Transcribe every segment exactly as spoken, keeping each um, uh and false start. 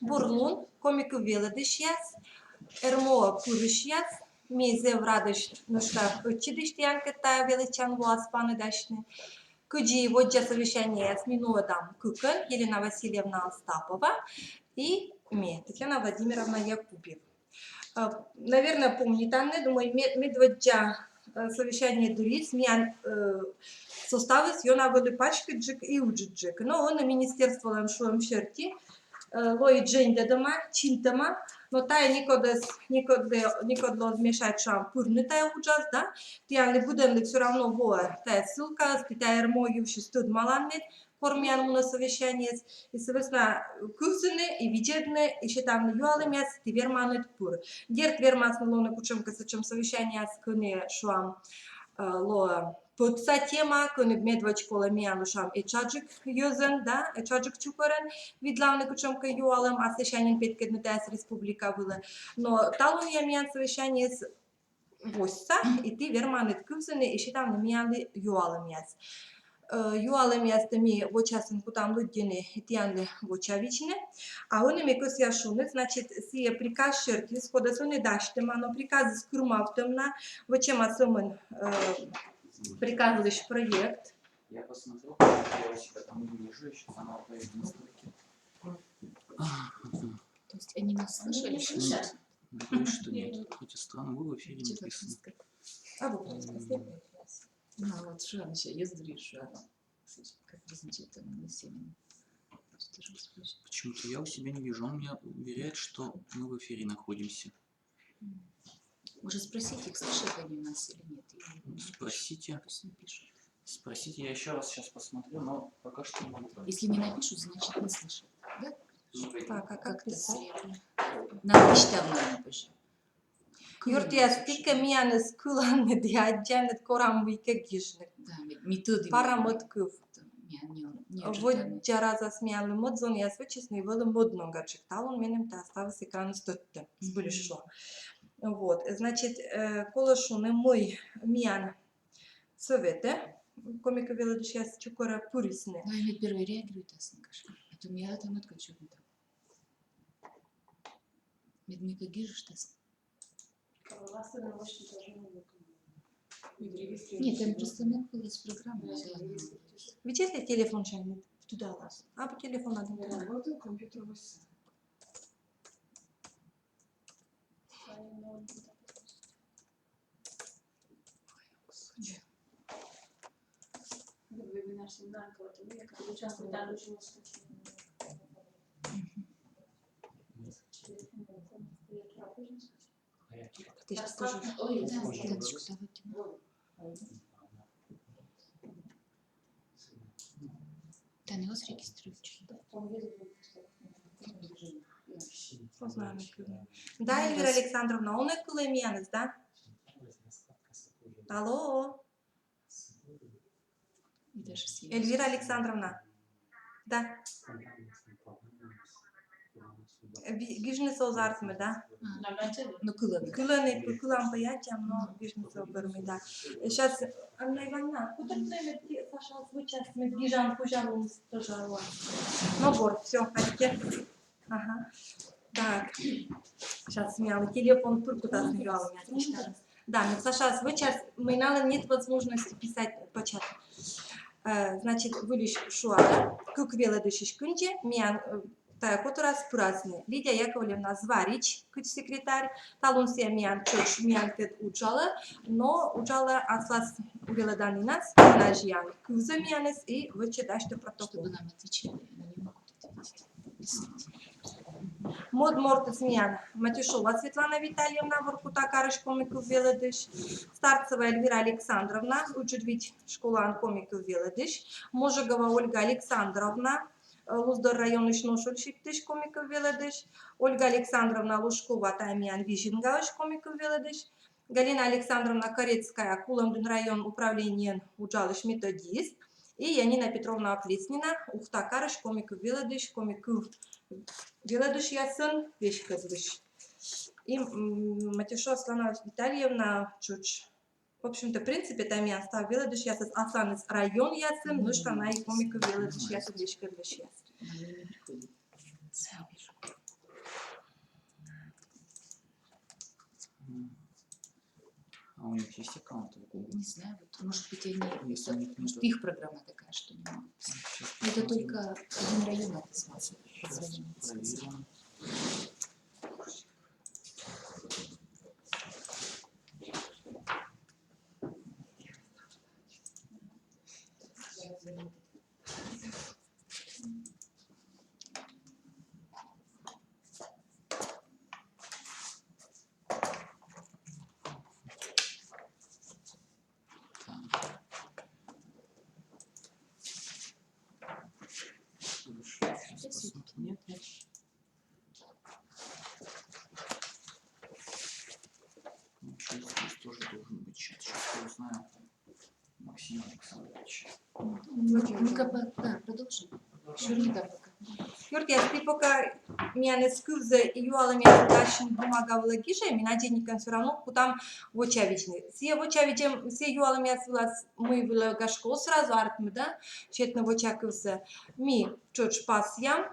Бур лун, коми кыв велӧдысьяс, РМО пырысьяс. Ми зэв радӧсь, нӧшта ӧтчыдысь тіянкӧд тайӧ велӧдчан воас паныдасьны. Кыдзи воддза совещаниеяс, ми нуӧдам кыкӧн: Елена Васильевна Астапова и ме, Татьяна Владимировна Якубева. Э, наверное, помнитанныд, мый ме-, медводдза, э, совещание дырйиыс миян, э, составыс ёна вӧлі паськыдджык и ыджыдджык. Но ӧні министерстволӧн шуӧм серти, э, лои дженьдӧдӧма, чинтӧма, но тайӧ некодӧс, некодлы, некодлы оз мешайт, шуам, пырны тайӧ уджас, да? Тіянлы быдӧнлы всё равно воӧ тайӧ ссылкаыс, ті тайӧ РМО йывсьыс тӧдмаланныд, кор миян мунӧ совещаниеыс, и сы вӧсна кывзыны и видзӧдны и сетавны юалӧмъяс ті верманныд пыр. Дерт, вермасны лоны кутшӧмкӧ сэтшӧм совещаниеяс, кӧні, шуам, э, лоӧ пӧдса тема, кӧні медводз колӧ миянлы, шуам, этшаджык йӧзӧн, да, этшаджык чукӧрӧн видлавны кутшӧмкӧ юалӧм, а сэсся нин петкӧдны тайӧс республика вылӧ. Но талунъя миян совещаниеыс восьса, и ті верманныд кывзыны и сетавны миянлы юалӧмъяс. Э, юалӧмъястӧ ми вочасӧн кутам лыддьыны и тіянлы вочавидзны. А ӧні ме кӧсъя шуны, значит, сійӧ приказ сертиыс, кодӧс ӧні дасьтӧма, но приказыс кырымавтӧма, вӧчӧма сӧмын, э, приказ вылысь проект. Я посмотрел, я у себя там не вижу, еще заново проверю настройки. То есть они нас слышали? Нет, говорит, что нет. Хотя странно, вы в эфире написано. А вот у нас последний раз. Ну вот, что она сейчас, я говорю, что она как бы, значит, там, на семь. Почему-то я у себя не вижу. Он мне уверяет, что мы в эфире находимся. Уже спросите их, слышат они нас или нет. Или Ну, спросите. Пусть напишут. Спросите, я еще раз сейчас посмотрю, но пока что не могу. Если не напишут, значит, не слышат. Да? Ну, Так, а как Как-то писать? среднее. Надо письтавны, напиши. Юртъяс, ті кӧ миянӧс кыланныд и аддзанныд, корам мыйкӧ гижны. Да, ми, ми тӧдім. Пара мӧд кыв. Миян не, не Воддза разас миянлы мӧд зонъяс вӧчисны и вӧлі мӧд ногаджык. Талун меным тайӧ ставыс экраныс тӧдтӧ, збыльысь шуа. Вот, значит, э, колӧ шуны, мый миян сӧветӧ коми кыв велӧдысьяс чукӧрӧ пырисны. Ну, они первые реагируют, а сын кашка. А то я там откачу там. Медмика гижыштас. Нет, там просто не было с программой. Видзӧдлы телефон сянь, тыдалас. Абу телефон аддзан. Вот компьютер восьса. Вебинар семинар кого-то, ну, я как бы участвую там очень много. Ты сейчас тоже. Ой, да, Таточка, давайте. Тані ӧз регистрируйтчы. Познаем. Да, Эльвира Александровна, он кылӧ миянӧс, да? Алло, И даже с Эльвира Александровна. Да. Ви- Гижнысӧ оз артмы, да? Ну, кылӧны. Кылӧны, кылам пӧ аддзам, но гижнысӧ оз пӧрмы, да. Сейчас, Анна Ивановна, кутӧртны мед ті Сашаӧс вӧчас, мед гижан, кузя лун тоже. Но вот, все, аддза. Ага. Так. Сейчас миянлы телефон пыр кутасны юалӧмъяс висьтавны. Да, мед Сашаӧс вӧчас, мый налӧн нет возможности писать печатно. Э, значит, выльысь шуа, кык велӧдысьысь кындзи миян, э, тайӧ котырас пырасны. Лидия Яковлевна Зварич, кыдз секретарь, талун сійӧ миян тшӧтш, миянкӧд уджалӧ, но уджалӧ аслас велӧданінас, гимназияын кывзӧ миянӧс и вӧчӧ, дасьтӧ протокол. Чтобы нам отвечали, они не могут ответить. Писать. Мӧд мортыс миян Матюшова Светлана Витальевна, Воркута карысь коми кыв велӧдысь, Старцева Эльвира Александровна, Ыджыдвидз школаын коми кыв велӧдысь, Можегова Ольга Александровна, э, Луздор районысь Ношуль сиктысь коми кыв велӧдысь, Ольга Александровна Лужкова, тайӧ миян Визингаысь коми кыв велӧдысь, Галина Александровна Корецкая, Кулӧмдін район управлениеын уджалысь методист, и Янина Петровна Оплеснина, Ухта карысь коми кыв велӧдысь, коми кыв велӧдысьясӧн веськӧдлысь. И, м, Матюшова Светлана Витальевна тшӧтш. В общем-то, в принципе, тайӧ миян став велӧдысьясыс асланыс районъясын, нӧшта на и коми кыв велӧдысьясӧн веськӧдлысьяс. Они не приходят. Сертификат в Google. Не знаю, вот, может быть, они, Если это, у них может, нету. Их программа такая, что не могут. Сейчас Это посмотрим. Только один район отозвался. Сейчас Позвонили, сказали. проверим. Так. Хорошо, сейчас посмотрим. Нет, нет. Ну, что здесь тоже должен быть чат. Сейчас я узнаю. Максим Александрович. Ну-ка, по- да, продолжим. Шурника пока. Юртъяс, тӥ пока миянэз кывзэ и юалэмъясэз ассьым бумага вылэ гижэ, ми Наденникаен всё равно кутам вочавидзэ. Сие вочавидзэ, сие юалэмъяс вылаз мый вылэ, гашкэ, сразу артмы, да, сетны вочакывсэ. Ми тшӧтш пасъям,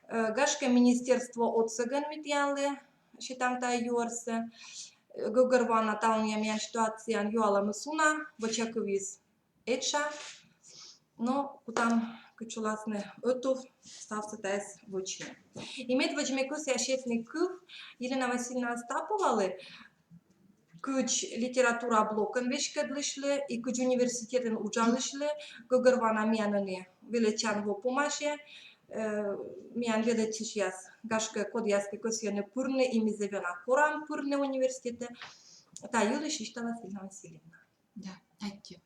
э, гашкэ, министерство отсэгын ми тӥянлы сетам та юрсэ. Гӧгӧрвоана, талунъя миян ситуациян юалэммы уна, вочакывйыс этша, но кутам кыдз шуласны, ӧтув ставсэ таяз вӧчны. И медводз ме кӧсъя сетны кыв Елена Васильевна Остаповалы, кыдз литература блокын веськедлысьлы и кыдз университетын уджалысьлы. Гӧгӧрвоана, миян ӧні велэдчан во помасе, э, миян велэдчысьяс, гашкэ, кодъяскэ кӧсйӧны пырны, и ми зэв ёна корам пырны университетэ. Та йылысь висьталас Елена Васильевна. Да, аттьӧ.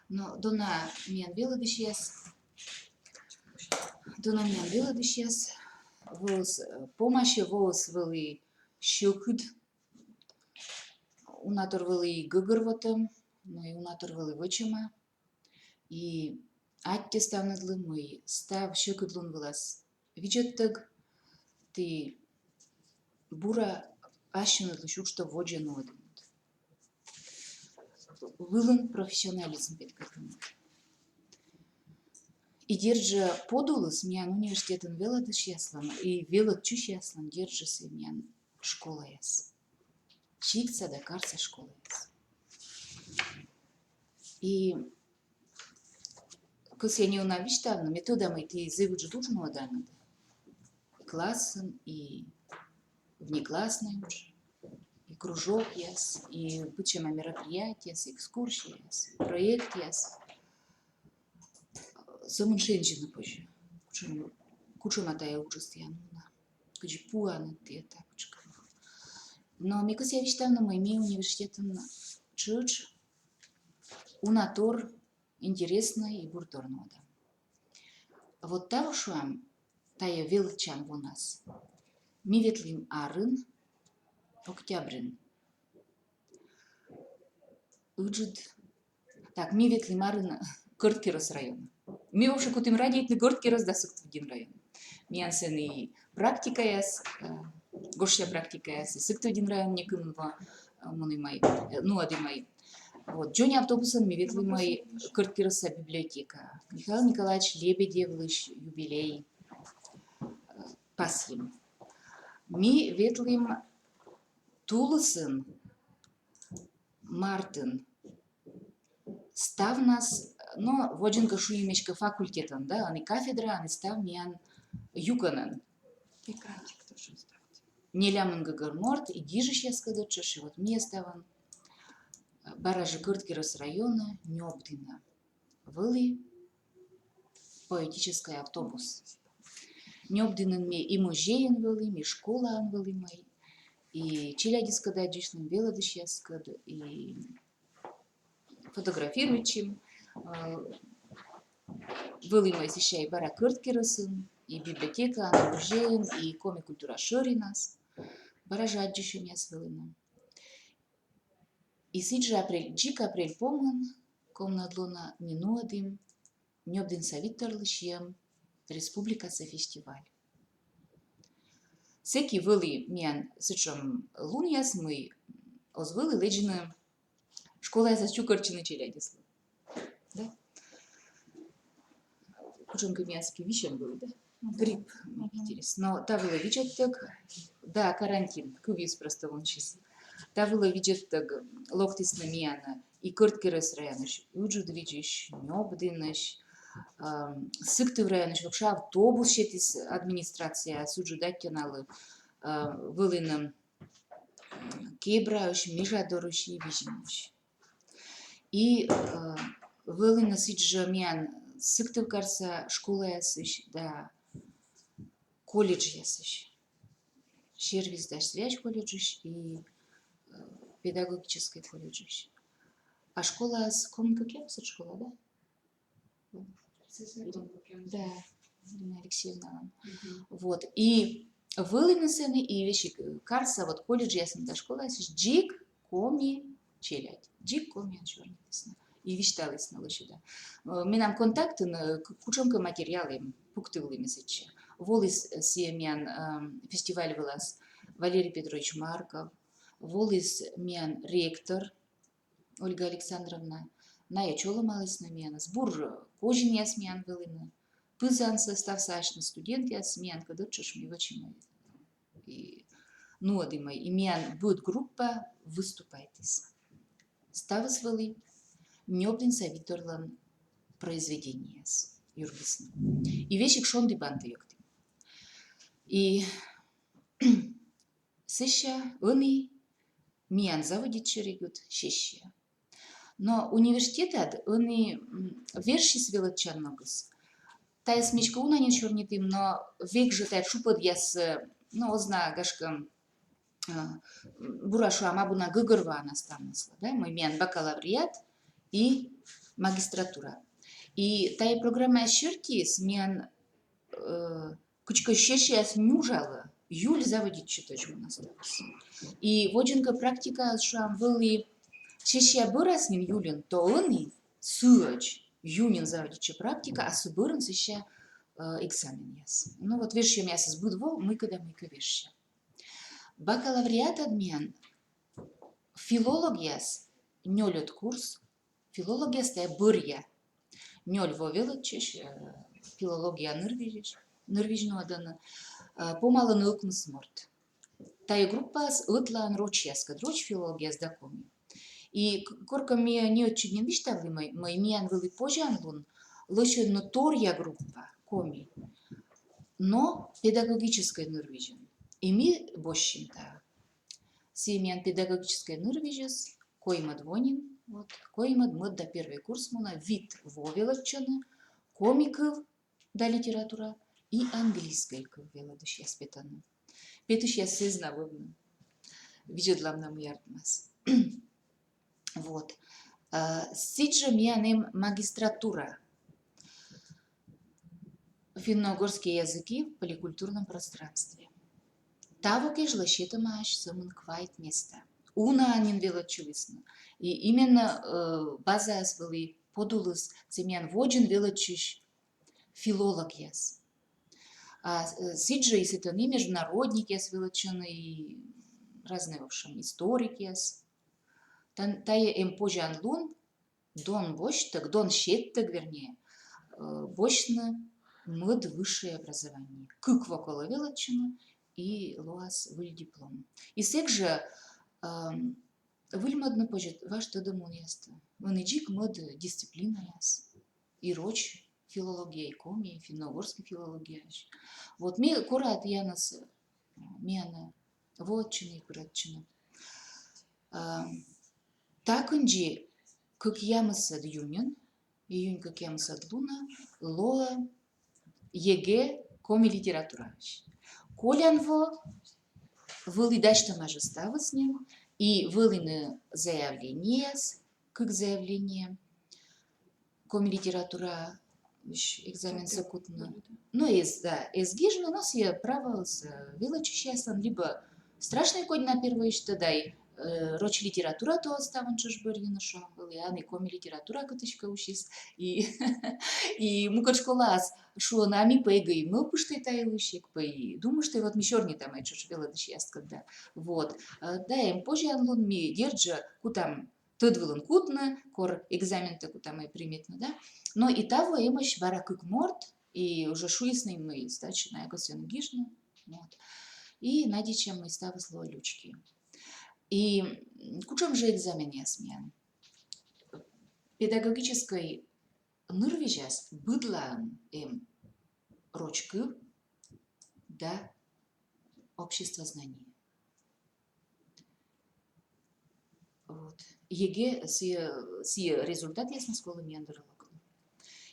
Но дона миян велэдысьяс, дона миян велэдысьяс, воос, э, помасе воос вӧлі сьӧкыд, унатор вӧлі гӧгӧрвотӧм, но и унатор вӧлі вӧчӧма. И аттьӧ ставныдлы, мый став сьӧкыдлун вылас видзӧдтӧг, тӥ бура ассьыныдлысь уджтӧ водзӧ нуӧдінныд. Вылын профессионализм петкӧдтінныд. И дерт жӧ, подулыс миян университетын велӧдысьяслӧн и велӧдчысьяслӧн дерт жӧ сійӧ миян школаяс. Сиктса да карса школаяс. И кӧсъя неуна висьтавны, ме тӧда, мый тӥ зэв ыджыд удж нуӧданныд. И классын, и внеклассный удж, и кружокъяс, и быдсяма мероприятиеяс, экскурсияяс, и проектъяс. Сӧмын шензьыны позьӧ, кутшӧм, кутшӧма тайӧ уджыс тіян мунӧ, кыдзи пуанныд тіян та кутшӧмкӧ. Но ме кӧсъя висьтавны, мый ми университетын тшӧтш унатор интереснӧй и буртор нуӧдам. Вот таво, шуам, тайӧ велӧдчан вонас ми ветлім арын, октябрын. Ыджыд. Так, ми ветлім арын Кӧрткерӧс районӧ. Ми вообще кутім радейтны Кӧрткерӧс да Сыктывдін район. Миян сэн и практикаяс, э, гожся практикаяс, и Сыктывдін район некымын во, э, мунімӧй, э, нуӧдімӧй. Вот, дзонь автобусын ми ветлімӧй Кӧрткерӧсса библиотекаӧ. Михаил Николаевич Лебедевлысь юбилей, э, пасйим. Ми ветлім тулысын, мартын, ставнас, но водзын кӧ шуим, эськӧ факультетӧн, да, ӧні кафедра, ӧні став миян юкӧнӧн. Экранчик тоже ставьте. Нелямын гӧгӧр морт, и гижысьяскӧд тшӧтш, и вот миян ставӧн, э, бара жӧ Кӧрткерӧс районын, Нёбдінын вӧлі поэтическӧй автобус. Нёбдінын ми и музейын вӧлім, и школаын вӧлімӧй, и челядьыскӧд аддзысьлім, велӧдысьяскӧд, и фотографируйтчим, э, вӧлімӧй сэсся и бара Кӧрткерӧсын, и библиотекаын, и музейын, и Коми культура шӧринас, бара жӧ аддзысьӧмъяс вӧліны. И сідз жӧ апрель, дзик апрель помын, комын ӧд лунӧ, ми нуӧдім Нёбдінса Викторлы сиӧм республикаса фестиваль. Сэки вӧлі миян сэтшӧм лунъяс, мый оз вӧлі лэдзыны школаясас чукӧртчыны челядьыслы. Да? Кутшӧмкӧ миян сэки висьӧм вӧлі, да? Грипп, интересно. Но та вылӧ видзӧдтӧг, да, карантин, кывйыс просто вунсис. Та вылӧ видзӧдтӧг локтісны миянӧ и Кӧрткерӧс районысь Ыджыдвидзысь, Нёбдінысь, ам, Сыктыв районысь вообще автобус сетіс администрацияыс, Ыджыд аттьӧ налы, а, вӧліны Кебраысь, Межадорысь и Визинысь. И, э, вӧліны сідзжӧ миян Сыктывкарса школаясысь да колледжъясысь. Сервис да связь колледжысь и, э, педагогическӧй колледжысь. А школаыс комын кӧкъямысӧд школа, да? Да, Ирина Алексеевналӧн. Вот. И вӧліны сэні, и весиг карса вот колледжъясын да школаясысь дзик коми челядь. Дзик комиӧн сёрнитісны. И висьталісны лӧсьыда. Э, менам контактын, э, к-, кутшӧмкӧ материал эм, пуктывлі ме сэтчӧ. Воліс, э, сійӧ миян, эм, фестиваль вылас Валерий Петрович Марков, воліс миян ректор Ольга Александровна, найӧ чолӧмалісны миянӧс, бур козинъяс миян вӧліны. Пызансӧ ставсӧ асьныс студентъяс, миянкӧд ӧттшӧтш ми вӧчимӧй и нуӧдімӧй, и миян быд группа выступайтіс. Ставыс вӧлі Нёбдінса Викторлӧн произведениеяс юргисны. И весиг шонді банды йӧктім. И сэсся ӧні миян заводитчӧ регыд сессия. Но университетад ӧні, м, вежсис велӧдчан ногыс. Тайӧс ми эськӧ уна нин сёрнитім, но век жӧ тайӧ тшупӧдъяс, э, но, оз на, гашкӧ, э, бура шуам, абу на гӧгӧрвоана ставныслы, да, мый миян бакалавриат и магистратура. И тайӧ программаяс сертиыс миян, э, кыдзкӧ сессияяс нюжалӧ, июль заводитчытӧдз мунӧ ставыс. И водзынкӧ практикаыс, шуам, вӧлі сессия бӧрас нин июльын, то ӧні сыӧдз июньын заводитчӧ практика, а сы бӧрын сэсся, э, экзаменъяс. Ну вот, вежсьӧмъясыс быд во мыйкӧ да мыйкӧ вежсьӧ. Бакалавриатад миян филологъяс нёльӧд курс, филологъяс тайӧ бӧръя. Нёль во велӧдчысь, э, филология нырвизьысь, нырвизь нуӧдӧны, э, помалӧны ӧкмыс морт. Тайӧ группаыс ӧтлаын рочьяскӧд, роч филологъяс да коми. И к-, коркӧ ми не ӧтчыд нин висьтавлім, мый, мый миян вӧлі позянлун лӧсьӧдны торъя группа, коми, но педагогическӧй нырвизьын. И ми босьтчим тайӧ. Сійӧ миян педагогическӧй нырвизьыс коймӧд во нин, вот, коймӧд, мӧд да первой курс мунӧ, вит во велӧдчӧны, коми кыв да литература и английскӧй кыв велӧдысьяс петӧны. Петысьяс эз на вӧвны. Видзӧдлам на, мый артмас. Вот. А, сідзжӧ миян эм магистратура. Финно-угорские языки в поликультурном пространстве. Таво кежлӧ сетӧмаӧсь сӧмын квайт места. Унаӧн нин велӧдчылісны. И именно, э, базаыс вӧлі подулыс сэтшӧм водзын велӧдчысь филологъяс. А, э, сідзжӧ и сэтӧні международникъяс велӧдчӧны, и разные, в общем, историкъяс. Тан-, тайӧ эм позянлун дон босьттӧг, дон сеттӧг, вернее, э, босьтны мӧд высшее образование. Кык во колӧ велӧдчыны, и лоас выль диплом. И сэк жӧ, эм, выльмӧдны позьӧ важ тӧдӧмлунъястӧ. Ӧні дзик мӧд дисциплинаяс. И роч филология, и коми, и финно-угорскӧй филологияысь. Вот ме кора тіянӧс, э, миянӧ воӧдчыны и пырӧдчыны. Эм, та кындзи кӧкъямысӧд июньын, июнь кӧкъямысӧд лунӧ лоӧ ЕГЭ коми литератураысь. Колян во вӧлі дасьтӧма жӧ ставыс нин, и вӧліны заявлениеяс, кык заявление коми литератураысь экзаменсӧ кутны. Но эз, да, эз гижны, но сійӧ правоыс, э, велӧдчысьяслӧн, либӧ страшнӧй кодь на первойысь тӧдӧ, э, роч литература то ставӧн тшӧтш бӧрйыны, шуам, вӧлі, а ӧні коми литература кытыськӧ усис, и, и мукӧд школаас шуӧны, а ми пӧ ЕГЭ-ӧ и мӧвпыштӧй та йылысь, эг пӧ и думыштӧй, вот ми сёрнитамӧй тшӧтш велӧдысьяскӧд да. Вот. Э, да, эм позянлун, ми, дерт жӧ, кутам тӧд вылын кутны, кор экзаментӧ кутамӧй примитны, да. Но и таво эмӧсь бара кык морт, и уже шуисны, мый сдача на ЕГЭ-сӧ гижны. Вот. И надейтчам, мый ставыс лоӧ лючки. И кучӧм жӧ экзаменъяс миян. Педагогическӧй нырвизяс быдлаын эм роч кыв да обществознание. Вот. ЕГЭ сійӧ, сійӧ результатъяснас скола миян дорӧ локтӧ.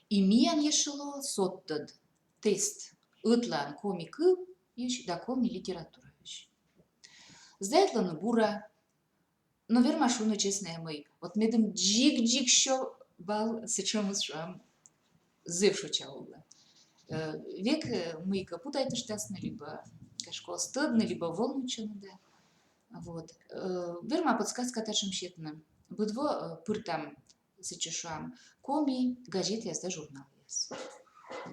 И миян ещӧ лоӧ содтӧд тест ӧтлаын коми кыв йысь да коми литература йысь. Сдайтлӧны бура, но верма шуны честнӧя, мый вот медым дзик-дзик сё балл сэтшӧмыс, шуам, зэв шоча овлӧ. Э, век, э, мыйкӧ путайтыштасны, либӧ, гашкӧ, оз тӧдны, либӧ волнуйтчӧны, да. Вот. Э, верма подсказка татшӧм сетны. Быд во, э, пыртам сэтчӧ, шуам, коми газетъяс да журналъяс.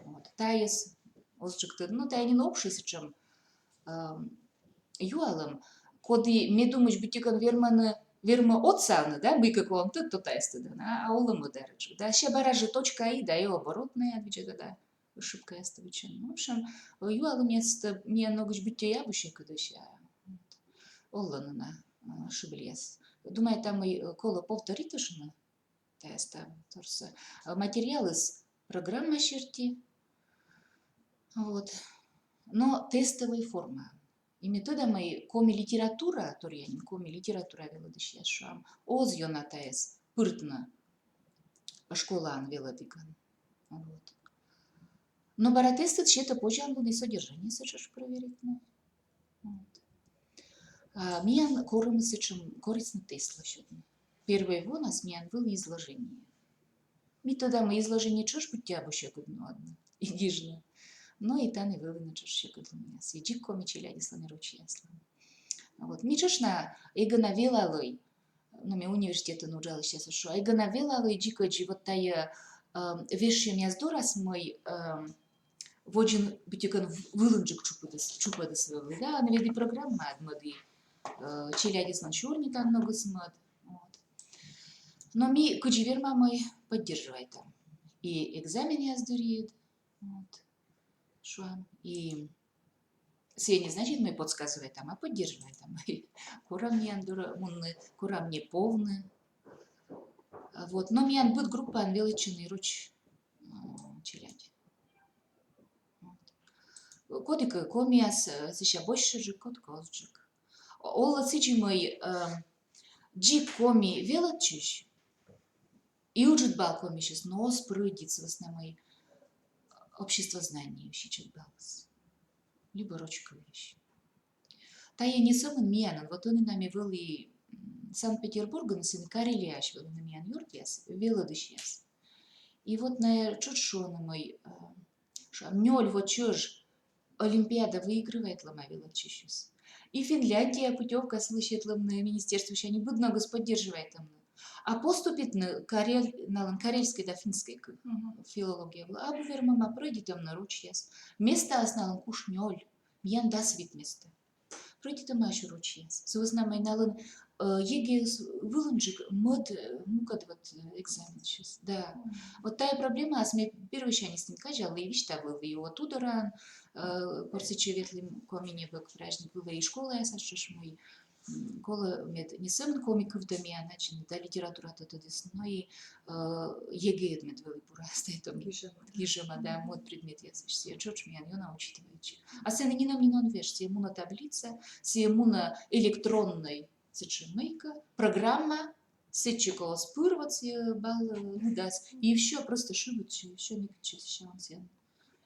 Вот. Тайӧс озджык тӧдны, но тайӧ нин общий сэтшӧм, эм, юалӧм, коді, ме думысь, быттьӧкӧ вермӧны, вермӧ отсавны, да, мыйкӧ колӧ тӧдны, то тайӧс тӧдӧны, а, а олӧмӧ дырджык. Да, сэсся бара жӧ точка и, да, и оборотнӧй, а, видзӧдӧ, да, ошибкаястӧ вӧчӧны. В общем, юалӧмъястӧ миян ногысь быттьӧ абу сьӧкыдӧсь, а, вот, олӧны на, а, ошибльяс. Думайта, мый, э, колӧ повторитыштны тайӧ ставторсӧ. Э, материалыс программа серти. Вот. Но тестовӧй форма. И ме тӧда, мый коми литература, торъя нин коми литература велӧдысьяс, шуам, оз ёна тайӧс пыртны школаын велӧдігӧн. Вот. Но бара тестыд сетӧ позянлун и содержаниесӧ тшӧтш проверитны. Вот. А миян корӧмыс сэтшӧм, корисны тест лӧсьӧдны. Первой вонас миян вӧлі изложение. Ми тӧдам, изложение тшӧтш быттьӧ абу сьӧкыд нуӧдны и гижны. Но и тані вӧліны тшӧтш сьӧкыдлунъяс. И дзик коми челядьыслӧн, и рочьяслӧн. Вот. Ми тшӧтш на эгӧна велалӧй, но ме университетын уджалысьяслы шуа, эгӧна велалӧй дзикӧдз вот тайӧ, эм, вежсьӧмъяс дорас, мый, эм, водзын быттьӧкӧ в-, вылынджык чупӧдіс, чупӧдіс вӧлі, да, ӧні ведь и программаад мӧд, э, челядьыслӧн сёрнитан ногыс мӧд. Вот. Но ми кыдзи вермам, мый поддерживайтам. И экзаменъяс дырйиыд, вот, шуам, и сійӧ не значит, мый подсказывайтам, а поддерживайтам. Корам миян дорӧ мунны, корам не повны. Вот. Но миян быд группаын велӧдчӧны и роч, м, челядь. Вот. Кодкӧ комиас, э, сэсся босьтчӧджык, кодкӧ озджык. Олӧ сідзи, мый, э, дзик коми велӧдчысь и ыджыд балл комиысь, но оз прӧйдит сы вӧсна, мый обществознание йысь ичӧт баллыс либӧ роч кыв йысь. Тайӧ не сӧмын миянын, вот ӧні на ме вӧлі, м, Санкт-Петербургын, сэн Карелияысь вӧліны миян ёртъяс, велӧдысьяс. И вот найӧ тшӧтш шуӧны, мый, э, шуам, нёль во чӧж олимпиада выигрывайтлӧма велӧдчысьыс. И Финляндияӧ путёвкасӧ лӧсьӧдлӧмны министерствосянь, и быд ногыс поддерживайтӧмны. А поступитны Карель-, налӧн карельскӧй да финскӧй кыв, мгм, филология вылӧ абу вермӧма, прӧйдитӧмны рочьяс. Местаыс налӧн куш нёль, миян дас вит места. Прӧйдитӧмаӧсь рочьяс. Сы вӧсна мый налӧн, э, ЕГЭ-ыс вылынджык мӧд, э, мукӧд вот, э, экзаменсьыс. Да. Мгм. Вот тайӧ проблемаыс ме первойсяньыс нин казялі, и висьтавлі, и вот Удораын, э, кор сэтчӧ ветлі Коми небӧг праздник вылӧ, и школаясас тшӧтш, мый, м, колӧ, мед не сӧмын коми кывтӧ миян аддзыны да литературатӧ тӧдісны, но и, э, ЕГЭ-ыд мед вӧлі бура сдайтӧм. Гижӧма. Гижӧма, да, мӧд предметъясысь. Сійӧ тшӧтш миян ёна учитывайтчӧ. А сэні нинӧм нин он веж, сійӧ мунӧ таблица, сійӧ мунӧ электроннӧй сэтшӧм мыйкӧ программа, сэтчӧ кӧ оз пыр, вот сійӧ балл, э, лыдас, и всё, просто шыбитчӧ, и всё, мыйкӧ сэсся он сійӧн.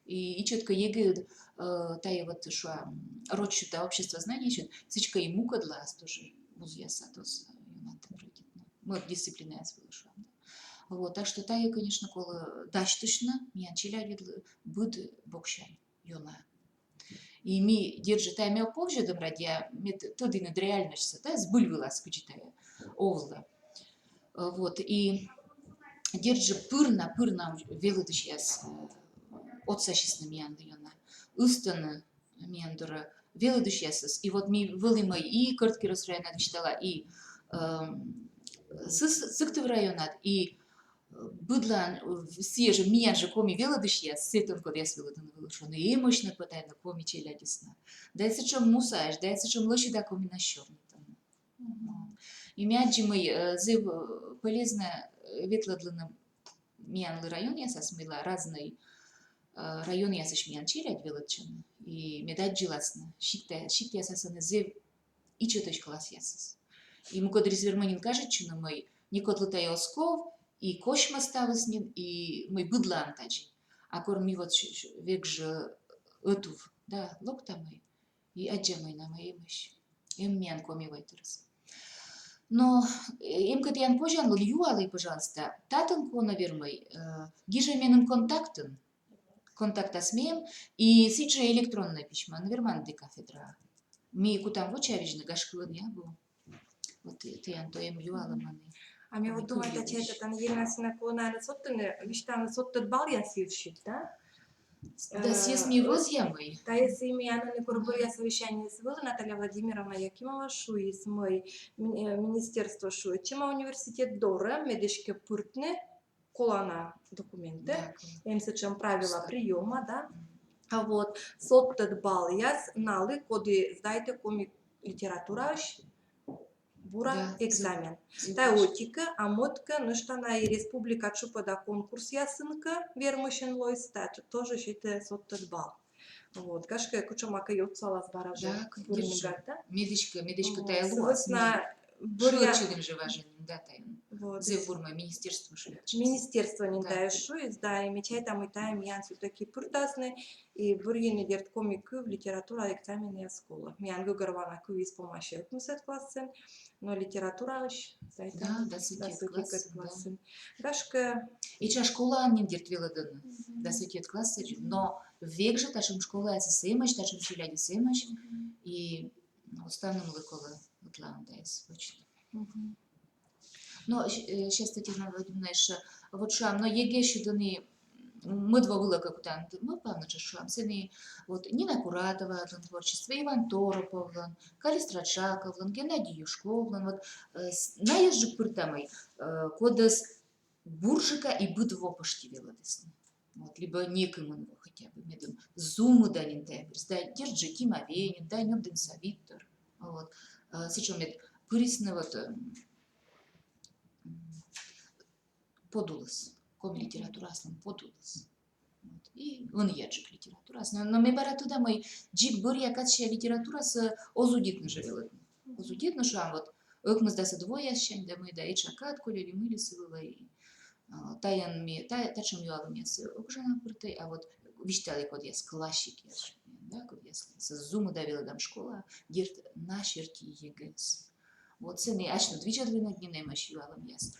И ичӧт кӧ ЕГЭ-ыд, э, тайӧ вот, шуам, рочьыд да обществознание сьыд, сідзкӧ и мукӧдлаас тоже вузъясад оз, э, ёнатӧ пройдитны. Мӧд дисциплинаяс вылӧ, шуам, да. Вот, так что тайӧ, конечно, колӧ дасьтысьны миян челядьыдлы быд боксянь ёна. И ми, дерт жӧ, тайӧ ме ог повзьӧдӧм, радея, мед тӧдінныд реальносьсӧ, да, збыль вылас кыдзи тайӧ овлӧ. Э, вот, и дерт жӧ, пыр на, пыр на велӧдысьяс, э, отсасисны миянлы ёна, ыстӧны миян дорӧ велӧдысьясӧс. И вот ми вӧлімӧ и Кӧрткерӧс районад, висьтала, и, эм, Сыс-, Сыктыв районад, и, э, быдлаын, э, сійӧ жӧ, миян жӧ коми велӧдысьяс, сэтӧн кодъяс велӧдӧны вылӧ, шуӧны, эмӧсь нӧ пӧ тайӧ коми челядьыс на. Да и сэтшӧм мусаӧсь, да и сэтшӧм лӧсьыда комиӧн сёрнитӧны. И ме аддзи, мый, э, зэв, э, полезнӧ, э, ветлӧдлыны миянлы районъясас, мыйла разнӧй, э, районъясысь миян челядь велӧдчӧны. И мед аддзыласны, сиктъя-, сиктъясас ӧні зэв ичӧтӧсь классъясыс. И мукӧддырйиыс вермӧ нин кажитчыны, мый некодлы тайӧ оз ков, и косьмӧ ставыс нин, и мый быдлаын тадзи. А кор ми вот век жӧ ӧтув, да, локтам и аддзам, мый на мый эмӧсь. Эм миян коми войтырыс. Но, э, эм кӧ тіян позянлун, юалӧй, пожалуйста, татын кӧ он вермӧй, э, гижӧй меным контактын, контактас мем, и сідзжӧ электроннӧй письмӧ, но верманныд кафедраӧ. Ми кутам вочавидзны, гашкӧ, ӧні абу. Вот, э, тіян то эм юалӧмӧн. А ме вот думайта, чайта, тані Елена Васильевна колӧ на содтыны, висьтавны содтӧд балъяс йывсьыд, да? Да, сійӧс ми вӧзъям. Тайӧс и миян ӧні, кор бӧръя совещаниеыс вӧлі, Наталья Владимировна Якимова шуис, мый ми-, э, министерство шуӧ, тшӧтш университет дорӧ мед эськӧ пыртны колана документъяс, эм сэтшӧм правила приёма, да. А вот содтӧд балъяс налы, коді сдайтӧ коми литератураысь бура экзамен. Тайӧ ӧтикӧ, а мӧдкӧ нӧшта на и республика тшупӧда конкурсъясын кӧ вермысьӧн лоис, тайӧ тоже сетӧ содтӧд бал. Вот, гашкӧ, кутшӧмакӧ отсалас бара жӧ. Да, бурмигат, да? Медіськӧ, медіськӧ тайӧ луас. Бӧръя шыӧдчыны жӧ важӧн нин, да, тайӧ. Вот. Зэв бурмӧ, министерство шыӧдчис. Министерство нин тайӧс шуис, да, и ме чайта, мый тайӧ миян всё-таки пыртасны, и бӧрйыны, дерт, коми кыв литература экзаменъяс колӧ. Миян гӧгӧрвоана, кывйыс помасьӧ ӧкмысӧд классын, но литератураысь, да, дас ӧтикӧд классын. Гашкӧ. Эча школаын нин, дерт, велӧдӧны дас ӧтикӧд классӧдз, но век жӧ татшӧм школаясыс эмӧсь, татшӧм челядьыс эмӧсь, и, ну, ставнымлы колӧ ӧтлаын тайӧс вӧчны. Но, э, щас, Татьяна Владимировна, ещё вот шуам, но ЕГЭ-сьыд ӧні мӧд во вылӧ кӧ кутам мӧвпавны, тшӧтш шуам, сэні вот Нина Куратовалӧн творчество, Иван Тороповлӧн, Каллистра Джаковлӧн, Геннадий Юшковлӧн, вот, э, с-, найӧс жӧ пыртам, э, кодӧс бурджыка и быд во пӧшти велӧдісны. Вот, либӧ некымын во хотя бы, медым зумыда нин тайӧ пырис. Да, дерт жӧ, Тима Венин, да, ньӧбдінса Виктор. Вот. Э, сэтшӧм мед пырисны вот, э, м, подулыс, коми литература аслым подулыс. Вот. И ӧнія джык литература. Но, но ме бара тӧда, мый дзик бӧръя кадся литературасӧ оз удитны жӧ велӧдны. Оз удитны, шуам, вот, ӧкмысдасӧд вояссянь да мый да, эча кад кольӧ ли мый ли сы вылӧ. А, тайӧн ме, та-, татшӧм юалӧмъяссӧ ог жӧ на пыртӧй, а вот висьталі, кодъяс классикъяс, да, кодъяс зумыда велӧдам школаӧ, дерт, на серти ЕГЭ-ыс. Вот сэні асьныд видзӧдлінныд нин эмӧсь юалӧмъяс.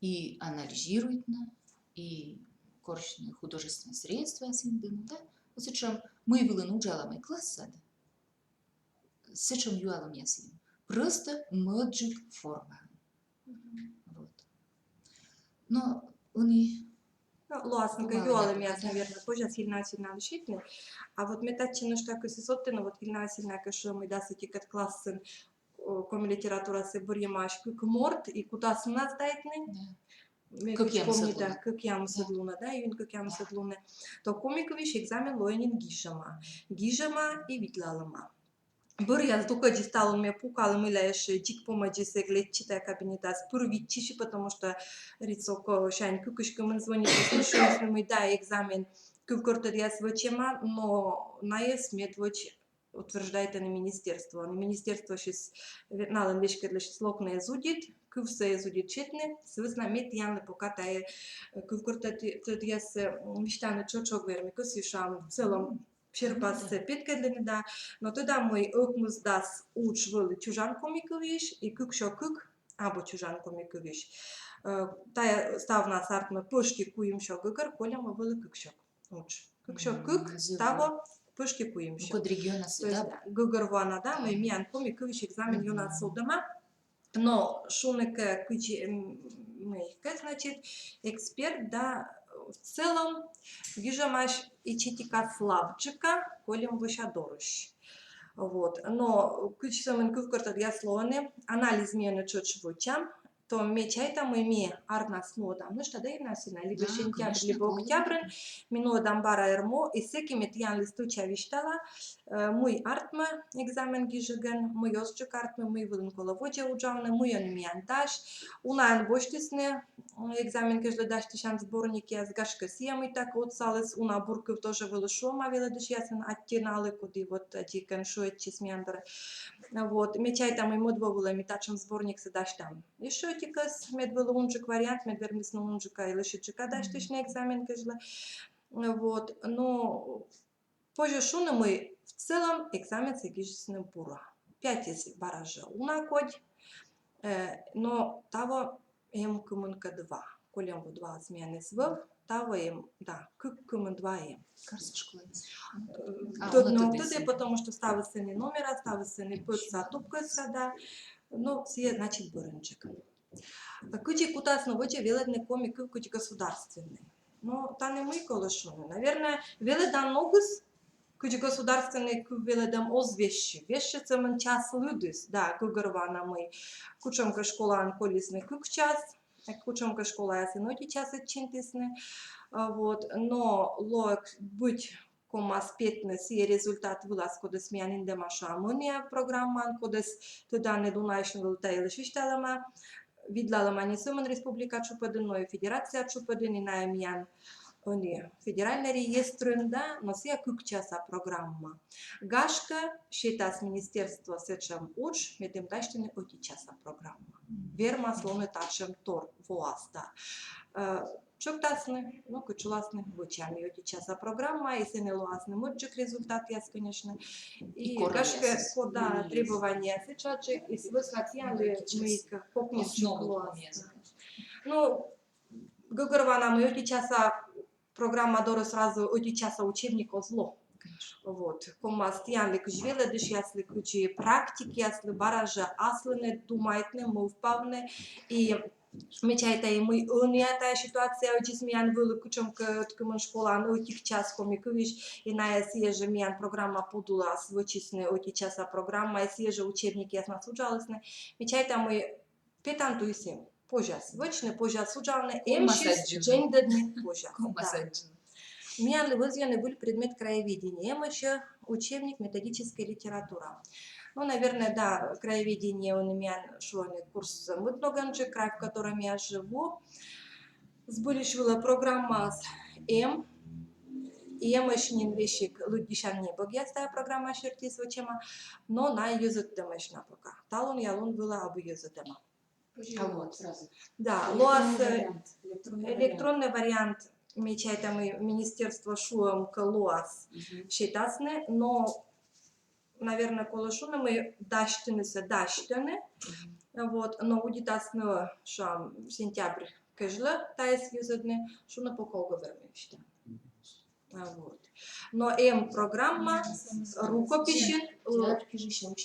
И анализируйтны, и корсьны художественнӧй средствояс индыны, да? Вот сэтшӧм, мый вылын уджалам ми классад, сэтшӧм юалӧмъяс эм. Просто мӧдджык формаын. Вот. Но ӧні... Ну, лоасны кӧ юалӧмъяс, наверно, позяс Елена Васильевналы сетны. А вот ме татчӧ нӧшта кӧсъя содтыны, вот Елена Васильевна кӧ шуӧ, мый дас ӧтикӧд классын, о, коми литературасӧ бӧрйӧмаӧсь кык морт, и кутасны на сдайтны. Да. Кӧкъямысӧд лунӧ. Да, кӧкъямысӧд лунӧ, да, июнь кӧкъямысӧд лунӧ. То коми кывйысь экзамен лоӧ нин гижӧма. Гижӧма и видлалӧма. Бӧръя здукӧдзыс талун ме пукалі, мыйла ещӧ дзик помӧдзыс эг лэччы тайӧ кабинетас пыр виччыси, потому что рицокосянь кыкысь кымын звонитісны, шуисны, мый да, экзамен кывкӧртӧдъяс вӧчӧма, но найӧс медводз утверждайтӧны министерствоын. Министерствосьыс ве-, налӧн веськӧдлысьыс локны эз удит, кывсӧ эз удит сетны, сы вӧсна ме тіянлы пока тайӧ, э, кывкӧртӧдъяссӧ, э, висьтавны тшӧтш ог вермы, кӧсъя, шуам, в целом серпассӧ петкӧдлыны, да. Но тӧдам, мый ӧкмысдас удж вӧлі чужан коми кывйысь и кыксё кык абу чужан коми кывйысь. Э, тайӧ ставнас артмӧ пӧшти куимсё гӧгӧр, кольӧм вӧлі кыксё удж. Кыксё кык, таво пӧшти куимсё. Кыдз регионас, то есть, да, гӧгӧрвоана, да, мый миян коми кывйысь экзамен ёна содӧма. Но шуны кӧ, кыдзи, м, мыйкӧ, значит, эксперт, да, в целом гижӧмаӧсь ичӧтика слабджыка кольӧм вӧсяд дорысь. Вот. Но кыдз сӧмын кывкӧртӧдъяс лоӧны, анализ ми ӧні тшӧтш вӧчам, то ме чайта, мый ми арнас нуӧдам нӧшта да, Ирина Васильевна, либӧ сентябрь, либӧ октябрын ми нуӧдам бара эрмо, и сэки ме тіянлы стӧча висьтала, э, мый артмӧ экзамен гижигӧн, мый озджык артмӧ, мый вылын колӧ водзӧ уджавны, мый ӧні миян дась. Унаӧн босьтісны, м, экзамен кежлӧ дасьтысян сборникъяс, гашкӧ, сійӧ мыйтакӧ отсаліс, уна бур кыв тоже вӧлі шуӧма велӧдысьяслы, аттьӧ налы, коді вот ӧтикӧн шыӧдчис миян дорӧ. Вот, ме чайта, мый мӧд во вылӧ ми татшӧм сборниксӧ дасьтам ещӧ ӧтикӧс, мед вӧлі унджык вариант, мед вермисны унджыка и лӧсьыдджыка дасьтысьны экзамен кежлӧ. Вот, но позьӧ шуны, мый в целом экзаменсӧ гижисны бура. Пятьыс бара жӧ уна кодь, э, но таво эм кымынкӧд ва. Кольӧм во ва миян эз вӧв, таво эм, да, кык кымын ва эм. Карса школаын. А, тӧд-, но тӧдӧ, потому что ставыс сэні номера, ставыс сэні пӧдса, тупкӧсса, да. Но сійӧ, значит, бӧрынджык. Кыдзи кутасны водзӧ велӧдны коми кыв кыдз государственнӧй? Но тані мый колӧ шуны. Наверное, велӧдан ногыс кыдз государственнӧй кыв велӧдӧм оз вежсьы. Вежсьӧ сӧмын час лыдыс, да, гӧгӧрвоана, мый кутшӧмкӧ школаын колисны кык час, кутшӧмкӧ школаясын ӧти часӧдз чинтісны. А, вот, но лоӧ быть ковмас петны сійӧ результат вылас, кодӧс миян индӧма, шуам, ӧнія программаын, кодӧс, тӧданныд, унаысь нин вӧлі та йылысь висьталӧма, видлалӧма не сӧмын республика тшупӧдын, но и федерация тшупӧдын, и найӧ миян ӧні федеральнӧй реестрын, да, но сійӧ кык часа программа. Гашкӧ, сетас министерство сэтшӧм удж, медым дасьтыны ӧти часа программа. Вермас лоны татшӧм тор воас, да. Э, чӧктасны, но кыдз шуласны, вӧчам ми ӧти часа программа, и сэні лоасны мӧдджык результатъяс, конечно. И гашкӧ, кода требованиеяс сэтшӧмджык, и сы вӧсна тіянлы мыйкӧ кокньыджык лоас. Ну, гӧгӧрвоана, мый ӧти часа программа дорӧ сразу ӧти часа учебник оз ло. Конечно. Вот. Ковмас тіянлы кыдз велӧдысьяслы, кыдз практикъяслы, бара жӧ аслыныс думайтны, мӧвпавны. И ме чайта, и мый ӧнія тайӧ ситуация ӧдзӧс миян вӧлі кутшӧмкӧ ӧткымын школаын ӧтик час коми кывйысь, и найӧ сійӧ жӧ миян программа подулас вӧчисны ӧти часа программа, и сійӧ жӧ учебникъяснас уджалісны. Ме чайта, мый петан туйыс эм. Позяс вӧчны, позяс уджавны, эмӧсь, дзеньдӧдны позяс. Да. Миянлы вӧзйӧны выль предмет краеведение, эмӧсь учебник, методическая литература. Ну, наверное, да, краеведение ӧні миян, шуӧны, курс мыйкӧ ногӧнджык, край, в котором я живу. Збыльысь вылӧ программаыс эм. И эмӧсь нин весиг лыддьысян небӧгъяс тайӧ программа сертиыс вӧчӧма, но найӧ йӧзӧдтӧмаӧсь на пока. Талун-ялун вылӧ абу йӧзӧдӧма. А вот, сразу. Да, лоас, э, электронный вариант. Электронный вариант, ме чайта, мый министерство шуӧ, мый лоас сетасны, но, наверное, колӧ шуны, мый дасьтынысӧ дасьтӧны. Вот, но удитасны, шуам, сентябрь кежлӧ тайӧс йӧзӧдны, шуны пока ог вермы висьтӧ. А, вот. Но эм программа, рукописьын, лыддьысян,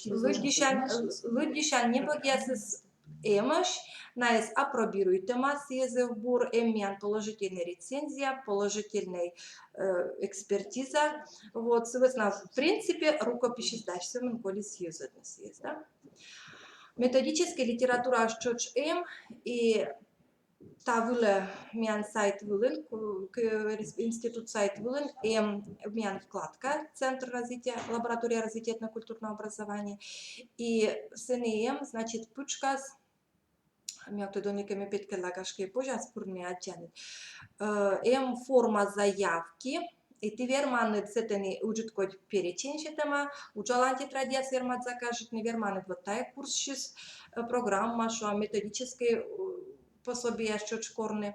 лыддьысян небӧгъясыс эмӧсь, найӧс апробируйтӧма, сійӧ зэв бур, эм миян положительнӧй рецензия, положительнӧй, э, экспертиза. Вот, сы вӧсна, в принципе, рукописьыс дась сӧмын колис йӧзӧдны сійӧс, да? Методическӧй литератураыс тшӧтш эм, и та вылӧ миян сайт вылын, ку-, к-, рес-, институт сайт вылын эм миян вкладка «Центр развития, лаборатория развития этнокультурного образования». И сэні эм, значит, пытшкас, ме ог тӧд, ӧні кӧ ме петкӧдла, гашкӧ, позяс пырны, аддзанныд. Э, эм форма заявки, и ті верманныд, сэтӧні ыджыд кодь перечень сетӧма, уджалан тетрадьяс верманныд заказитны, верманныд вот тайӧ курссьыс, э, программа, шуам, методическӧй, э, пособиеяс тшӧтш корны.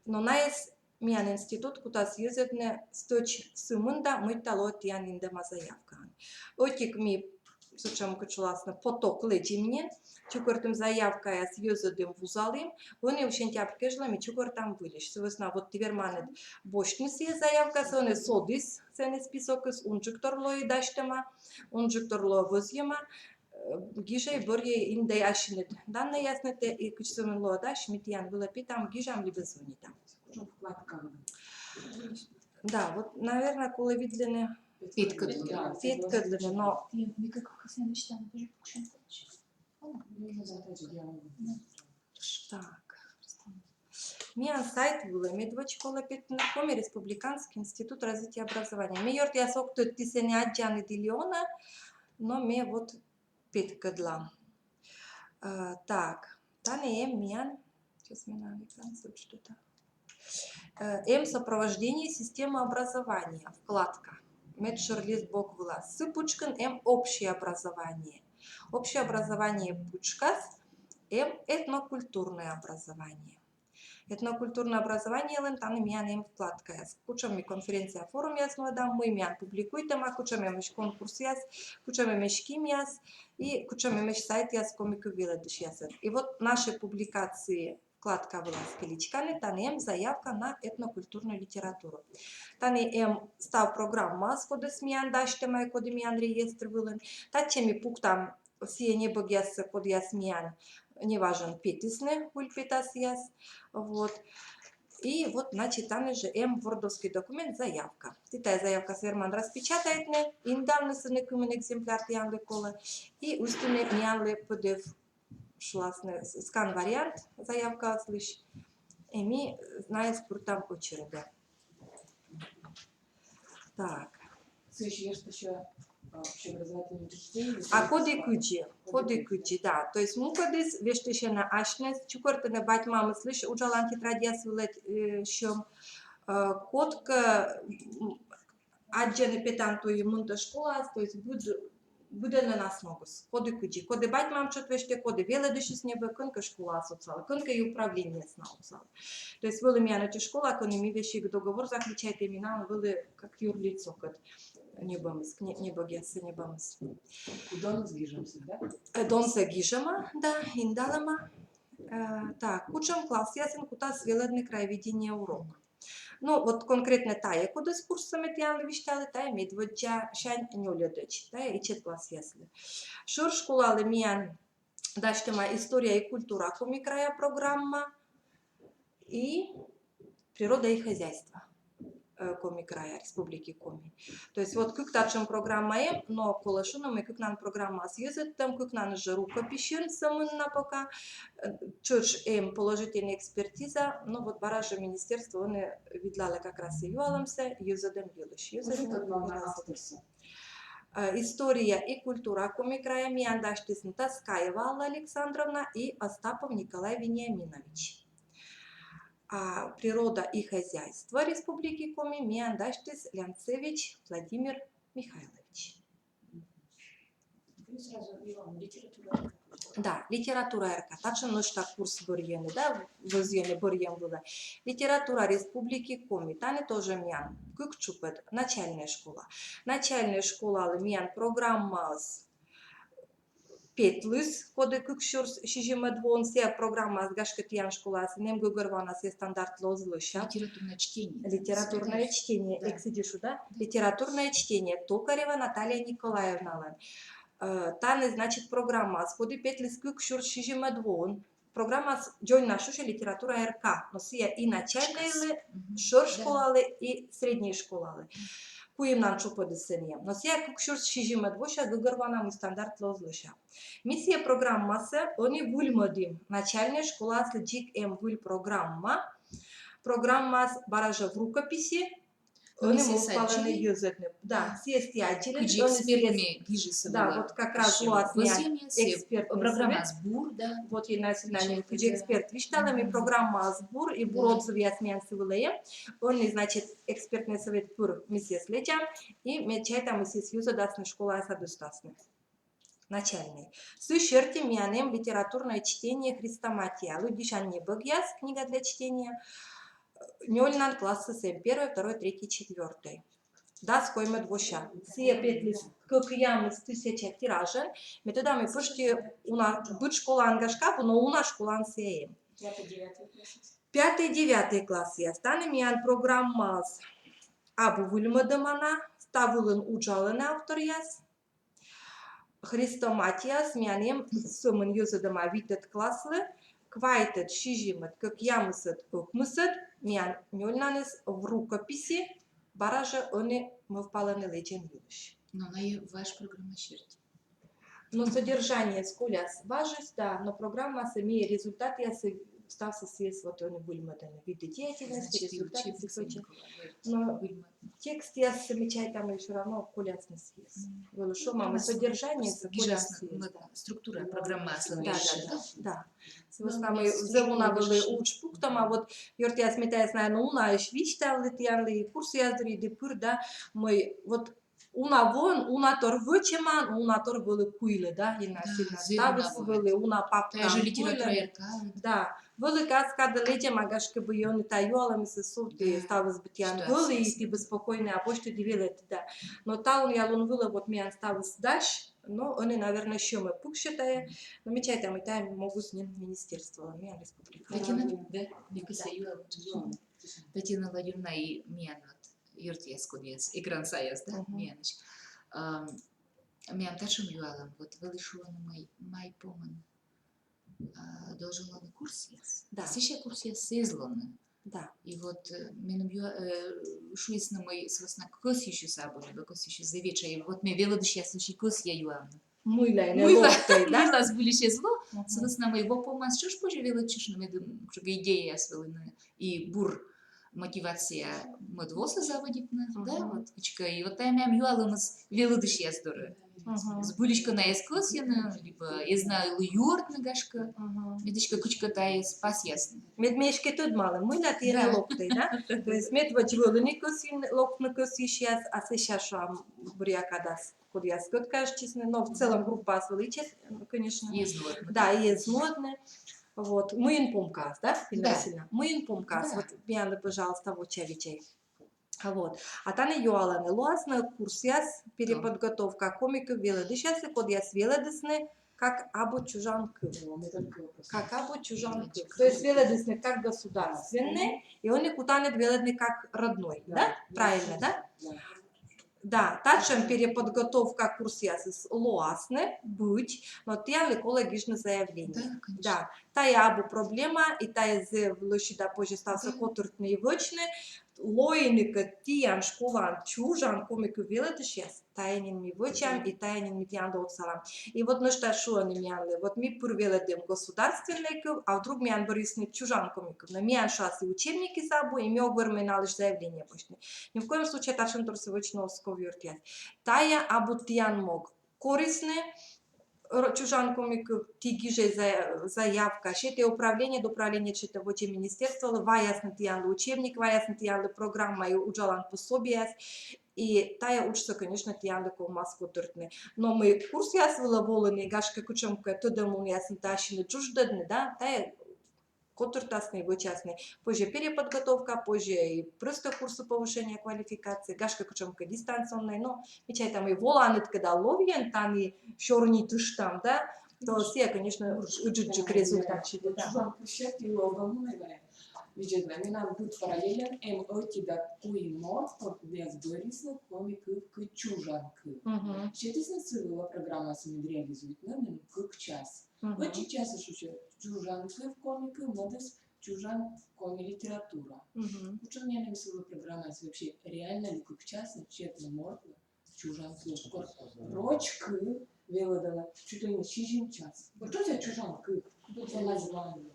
Но найӧс миян институт кутас йӧзӧдны стӧч сы мында, мыйта лоӧ тіян индӧма заявкаын. Ӧтик ми сэтшӧм, кыдз шуласны, поток лэдзим нин, чукӧртім заявкаяс, йӧзӧдім, вузалім, ӧні сентябрь кежлӧ ми чукӧртам выльысь. Сы вӧсна вот ті верманныд босьтны сійӧ заявкасӧ, ӧні содіс сэні списокыс, унджыктор лои дасьтӧма, унджыктор лои вӧзйӧма, э, гижӧй, бӧрйӧй, индӧй ассьыныд данныйяснытӧ, и кыдз сӧмын лоӧ дась, ми тіян вылӧ петам, гижам либӧ звонитам. Да, вот, наверное, колӧ видлыны. Петкӧдлыны. Петкӧдлыны, но... Ті, ми кӧ кӧсъям висьтавны, тоже пуксьӧм. Так. Миян сайт вылӧ медводз колӧ петны: Коми Республиканский институт развития образования. Ме ёртъяс ог тӧд, ті сэні аддзанныд али онӧ, но ме вот петкӧдла. Э, так, тані эм миян, сейчас ме на экран сыпчу да. Э, эм сопровождение системы образования, вкладка. Медшӧр лист бок вылас. Сы пытшкын эм общее образование. Общее образование пытшкас эм этнокультурное образование. Этнокультурное образованиелӧн тані миян эм вкладкаяс. Кутшӧм ми конференция-форумъяс нуӧдам, мый миян публикуйтӧма, кутшӧм эмӧсь конкурсъяс, кутшӧм эмӧсь кимъяс и кутшӧм эмӧсь сайтъяс коми кыв велӧдысьяслӧн. И вот наши публикации вкладка вылас кыличканныд, тані эм заявка на этнокультурную литературу. Тані эм став программаыс, кодӧс миян дасьтӧма и коді миян реестр вылын. Татчӧ ми пуктам сійӧ небӧгъяссӧ, кодъяс миян неважӧн петісны, выль петасъяс. Вот. И вот, значит, тані жӧ эм вордовскӧй документ, заявка. Ті тайӧ заявкасӧ верманныд распечатайтны, индавны сэні кымын экземпляр тіянлы колӧ, и ыстыны миянлы П Д Ф, шуласны, с-, скан-вариант заявкаыслысь. И ми найӧс пыртам очередьӧ. Так. Сыысь вештысьӧ, а, общеобразовательное учреждение. А коді кыдзи, коді кыдзи, да. То есть мукӧдыс вештысьӧны асьныс, чукӧртӧны бать-мамыслысь уджалан тетрадьяс вылӧ, э, сьӧм, э, кодкӧ, м, аддзӧны петан туй мынтӧ школаас, то есть быд-, быдӧнлӧн ас ногыс. Коді кыдзи, коді бать-мам тшӧт вештӧ, коді велӧдысьыс ньӧбӧ, кӧнкӧ школаас отсалӧ, кӧнкӧ и управлениеыс на отсалӧ. То есть вӧлі миян ӧти школа, кӧні ми весиг договор заключайтім, и налы вӧлі как юрлицокӧд ньӧбӧмыс, не-, небӧгъяссӧ ньӧбӧмыс. Доныс гижӧмыс, да? Э, донсӧ гижӧма, да, индалӧма. Э, так, кутшӧм классъясын кутас велӧдны краеведение урок? Ну, вот конкретнӧ тайӧ, кодӧс курссӧ ме тіянлы висьталі, тайӧ медводдзасянь нёльӧдӧдз, тайӧ ичӧт классъяслы. Шӧр школалы миян дасьтӧма «История и культура Коми края» программа и «Природа и хозяйство, э, Коми края, Республики Коми». То есть вот кык татшӧм программа эм, но колӧ шуны, мый кыкнан программаыс йӧзӧдтӧм, кыкнаныс жӧ рукописьын сӧмын на пока, э, тшӧтш эм положительнӧй экспертиза, но вот бара жӧ министерство ӧні видлалӧ как раз и юалӧмсӧ йӧзӧдӧм йылысь. Йӧзӧдӧм йылысь. Э, «История и культура Коми края» миян дасьтісны Таскаева Алла Александровна и Остапов Николай Вениаминович. А «Природа и хозяйство Республики Коми» миян дасьтіс Лянцевич Владимир Михайлович. Ну, сразу и вам литература. Да, литература РК. Татшӧм нӧшта курс бӧрйӧны, да, вӧзйӧны бӧрйӧм вылӧ. «Литература Республики Коми». Тані тоже миян кык чупӧд. Начальная школа. Начальная школалы миян программаыс петліс, коді кык сюрс сизимӧд воын. Сійӧ программаыс, гашкӧ, тіян школаас эм, гӧгӧрвоана, сійӧ стандартлы оз лӧся. Литературное чтение. Литературное чтение, да. Эксидишу, да? Да. Литературное чтение Токарева Наталья Николаевналӧн. Э, тані, значит, программаыс, коді петліс кык сюрс сизимӧд воын. Программаыс дзоньнас шусьӧ «Литература РК», но сійӧ и начальнӧйлы, шӧр школалы, и средней школалы. Куимнан чупӧдыс сэні эм. Но сійӧ кык сюрс сизимӧд вося, гӧгӧрвоана, мый стандартлы оз лӧся. Ми сійӧ программасӧ ӧні выльмӧдім. Начальнӧй школаыслы дзик эм выль программа. Программаыс бара жӧ в рукописи, ӧні мӧвпалӧны йӧзӧдны. Да, сійӧс ті аддзинныд, кыдзи экспертнӧй гижисны. Да, вот как раз лоас миян экспертнӧй программаыс бур, да. Вот, Елена Васильевна, кыдзи эксперт висьталӧ, мый программаыс бур, и бур отзывъяс миян сы вылӧ эм. Ӧні, значит, экспертнӧй совет пыр ми сійӧс лэдзам, и ме чайта, мый сійӧс йӧзӧдасны, школаясад ыстасны. Начальнӧй. Сы серти миян эм литературное чтение «Хрестоматия». Лыддьысян небӧгъяс, книга для чтения. Нёльнан классыс эм: первой, второй, третьей, четвёртӧй. Дас коймӧд вося. Сійӧ петліс кӧкъямыс тысяча тиражӧн. Ме тӧда, мый пӧшти уна, быд школаын, гашкӧ, абу, но уна школаын сійӧ эм. Пятый, девятый классъяс. Тані миян программаыс абу выльмӧдӧма на, став вылын уджалӧны авторъяс. Хрестоматияыс миян эм сӧмын йӧзӧдӧма витӧд класслы, квайтӧд, сизимӧд, кӧкъямысӧд, ӧкмысӧд, миян нёльнаныс в рукописи, бара жӧ ӧні мӧвпалӧны лэдзӧм йылысь. Но найӧ важ программа серти. Но содержание коляс важӧн, да, но программасӧ ми результатъяссӧ ставсӧ сійӧс вот ӧні выльмӧдӧны, виды деятельности, результаты, сійӧс. Но текстъяссӧ, ми чайтам, и всё равно колясны сійӧс. Вӧлі шуӧма, мый содержание колясны сійӧс, да. Структура программаыс. Да, да, да. Сы вӧсна мый зэв уна вӧлі удж пуктӧма, вот, ёртъяс, ме тайӧс, наверно, унаысь висьтавлі тіянлы и курсъяс дырйи, и пыр, да, мый вот уна воӧн, уна тор вӧчӧма, уна тор вӧлі куйлӧ, да, и на сильно ставыс вӧлі уна папка. Тайӧ жӧ литература РК. Да, вӧлі кад кадӧ лэдзӧма, гашкӧ бы, ӧні тайӧ юалӧмыс сувті, ставыс бы тіян вӧлі, и ті бы спокойнӧя босьтінныд, велӧдінныд, да. Но талунъя лун вылӧ вот миян ставыс дась, но ӧні, наверно, сьӧмӧ пуксьӧ тайӧ, но ми чайтам, и тайӧ могыс нин министерстволӧн, миян республикалӧн. Татьяна Владимировна, и миян вот ёртъяс, кодъяс Эгран саяс, да, миянысь. Ам, миян татшӧм юалӧм, вот вӧлі шуӧны, мый май помын, а, должен лоны курсъяс. Да. Сэсся курсъяс эз лоны. Да. И вот, э, меным юа-, э, шуисны, мый сы вӧсна кӧсйысьыс абу, либӧ кӧсйысьыс зэв этша. И вот ме велӧдысьяслысь кӧсъя юавны. Мыйла нин локтӧй, да? Мыйла збыльысь эз ло, сы вӧсна мый во помас тшӧтш позьӧ велӧдчыны, медым кутшӧмкӧ идеяяс вӧліны и бур мотивация мӧд восӧ заводитны, да, вот, кыдзкӧ, и вот тайӧ миян юалӧмыс велӧдысьяс дорӧ. Збыльысь кӧ найӧс кӧсйӧны, либӧ эз на ылі юӧртны, гашкӧ, мед эськӧ кыдзкӧ тайӧс пасъясны. Мед ми эськӧ тӧдмалам, мыйла тіян локтӧй, да? То есть медводз вӧліны кӧсйӧм, локтӧны кӧсйысьяс, а сэсся, шуам, бӧръя кадас кодъяскӧд кажитчисны, но в целом группаас вӧлі ичӧт, конечно. И эз нуӧдны. Да, и эз нуӧдны. Вот, мыйын помкаыс, да? Да. Мыйын помкаыс. Да. Вот миянлы, пожалуйста, вочавидзӧй. А вот. А тані юалӧны, лоасны курсъяс, переподготовка коми кыв велӧдысьяслы, кодъяс велӧдісны как абу чужан кыв. Как абу чужан кыв. То есть велӧдісны как государственный, и ӧні кутанныд велӧдны как родной, да? Правильно, да? Да, татшӧм переподготовка курсъясыс лоасны, быть, но тіянлы колӧ гижны заявление. Да, конечно. Да, тайӧ абу проблема, и тайӧ зэв лӧсьыда позьӧ ставсӧ котыртны и вӧчны, лоины кӧ тіян школаын чужан коми кыв велӧдысьяс, тайӧ нин ми вӧчам, и тайӧ нин ми тіянлы отсалам. И вот нӧшта шуӧны миянлы, вот ми пыр велӧдім государственный кыв, а вдруг миян бӧрйисны чужан коми кыв. Но миян, шуасны, учебникыс абу, и ми ог вермӧй налысь заявление босьтны. Ни в коем случае татшӧмторсӧ вӧчны оз ков, ёртъяс. Тайӧ абу тіян мог. Корисны ро-, чужан коми кыв, ті гижӧй за-, заявка, сетӧй управление, да управление сетӧ водзӧ министерстволы, ваясны тіянлы учебник, ваясны тіянлы программа и уджалан пособиеяс. И тайӧ уджсӧ, конечно, тіянлы ковмас котыртны. Но мый курсъяс вылӧ волыны, гашкӧ, кутшӧмкӧ тӧдӧмлунъясӧн ті ассьыныд джуджӧдӧдны, да, тайӧ котыртасны, вӧчасны. Позьӧ переподготовка, позьӧ и просто курсы повышения квалификации, гашкӧ, кутшӧмкӧ дистанционнӧй, но ми чайтам, и воланныд кӧ да ловйӧн тані сёрнитыштам, да, то сійӧ, конечно, ыджыдджык результат сетӧ, да. Чужан кыв серти лоӧ вӧлі, видзӧдла, менам быд параллельӧн эм ӧти да куим морт, кодъяс бӧрйисны коми кыв кыдз чужан кыв. Сетісны сы вылӧ программасӧ, мед реализуйтны, меным кык час. Ӧти часӧ шусьӧ чужан кыв, коми кыв, мӧдыс чужан коми литература. Кутшӧм нин эм сы вылӧ программаыс, вообще реально ли кык часӧ сетны мортлы чужан кыв? Кор роч кыв велӧдалӧ чуть ли не сизим час. Вот что за чужан кыв? Что за название?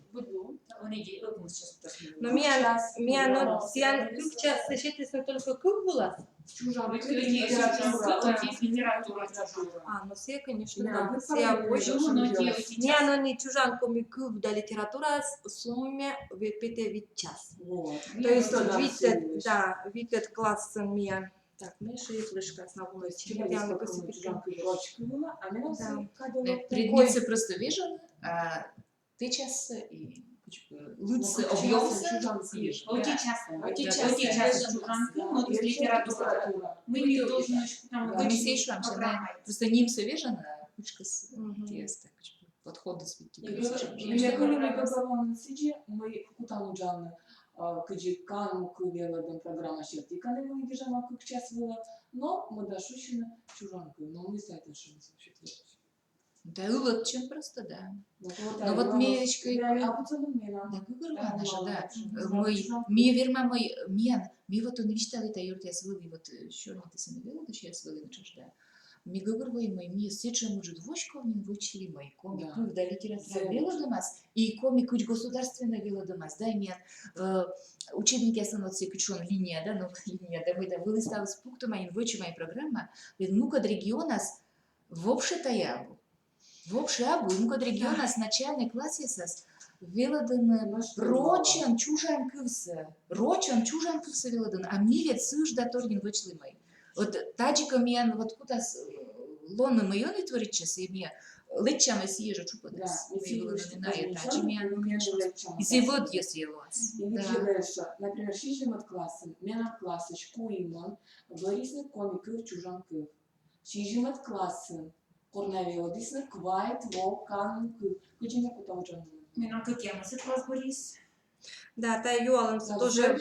Но миян, миян но тіян кык часӧ сетісны только кыв вылас. Чужан кыв, литература. А, ну сійӧ, конечно, да, сійӧ позьӧ. Миян ӧні чужан коми кыв да литература сумме ве-, петӧ вит час. То есть витӧд, да, витӧд классын миян. Так, ми шыйӧ флешкаыс на вунӧдчи. Предметсӧ просто вежӧны, а тэ часӧ и лыдсӧ, объёмсӧ. Ӧти часӧ. Ӧти часӧ. Ӧти часӧ чужан кыв, мӧдыс литература. Мый ми должны там вӧчны программаӧ. Просто нимсӧ вежӧны, а кутшӧмкӧ тайӧ так, подходыс ведь. И ме кӧсъя, мый кутам уджавны, а, кыдзи канму кыв велӧдӧм программа серти, кӧні вӧлі гижӧма кык час вылӧ, но мӧда шусьыны чужан кыв, но мый сайта шуӧны вообще. Да, ылӧдчӧм просто, да. Но вот ми эськӧ, да, гӧгӧрвоана жӧ, да. Мый, ми вермам, мый, миян, ми вот ӧні висьталі тай ёртъяс вылӧ, вот, э, сёрнитісны велӧдысьяс вылӧ, да. Ми гӧгӧрвоим, мый ми сэтшӧм ыджыд воськов нин вӧчлім, мый коми кыв да литература велӧдӧмас, и коми кыв государственнӧй велӧдӧмас, да, и миян, э, учебникъясын вот сэтшӧм линия, да, ну, линия, да, мый да, вылыс ставыс пуктӧма нин, вӧчӧма нин программа, ведь мукӧд регионас вообще тайӧ абу. Вообще абу, и мукӧд регионас начальнӧй классъясас велӧдӧны рочӧн чужан кывсӧ. Рочӧн чужан кывсӧ велӧдӧны, а ми ведь сыысь да тор нин вӧчлім. Вот тадзи кӧ миян вот кутас, э, лоны, мый ӧні творитчӧ, и ми лэччам сійӧ жӧ чупӧдас. Да, мый вӧліны найӧ тадзи миян, конечно, и сійӧ вӧдйӧ сійӧ лоас. И, например, сизимӧд классын, менам классысь куимӧн бӧрйисны коми кыв чужан кыв. Сизимӧд классын кор найӧ велӧдісны квайт во канун кыв. Кыдзи нӧ кутасны уджавны? Менам кӧкъямысӧд класс бӧрйис. Да, тайӧ юалӧмсӧ тоже.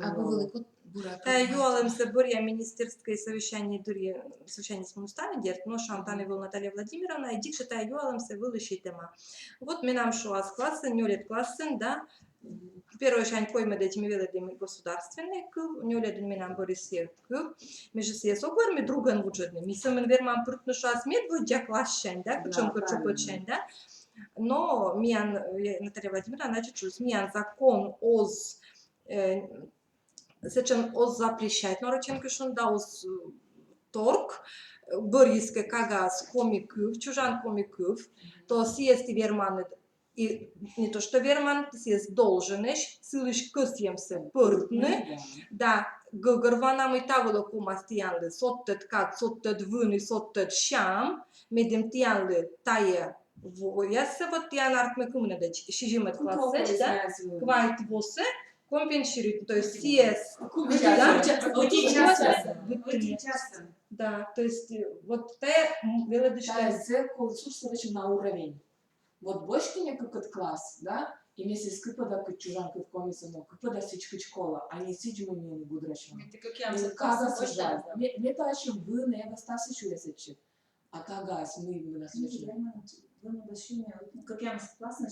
Абу вӧлі кут бура. Тайӧ юалӧмсӧ бӧръя министерскӧй совещание дырйи, совещаниеыс мун ставӧн, дерт, но шуам, тані вӧлі Наталья Владимировна, и дзик жӧ тайӧ юалӧмсӧ вӧлі сетӧма. Вот менам шуас классын, нёльӧд классын, да, первойсянь коймӧдӧдз ми велӧдім государственнӧй кыв, нёльӧдын менам бӧрйис сійӧ кыв, ме жӧ сійӧс ог вермы другӧн вуджӧдны, ми сӧмын вермам пыртны, шуам, медводдза классянь, да, кутшӧмкӧ чупӧдсянь, да. Но миян, э, Наталья Владимировна, значит, шуис, миян закон оз, э, сэтшӧм оз запрещайт, но рочӧн кыв шуны, да, оз, э, торк, э, бӧрйис кӧ кагаас коми кыв, чужан коми кыв, то сійӧс ті верманныд, и не то что верманныд, сійӧс долженӧсь сылысь кӧсйӧмсӧ пӧртны, да, гӧгӧрвоана, мый та вылӧ ковмас тіянлы содтӧд кад, содтӧд вын и содтӧд сям, медым тіянлы тайӧ вояссӧ, вот тіян артмӧ кымынӧдӧдз, сизимӧд классӧдз, да, квайт восӧ компенсируйтны, то есть сійӧс, да, да, то есть, э, вот тайӧ, м, велӧдысь. Тайӧ зэв колӧ сурсӧ вӧчны на уровень. Вот босьті нин кыкӧд класс, да, и ме сійӧс кыпӧда кыдз чужан кыв, коми сӧмын, кыпӧда сідз, кыдз колӧ, а не сідз, мый нин гудрасьӧма. Ме тайӧ ещӧ вӧчны, ме, ме тайӧ ещӧ вӧчны, эга ставсӧ сюя сэтчӧ. А кагаас мый мунас вӧчны? Кӧкъямысӧд классын.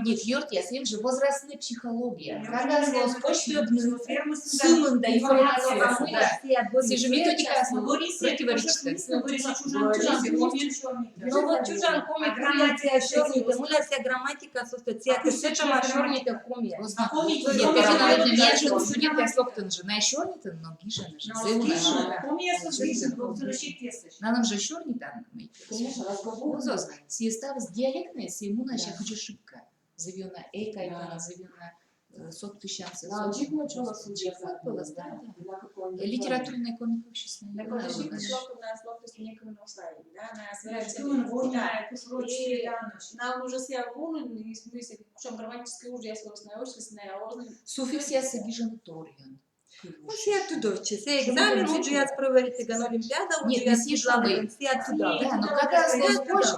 Нет, ёртъяс, эм жӧ возрастнӧй психология. Кагаас лоас позьӧ сӧмын да информациясӧ, да. Сійӧ жӧ методикаыс противоречитӧ. Но вот чужан коми грамматика сёрнитӧ, мыйла сійӧ грамматика сёрнитӧ, сійӧ сэтшӧма сёрнитӧ коми. Нет, студентъяс локтӧны жӧ, найӧ сёрнитӧны, но гижӧны жӧ. Налӧн жӧ сёрнитан. Конечно, разговор. Сійӧ ставыс диалектнӧй, сійӧ мунас кыдзи шыпка. Зэв ёна, эй, кайта, зэв ёна, э, содтысянсӧ. Да, дзик мочолас, дзик мочолас, да, да. Литературнӧй коми кывсьыс на. Нам уже сійӧ вунӧ, и в смысле, кутшӧм грамматическӧй уджъяс лоасны, ӧшинь на, ӧшинь. Суффиксъяссӧ гижӧны торйӧн. Ну, сійӧ тыдовтчӧ, сійӧ экзамен уджъяс проверитӧ, ган олимпиада уджъяс, сійӧ тыдалӧ, сійӧ тыдалӧ. Да, но кагаас лоас позь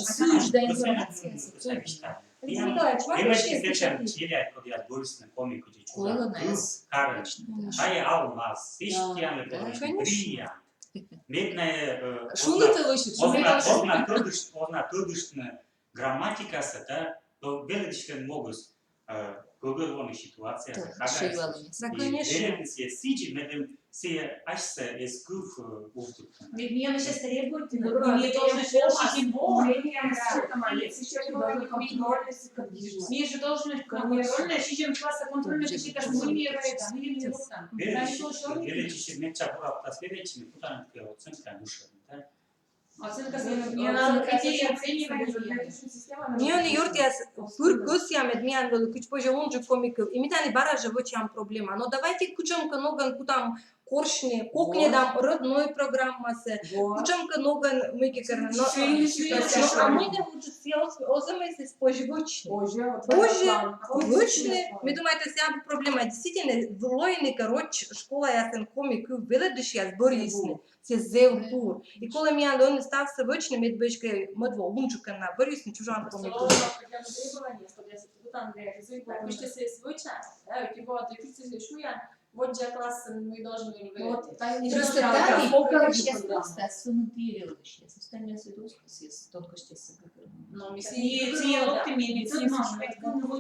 сыысь да информациясӧ. Алексей Николаевич, вам вообще сэтшӧм челядь, кодъяс бӧрйисны коми кыдзи чужан кыв карӧн. Тайӧ алмаз, сідз тіянлы бӧрйисны бриллиант. Мед найӧ, э, шуны тэ лӧсьыд, оз на тӧдышт-, оз на тӧдыштны грамматикасӧ, да, велӧдысьлӧн могыс, э, гӧгӧрвоны ситуациясӧ, кагаыс. Да, конечно. Сійӧ сідзи, медым сійӧ асьсӧ эз кыв, э, увтытны. Ведь миянлысь требуйтӧны, ми должны сёрнитны. Ми же должны контрольнӧй, сизим класса контрольнӧй, сідз кӧ ми вермам, ми не вермам. Велӧдчи-, велӧдчи медся бура пытас велӧдчыны, кутанныд кӧ оценкаӧн ышӧдны, да? Миян, ёртъяс, пыр кӧсъям, мед миян вӧлі кыдз позьӧ унджык коми кыв. И ми тані бара жӧ вӧчам проблема. Но давайте кутшӧмкӧ ногӧн кутам корсьны, кокньӧдам родной программасӧ, кутшӧмкӧ ногӧн мыйкӧ керны. Но, а мый нӧ уджыс, сійӧ оз, оз мый сійӧс позь вӧчны. Позь вӧчны. Ме думайта, сійӧ абу проблема. Действительно, лоины кӧ роч школаясын коми кыв велӧдысьяс бӧрйисны. Сійӧ зэв бур. И колӧ миян ӧні ставсӧ вӧчны, мед быттьӧкӧ мӧд во унджыкӧн на бӧрйисны чужан коми кыв. воддза классын мы должны были... Вот, тайм Просто ждала. там Сколько только же сейчас было? Просто сунутые велыдышья, остальные все тонкостей. Но ми И сие, сие локтім медицинскӧй.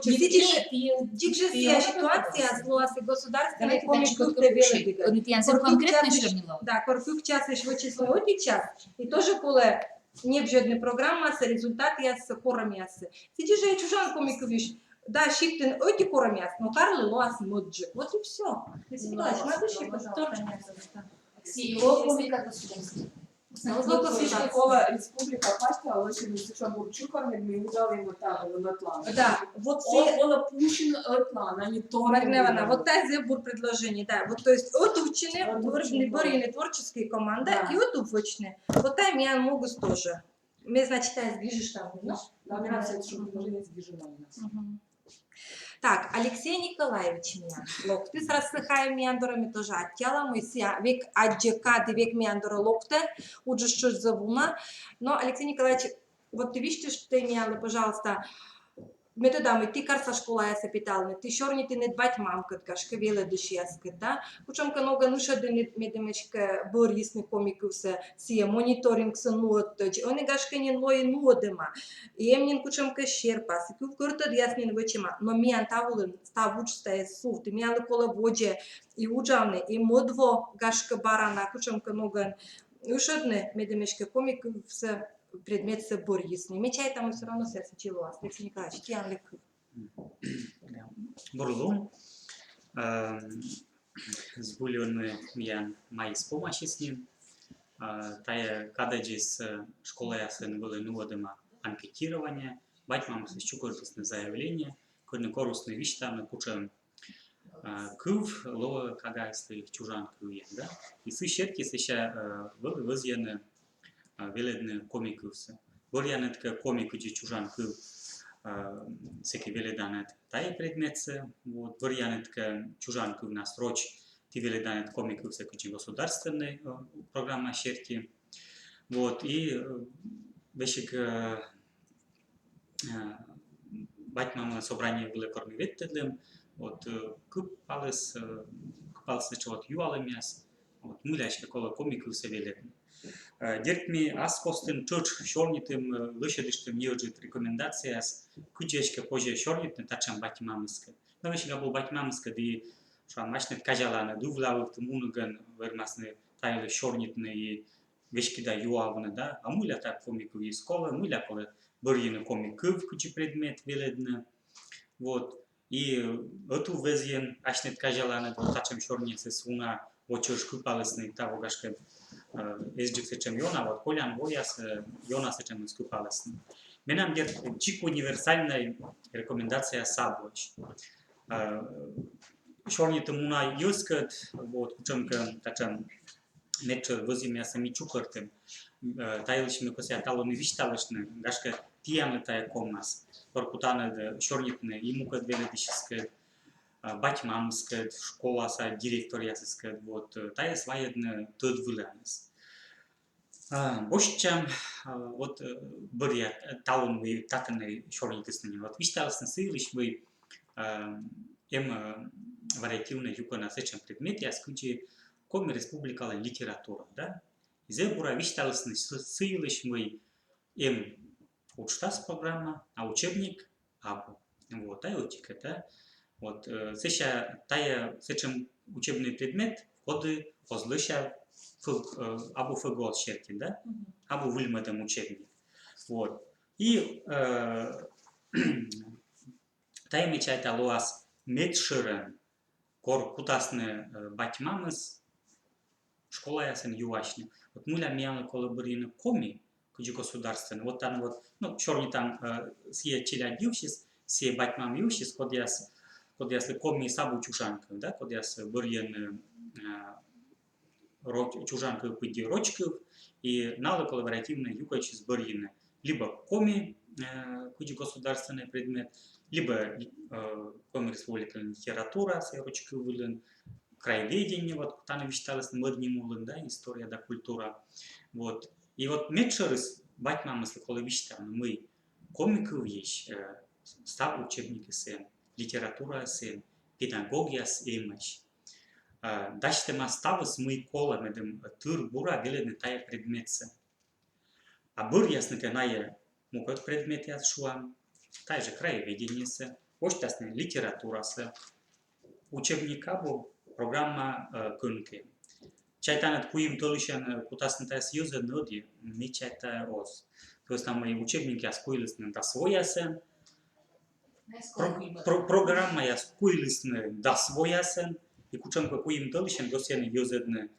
Видите, дзик жӧ сія ситуация лоас и государственнӧй коми кывтӧ велӧдігӧн. Они тіян конкретно Кӧркӧ сёрнила. Да, кӧркӧ час вӧчис лои ӧти час. И тоже колӧ небзьӧдны программасӧ результатъяссӧ, корӧмъяссӧ. Сідзи жӧ чужан коми кывйысь да сиктын ӧти корӧмъяс, но карлы лоас мӧдджык. Вот и всё. Василий Николаевич, надо ещё, пожалуйста. Сие локтім как государство. Сідзи колӧ республика пасьтала лӧсьыны сэтшӧм бур чукӧр, мед ми уджалім вот так вот ӧтлаын. Да, вот сие... Колӧ пуксьыны ӧтлаын, а не то. Марина Ивановна, вот тайӧ зэв бур предложение, да. Вот, то есть ӧтувтчыны, бӧрйыны творческӧй команда и ӧтув вӧчны. Вот тайӧ миян могыс тоже. Ме, значит, тайӧс гижыштам, но? Да, миян сэтшӧм предложение гижӧма. Так, Алексей Николаевич миян локтіс, раз сійӧ миян дорӧ, ме тоже аттьӧала, мый сійӧ век аддзӧ кад и век миян дорӧ локтӧ, уджыс тшӧтш зэв уна. Но, Алексей Николаевич, вот ті висьтавтӧй миянлы, пожалуйста, ме тӧда, мый ті карса школаясӧ петалінныд, ті сёрнитінныд бать-мамкӧд, гашкӧ, велӧдысьяскӧд, да? Кутшӧмкӧ ногӧн ышӧдінныд, медым эськӧ бӧрйисны коми кывсӧ, сійӧ мониторингсӧ нуӧдтӧдз, ӧні, гашкӧ, нин лои нуӧдӧма. И эм нин кутшӧмкӧ серпас, и кывкӧртӧдъяс нин вӧчӧма, но миян та вылын став удж тайӧ сувт, и миянлы колӧ водзӧ и уджавны, и мӧд во, гашкӧ, бара на кутшӧмкӧ ногӧн ышӧдны, медым эськӧ коми кывсӧ предметсӧ бӧрйисны. Ме чайта, мый всё равно сійӧ сідзи лоас. Алексей Николаевич, тіянлы кыв. Бур лун. Эм, збыль ӧні миян майыс помасис нин. Э, тайӧ кадӧдзыс, э, школаясын вӧлі нуӧдӧма анкетирование. Бать-мамыс чукӧртісны заявление, кӧні корисны висьтавны, кутшӧм, э, кыв лоӧ кагаыслы чужан кывйӧн, да? И сы серти сэсся, э, вӧлі вӧзйӧны, э, велӧдны коми кывсӧ. Бӧръянныд кӧ коми кыдзи чужан кыв, э, сэки велӧданныд тайӧ предметсӧ, вот, бӧръянныд кӧ чужан кывнас роч, ті велӧданныд коми кывсӧ кыдзи государственнӧй, э, программа серти. Вот, и, э, весиг, э, э, бать-мамлӧн собрание вылӧ кор ми ветлӧдлім, вот, э, кыпаліс, э, кыпаліс сэтшӧм вот юалӧмъяс, вот, мыйла эськӧ колӧ коми кывсӧ велӧдны. Э, дерт, ми ас костын тшӧтш сёрнитім, э, лӧсьӧдыштім неыджыд рекомендацияяс, кыдзи эськӧ позьӧ сёрнитны татшӧм бать-мамыскӧд. Но весиг абу бать-мамыскӧд и, шуам, асьныд казяланныд, ывла вывті мунігӧн вермасны та йылысь сёрнитны и веськыда юавны, да, а мыйла тайӧ коми кывйыс колӧ, мыйла колӧ бӧрйыны коми кыв кыдзи предмет велӧдны. Вот. И ӧтуввезйын асьныд казяланныд вот татшӧм сёрниыс уна во чӧж кыпалісны, таво, гашкӧ, э, эсджык сэтшӧм ёна, вот колян вояс, э, ёна сэтшӧмыс кыпалісны. Менам, дерт, дзик универсальнӧй рекомендацияяс абуӧсь. Э, сёрнитім уна йӧзкӧд, вот, кутшӧмкӧ татшӧм медшӧр вӧзйӧмъяссӧ ми чукӧртім. Э, та йылысь ме кӧсъя талун висьтавны, гашкӧ, тіянлы тайӧ ковмас. Кор кутанныд, э, сёрнитны и мукӧд велӧдысьыскӧд, э, бать-мамыскӧд, школаса директоръясыскӧд, вот, э, тайӧс вайӧдны тӧд выланыс. А, босьтчам, а, вот, э, бӧръя, э, талун мый татӧн сёрнитісны нин. Вот висьталісны сы йылысь, мый, э, эм, э, вариативнӧй юкӧнас сэтшӧм предметъяс, кыдзи Коми Республикалӧн литература, да? И зэв бура висьталісны сы, сы йылысь, мый эм уджтас программа, а учебник абу. Вот, тайӧ ӧтикӧд, да? Вот, э, сэсся тайӧ сэтшӧм учебнӧй предмет, коді оз лӧся фӧг-, э, абу ФГОС серти, да? Абу выльмӧдӧм учебник. Вот. И, э, тайӧ, ме чайта, лоас медшӧрӧн, кор кутасны, э, бать-мамыс школаясын юасьны. Вот мыйла миянлы колӧ бӧрйыны коми кыдзи государственнӧй. Вот тані вот, ну, сёрнитам, э, сійӧ челядь йывсьыс, сійӧ бать-мам йывсьыс, кодъяс, кодъяслы коми абу чужан кыв, да, кодъяс бӧрйӧны, э, ро-, чужан кыв пыдди роч кыв, и налы колӧ вариативнӧй юкӧнсьыс бӧрйыны либӧ коми, э, кыдзи государственнӧй предмет, либӧ, э, Коми Республикалӧн литература, сійӧ роч кыв вылын, краеведение, вот, тані висьталісны, мӧд ним улын, да, история да культура. Вот. И вот медшӧрыс бать-мамыслы колӧ висьтавны, мый коми кывйысь, э, став учебникыс эм, литератураыс эм, педагогъяс эмӧсь. дасьтӧма ставыс, мый колӧ, медым тыр бура велӧдны тайӧ предметсӧ. А бӧръясны кӧ найӧ мукӧд предметъяс, шуам, тайӧ жӧ краеведениесӧ, восьтасны литературасӧ, учебник абу, программа кӧнкӧ. Чайтан, ӧд куим тӧлысьӧн кутасны тайӧс йӧзӧдны, ӧдйӧ, ме чайта, оз. То есть там и учебникъяс куйлісны дас воясӧн, программаяс куйлісны дас воясӧн, и кутшӧмкӧ куим тӧлысьӧн кӧсйӧны йӧзӧдны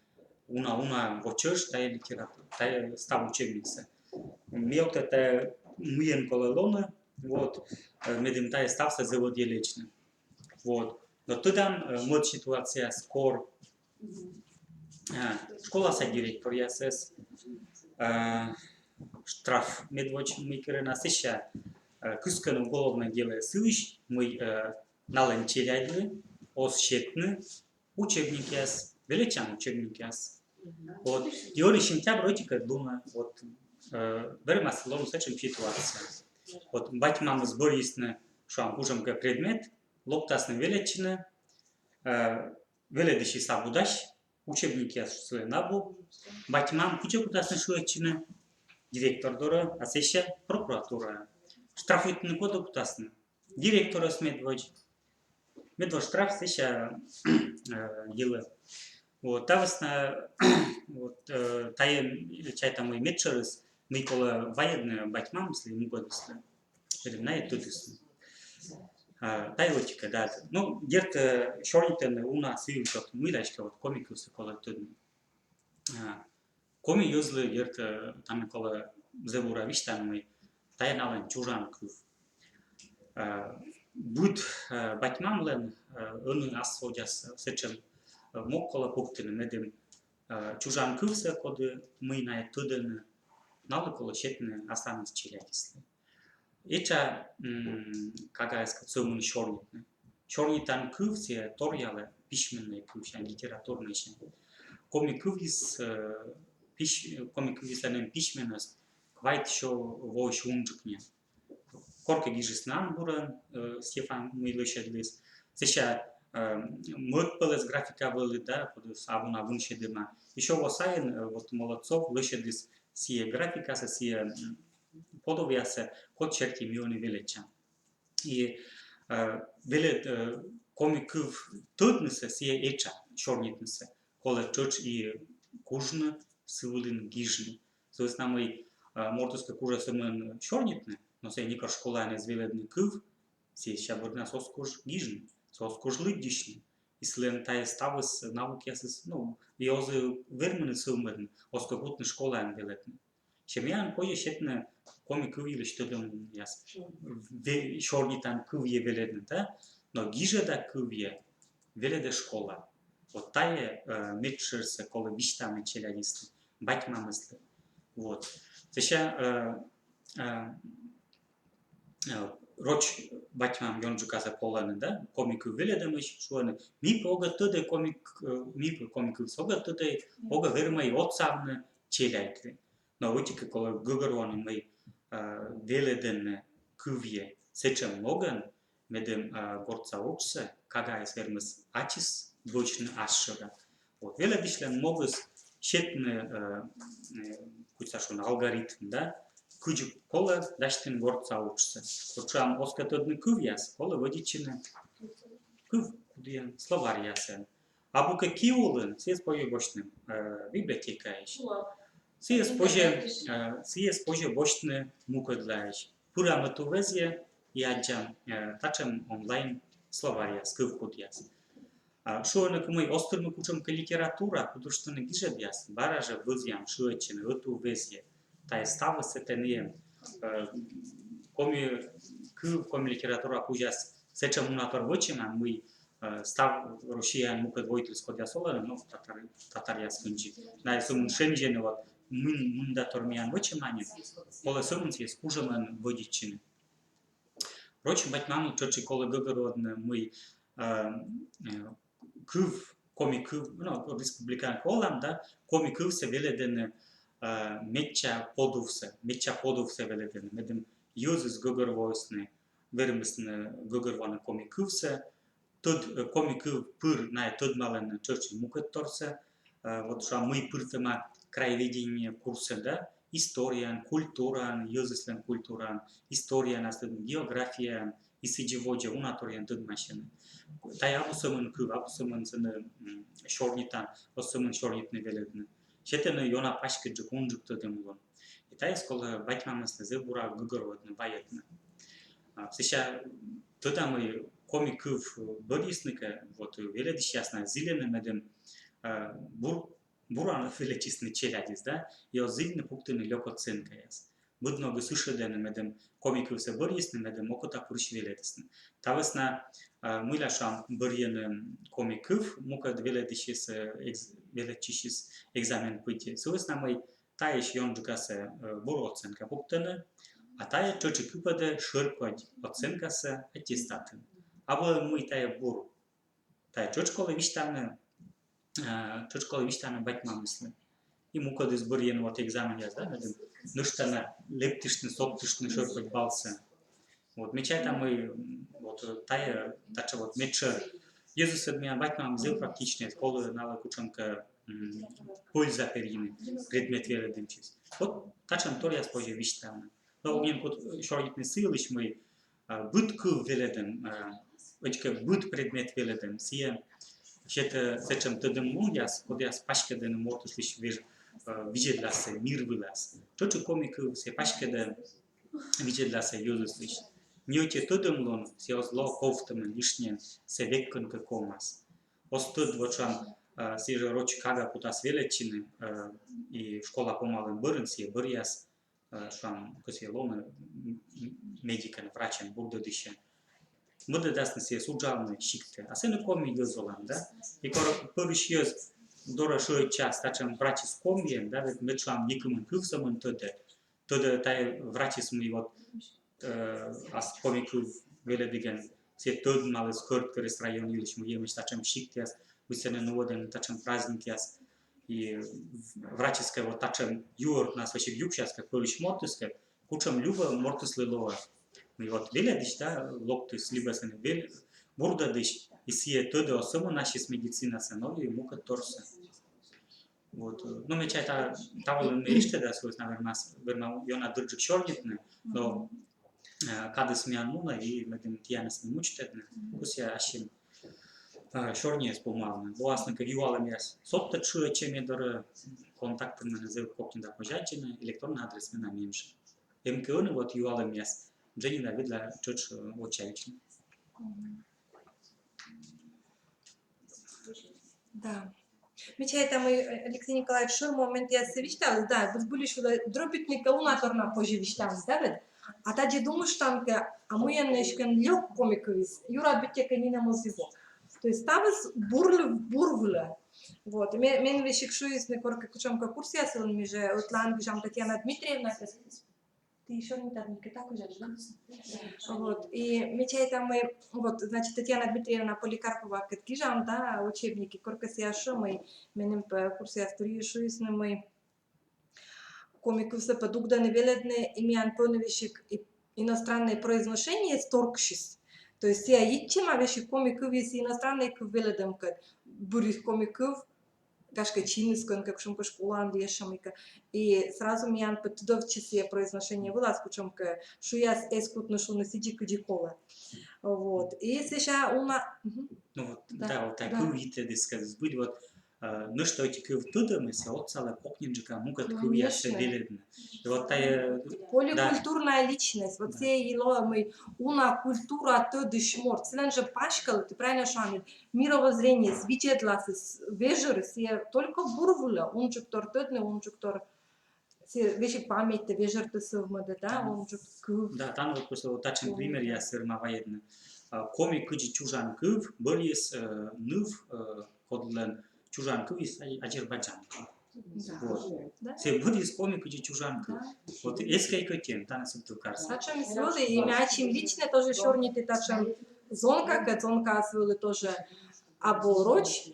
уна-уна во чӧж тайӧ литература, тайӧ став учебниксӧ. Ме ог тӧд, тайӧ мыйӧн колӧ лоны, вот, медым тайӧ ставсӧ зэв ӧдйӧ лэдзны. Вот. Но тӧдан мӧд ситуацияяс, кор школаса директоръясӧс штраф медводз мыйкӧ рӧна, сэсся кыскӧны уголовнӧй делӧ сыысь, мый налӧн челядьлы оз сетны учебникъяс, велӧдчан учебникъяс. Вот. И ӧні сентябрь ӧтикӧд лунӧ, вот, вермас лоны сэтшӧм ситуация. Вот, бать-мамыс бӧрйисны, шуам, кутшӧмкӧ предмет, локтасны велӧдчыны, велӧдысьыс абу дась, учебникъяс сылӧн абу. Бать-мам кыдзи кутасны шыӧдчыны? Директор дорӧ, а сэсся прокуратураӧ. Штрафуйтны кодӧ кутасны? Директорӧс медводз. Медводз штраф, сэсся йылӧ. Вот, та вӧсна, вот, тайӧ, чайта, мый медшӧрыс, мый колӧ вайӧдны бать-мамыслы, мукӧдыслы. Медым найӧ тӧдісны. Тайӧ ӧтикӧ, да. Ну, дерт, сёрнитӧны уна сійӧ, мыйла эськӧ вот коми кывсӧ колӧ тӧдны. Коми йӧзлы, дерт, тані колӧ зэв бура висьтавны, мый тайӧ налӧн чужан кыв. Быд бать-мамлӧн ӧні ас водзас сэтшӧм мог колӧ пуктыны, медым чужан кывсӧ, коді, мый найӧ тӧдӧны, налы колӧ сетны асланыс челядьыслы. Этша кагаыскӧд сӧмын сёрнитны. Сёрнитан кыв сійӧ торъялӧ письменнӧй кывсянь, литературнӧйсянь. Коми кывйыс, коми кывйыслӧн письменность квайт сё воысь унджык нин. Коркӧ гижисны Анбурын, Стефан мый лӧсьӧдліс. Сэсся мӧд пӧлӧс графика вӧлі, да, кодӧс абу на вынсьӧдӧма. Ещё во сайын вот Молодцов лӧсьӧдіс сійӧ графикасӧ, сійӧ подовъясӧ, код серти ми ӧні велӧдчам. И велӧд, коми кыв тӧднысӧ сійӧ этша сёрнитнысӧ. Колӧ тшӧтш и кужны сы вылын гижны. Сы вӧсна мый мортыс кӧ кужӧ сӧмын сёрнитны, но сійӧ некор школаын эз велӧдны кыв, сэсся бӧрнас оз куж гижны, сійӧ оз куж лыддьысьны. И сылӧн тайӧ ставыс, наукаясыс, ну, и оз вермыны сӧвмӧдны, оз кӧ кутны школаын велӧдны. Семьяын позьӧ сетны коми кыв йылысь тӧдӧмъяс, сёрнитан кывйӧ велӧдны, да, но гижӧда кывйӧ велӧдӧ школа. Вот тайӧ медшӧрсӧ колӧ висьтавны челядьыслы, бать-мамыслы. Вот. Сэсся роч бать-мам ёнджыкасӧ полӧны, да, коми кыв велӧдӧмысь, шуӧны: ми пӧ огӧ тӧдӧй коми, ми пӧ коми кывсӧ огӧ тӧдӧй, огӧ вермӧй отсавны челядьлы. Но ӧтикӧ колӧ гӧгӧрвоны, мый велӧдӧны кывйӧ сэтшӧм ногӧн, медым гортса уджсӧ кагаыс вермис ачыс вӧчны ас шӧра. Вот велӧдысьлӧн могыс сетны, кутшӧм, шуам, алгоритм, да, кыдзи колӧ дасьтыны гортса уджсӧ. Вот, шуам, оз кӧ тӧдны кывъяс, колӧ вӧдитчыны кыв кудйӧн, словарьясӧн. Абу кӧ ки улын, сійӧс позьӧ босьтны библиотекаысь. Сійӧс позьӧ, сійӧс позьӧ босьтны мукӧдлаысь. Пырам ӧтуввезйӧ и аддзам татшӧм онлайн словарьяс, кывкудъяс. Шуӧны кӧ, мый оз тырмы кутшӧмкӧ литература, кутшӧмкӧ гижӧдъяс, бара жӧ вӧзъям шыӧдчыны ӧтуввезйӧ. Тайӧ ставыс сэтӧні, коми кыв, коми литература кузяс сэтшӧм уна тор вӧчӧма, мый став Россияын мукӧд войтырыс, кодъяс олӧны, но татар, татаръяс кындзи, найӧ сӧмын шензьӧны, вот, мын-, мында тор миян вӧчӧма нин, колӧ сӧмын сійӧс кужӧмӧн вӧдитчыны. Роч бать-мамлы тшӧтш и колӧ гӧгӧрвоны, мый кыв, коми кыв, но, республикаын кӧ олам, да, коми кывсӧ велӧдӧны медся подувсӧ, медся подувсӧ велӧдӧны, медым йӧзыс гӧгӧрвоисны, вермисны гӧгӧрвоны коми кывсӧ, Тӧд-, э, коми кыв пыр найӧ тӧдмалӧны тшӧтш и мукӧдторсӧ, э, вот шуам, мый пыртӧма краеведение курсӧ, да, историяӧн, культураӧн, йӧзыслӧн культураӧн, историяӧн, ас тӧдӧ, географияӧн, и сідзи водзӧ, унаторйӧн тӧдмасьӧны. Тайӧ абу сӧмын кыв, абу сӧмын сэні, м, сёрнитан, оз сӧмын сёрнитны велӧдны. Сетӧны ёна паськыдджык, унджык тӧдӧмлун. И тайӧс колӧ бать-мамыслы зэв бура гӧгӧрвоӧдны, вайӧдны. А, сэсся тӧда, мый коми кыв бӧрйисны кӧ, вот, велӧдысьяс на зільӧны, медым, э, бур-, бура велӧдчисны челядьыс, да, и оз зільны пуктыны лёк оценкаяс. Быд ногыс ышӧдӧны, медым коми кывсӧ бӧрйисны, медым окотапырысь велӧдісны. Та вӧсна, э, мыйла, шуам, бӧрйӧны коми кыв, мукӧд велӧдысьыс, э, экз-, велӧдчысьыс экзамен пыдди. Сы вӧсна, мый таысь ёнджыкасӧ, э, бур оценка пуктӧны, а тайӧ тшӧтш и кыпӧдӧ шӧрподь оценкасӧ аттестатын. Абу, мый тайӧ бур. Тайӧ тшӧтш колӧ висьтавны, э, тшӧтш колӧ висьтавны бать-мамыслы. И мукӧдыс бӧрйӧны вот экзаменъяс, да, медым нӧшта на лэптыштны, содтыштны шӧрподь балсӧ. Вот, ме чайта, мый, м, вот, э, тайӧ, татшӧм вот медшӧр. Йӧзыс ӧд миян бать-мам зэв практичнӧйяс, колӧ налы кутшӧмкӧ, м, польза перйыны предмет велӧдӧмсяньыс. Вот татшӧм торъяс позьӧ висьтавны. Но нин кут сёрнитны сы йылысь, мый, а, быд кыв велӧдӧм, а, ӧтикӧ быд предмет велӧдӧм, сійӧ сетӧ сэтшӧм тӧдӧмлунъяс, кодъяс паськӧдӧны мортыслысь веж-, а, видзӧдласӧ мир вылас. Тшӧтш и коми кыв сійӧ паськӧдӧ видзӧдласӧ йӧзыслысь. Ни ӧти тӧдӧмлун сійӧ оз ло ковтӧмӧн лишнӧйӧн, сійӧ век кӧнкӧ ковмас. Оз тӧд, вот шуам, а, сійӧ жӧ роч кага кутас велӧдчыны, а, и школа помалӧм бӧрын сійӧ бӧръяс, а, шуам, кӧсйӧ лоны м-, м-, медикӧн, врачӧн, бурдӧдысьӧн. Мӧдӧдасны сійӧс уджавны сиктӧ. А сэні коми йӧз олан, да? И кор пӧрысь йӧз дорӧ шыӧдчас, татшӧм врачыс комиӧн, да, вед мед, шуам, некымын кыв сӧмын тӧдӧ. Тӧдӧ тайӧ врачыс, мый вот, э, ас коми кыв велӧдігӧн, сійӧ тӧдмаліс Кӧрткерӧс район йылысь, мый эмӧсь татшӧм сиктъяс, мый сэні нуӧдӧны татшӧм праздникъяс. И врачыс кӧ вот татшӧм юӧртнас весиг юксяс кӧ пӧлысь мортыскӧд, кутшӧм любӧ мортыслы лоӧ. Мый вот велӧдысь, да, локтіс, либӧ сэні вел-, бурдӧдысь, и сійӧ тӧдӧ оз сӧмын ассьыс медицинасӧ, но и мукӧдторсӧ. Вот, э, но ме чайта, та вылын ме эштӧда, сы вӧсна вермас, верма ёна дырджык сёрнитны, но, э, кадыс миян мунӧ, и медым тіянӧс нин мучитӧдны, кӧсъя ассьым, э, сёрниӧс помавны. Лоасны кӧ юалӧмъяс, содтӧд шыӧдчӧй ме дорӧ, контактын менӧ зэв кокнида позьӧ аддзыны, электроннӧй адрес менам меным жӧ. Эм кӧ ӧні вот юалӧмъяс, дженьыда видла тшӧтш, э, вочавидзны. Да. Ме чайта, мый, э, Алексей Николаевич шӧр моментъяссӧ висьталіс, да, збыльысь вӧлі дробитныкӧ уна тор на позьӧ висьтавны, да, вед? А тадзи думыштан кӧ, а мыйӧн эськӧ лёк коми кывйыс, юрад быттьӧкӧ нинӧм оз и во. То есть ставыс бур, бур вылӧ. Вот. Ме-, мен весиг шуисны коркӧ кутшӧмкӧ курсъяс вылын, ми жӧ ӧтлаын гижам Татьяна Дмитриевнакӧд. Ты ещё не так никогда кузя, да? Вот. И ме чайта, мый, вот, значит, Татьяна Дмитриевна Поликарповакӧд гижам, да, учебники, коркӧ сійӧ шуӧ, мый меным пӧ курсъяс турийӧ шуисны, мый коми кывсӧ пӧ дугдӧны велӧдны, и миян пӧ ӧні весиг и иностраннӧй произношениеыс торксис. То есть сійӧ йитчӧма весиг коми кывйыс иностраннӧй кыв велӧдӧмкӧд. Бырис коми кыв, гашкӧ, чиніс кӧнкӧ кутшӧмкӧ школаын либӧ ещӧ мыйкӧ. И сразу миян пӧ тыдовтчис сійӧ произношение вылас, кутшӧмкӧ шуъяс эз кутны шуны сідзи, кыдзи колӧ. Вот. И сэсся уна... Мгм. Ну вот, да, да, вот тайӧ кыв йитӧдыскӧд збыль, вот, э, нӧшта ӧти кыв тӧдӧмыс отсалӧ кокньыджыка мукӧд кывъяссӧ велӧдны. И вот тайӧ, э, поликультурная личность, вот сійӧ и лоӧ, мый уна культура тӧдысь морт. Сылӧн жӧ паськалӧ, ты правильно шуан, мировоззрениеыс, видзӧдласыс вежӧр, сійӧ только бур вылӧ, унджыктор тӧдны, унджыктор сійӧ весиг памятьтӧ, вежӧртӧ сӧвмӧдӧ, да, унджык кыв. Да, тані вот просто вот татшӧм примеръяс верма вайӧдны. А, коми кыдзи чужан кыв бӧрйис, э, ныв, э, кодлӧн чужан кывйыс а-, азербайджан кыв. Да. Вот. Да. Сійӧ бӧрйис коми кыдзи чужан кыв. Да. Вот эскӧй кӧть эн, тані Сыктывкарса. Татшӧмыс вӧлі, и ме ачым лично тоже сёрниті татшӧм зонкакӧд, зонкаыс вӧлі тоже абу роч,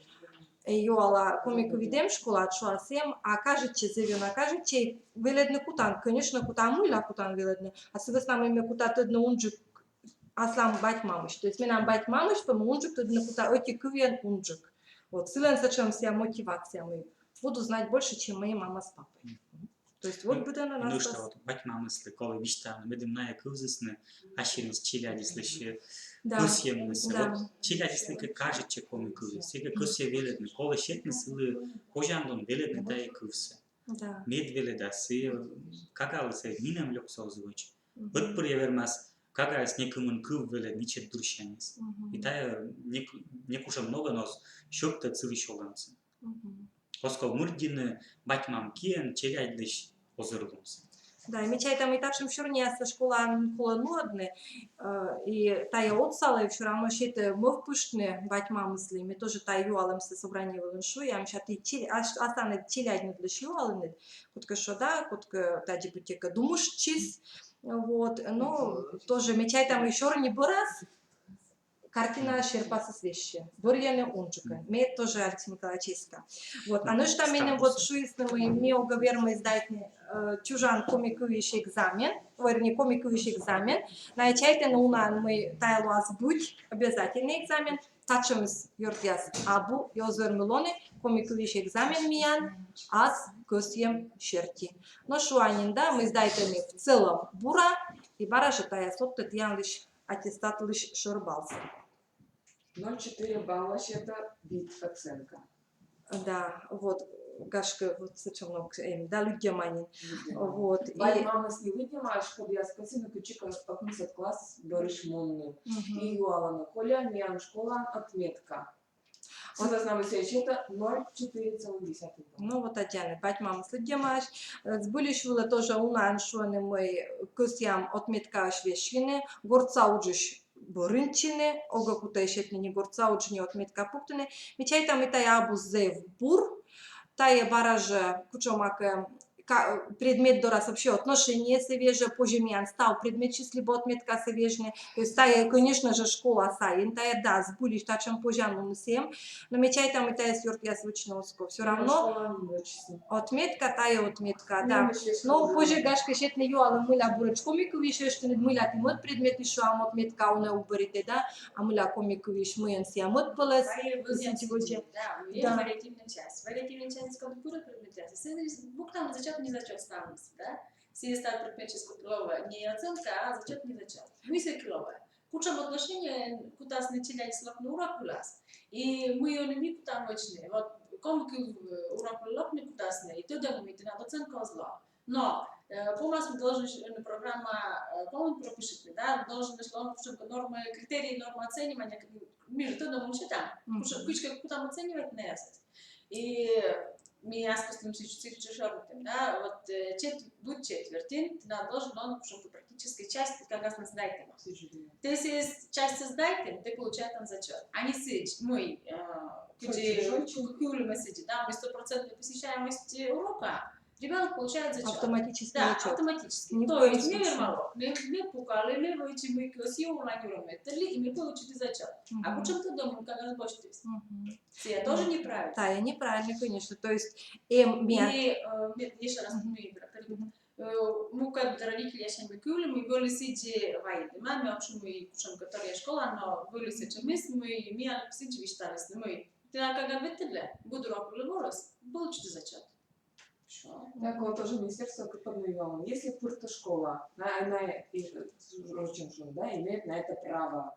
э, юала, коми кывйыд эм школаад, шуас, эм, а кажитчӧ, зэв ёна кажитчӧ, велӧдны кутан, конечно, кутан, мыйла кутан велӧдны, а сы вӧсна мый ме кута тӧдны унджык аслам бать-мамысь. То есть менам бать-мамысь пӧ мый унджык тӧдны кута, ӧти кывйӧн унджык. Вот сылӧн сэтшӧм сія мотивация, мый буду знать больше, чем мои мама с папой. То есть вот быдӧнӧн. Нӧшта вот бать-мамыслы колӧ висьтавны, медым найӧ кывзісны ассьыныс челядьыслысь, да, кӧсйӧмнысӧ. Да. Вот челядьыслы кӧ кажитчӧ коми кывйыс, сійӧ кӧ кӧсйӧ велӧдны, колӧ сетны сылы позянлун велӧдны тайӧ кывсӧ. Да. Мед велӧдас, сійӧ кагалы сійӧ нинӧм лёксӧ оз вӧч. Мгм. Ӧтпырйӧ вермас кагаыс некымын кыв велӧдны ичӧт дырсяньыс. Мгм. И тайӧ нек-, некутшӧм ногӧн оз сьӧктӧд сылысь олӧмсӧ. Мгм. Оз ков мырддьыны бать-мам киӧн челядьлысь озырлунсӧ. Да, и ме чайта, мый татшӧм сёрнияссӧ школаын колӧ нуӧдны, э, и тайӧ отсалӧ, всё равно сетӧ мӧвпыштны бать-мамыслы. Ме тоже тайӧ юалӧмсӧ собрание вылын шуи, а мися, ті чел-, ас-, асланыд челядьныдлысь юалінныд, кодкӧ шуда, кодкӧ тадзи быттьӧкӧ думыштчис. Вот, ну, тоже ме чайта, мый сёрни бӧрас картина серпасыс весьтӧ. Бӧрйӧны унджыкӧн. Ме тоже, Алексей Николаевич, эска. Вот. А нӧшта меным вот шуисны, мый ме огӧ вермы сдайтны, э, чужан коми кывйысь экзамен, вернее, коми кывйысь экзамен. Найӧ чайтӧны унаӧн, мый тайӧ лоас быть, обязательный экзамен. Татшӧмыс, ёртъяс, абу, и оз вермы лоны, коми кывйысь экзамен миян ас кӧсйӧм серти. Но шуа нин да, мый сдайтӧны в целом бура, и бара жӧ тайӧ содтӧ тіянлысь аттестатлысь шӧр баллсӧ. Ноль четыре балла сетӧ вит оценка. Да, вот, гашкӧ, вот сэтшӧм ног эм, да, лыддьӧма нин. Лыддьӧма. Вот, и бать-мамыс не лыддьӧма, а шкодъяс кӧсйӧны кытчӧкӧ ӧкмысӧд класс бӧрысь мунны. Мгм. И юалӧны: «Коля, миян школаын отметка». Сылӧн нӧшта сетӧ ноль четыре целых десятых балла. Ну вот, аддзанныд, бать-мамыс лыддьӧмаӧсь. Э, збыльысь вылӧ тоже унаӧн шуӧны, мый кӧсъям отметкаӧсь весьтыны, гортса уджысь бӧрыньтчыны, огӧ кутӧй сетны ни гортса удж, ни отметка пуктыны. Ме чайта, мый тайӧ абу зэв бур, тайӧ бара жӧ кутшӧмакӧ ка-, предмет дорас вообще отношениесӧ вежӧ, позьӧ миян став предметысь либӧ отметкасӧ вежны. То есть тайӧ, конечно же, школа сайын, тайӧ да, збыльысь татшӧм позянлуныс эм, но ме чайта, мый тайӧс, ёртъяс, вӧчны оз ков. Всё равно отметка тайӧ отметка, да. Но позьӧ, гашкӧ, сетны юалӧм, мыля буретш коми кывйысь вештынныд, мыля ті мӧд предметысь, шуам, отметка унӧ уберитӧ, да, а мыля коми кывйысь, мыйӧн сія мӧд пӧлӧс. Да, вариативная часть. Вариативная часть, код бура предметъяс. Сэн пуктам зачёт, не зачёт ставныс, да? Сійӧ став предметысь кыдз лоӧ не оценка, а зачёт, не зачёт. Мый сійӧ кыдз лоӧ? Кутшӧм отношениеӧн кутасны челядьыс локны урок вылас. И мый ӧні ми кутам вӧчны. Вот коми кыв, э, урок вылӧ локны кутасны, и тӧдӧны, мый тэнад оценка оз ло. Но, э, помас ми должен, э, программа, э, помас пропишитны, да, должен лоны кутшӧмкӧ норма, критерии, норма оценивания, к-, ми жӧ тӧдам, мый сэтшӧм. Мгм. Кутшӧм, кыдзкӧ кутам оценивайтны наясӧс. И ми аскостым сідз, сідз жӧ шӧртам, да, вот, э, чет-, быд четвертьын тэнад должен лоны кутшӧмкӧ практическая часть, кагасным сдайтӧма. Сідз жӧ. Тэ сійӧ частьсӧ сдайтан, тэ получайтан зачёт. А не сідз, мый, э, кыдзи, кыдзи, кыдзи, да, мы стопроцентная посещаемость, э, урока, ребёнок получает зачёт. Автоматически. Да, зачёт. Автоматически. То есть ме верма локны, ме пукалі, ме вӧчи, мый кӧсйи, оланьӧрӧ ме тӧдлі, и ме получиті зачёт. А кутшӧм тӧдӧм, мый кагас босьтіс. Сія тоже неправильно. Да, и неправильно, конечно. То есть, эм, и, э, ме-, ещё раз, мгм, ме перебью. Мгм. Э, мукӧд родительясӧн ме кывлі, мый вӧлі сідзи вайӧдӧма, ме ог шу, мый кутшӧмкӧ торъя школа, но вӧлі сэтшӧмыс, мый миянлы сідзи висьталісны, мый тэнад кагад ветлӧдлӧ, быд урок вылӧ волас, получитӧ зачёт. Всё. Так вот, тоже министерство кыпӧдны юалӧм. Если пыртӧ школа, на, на, и, э, рочӧн шуны, да, имеет на это право.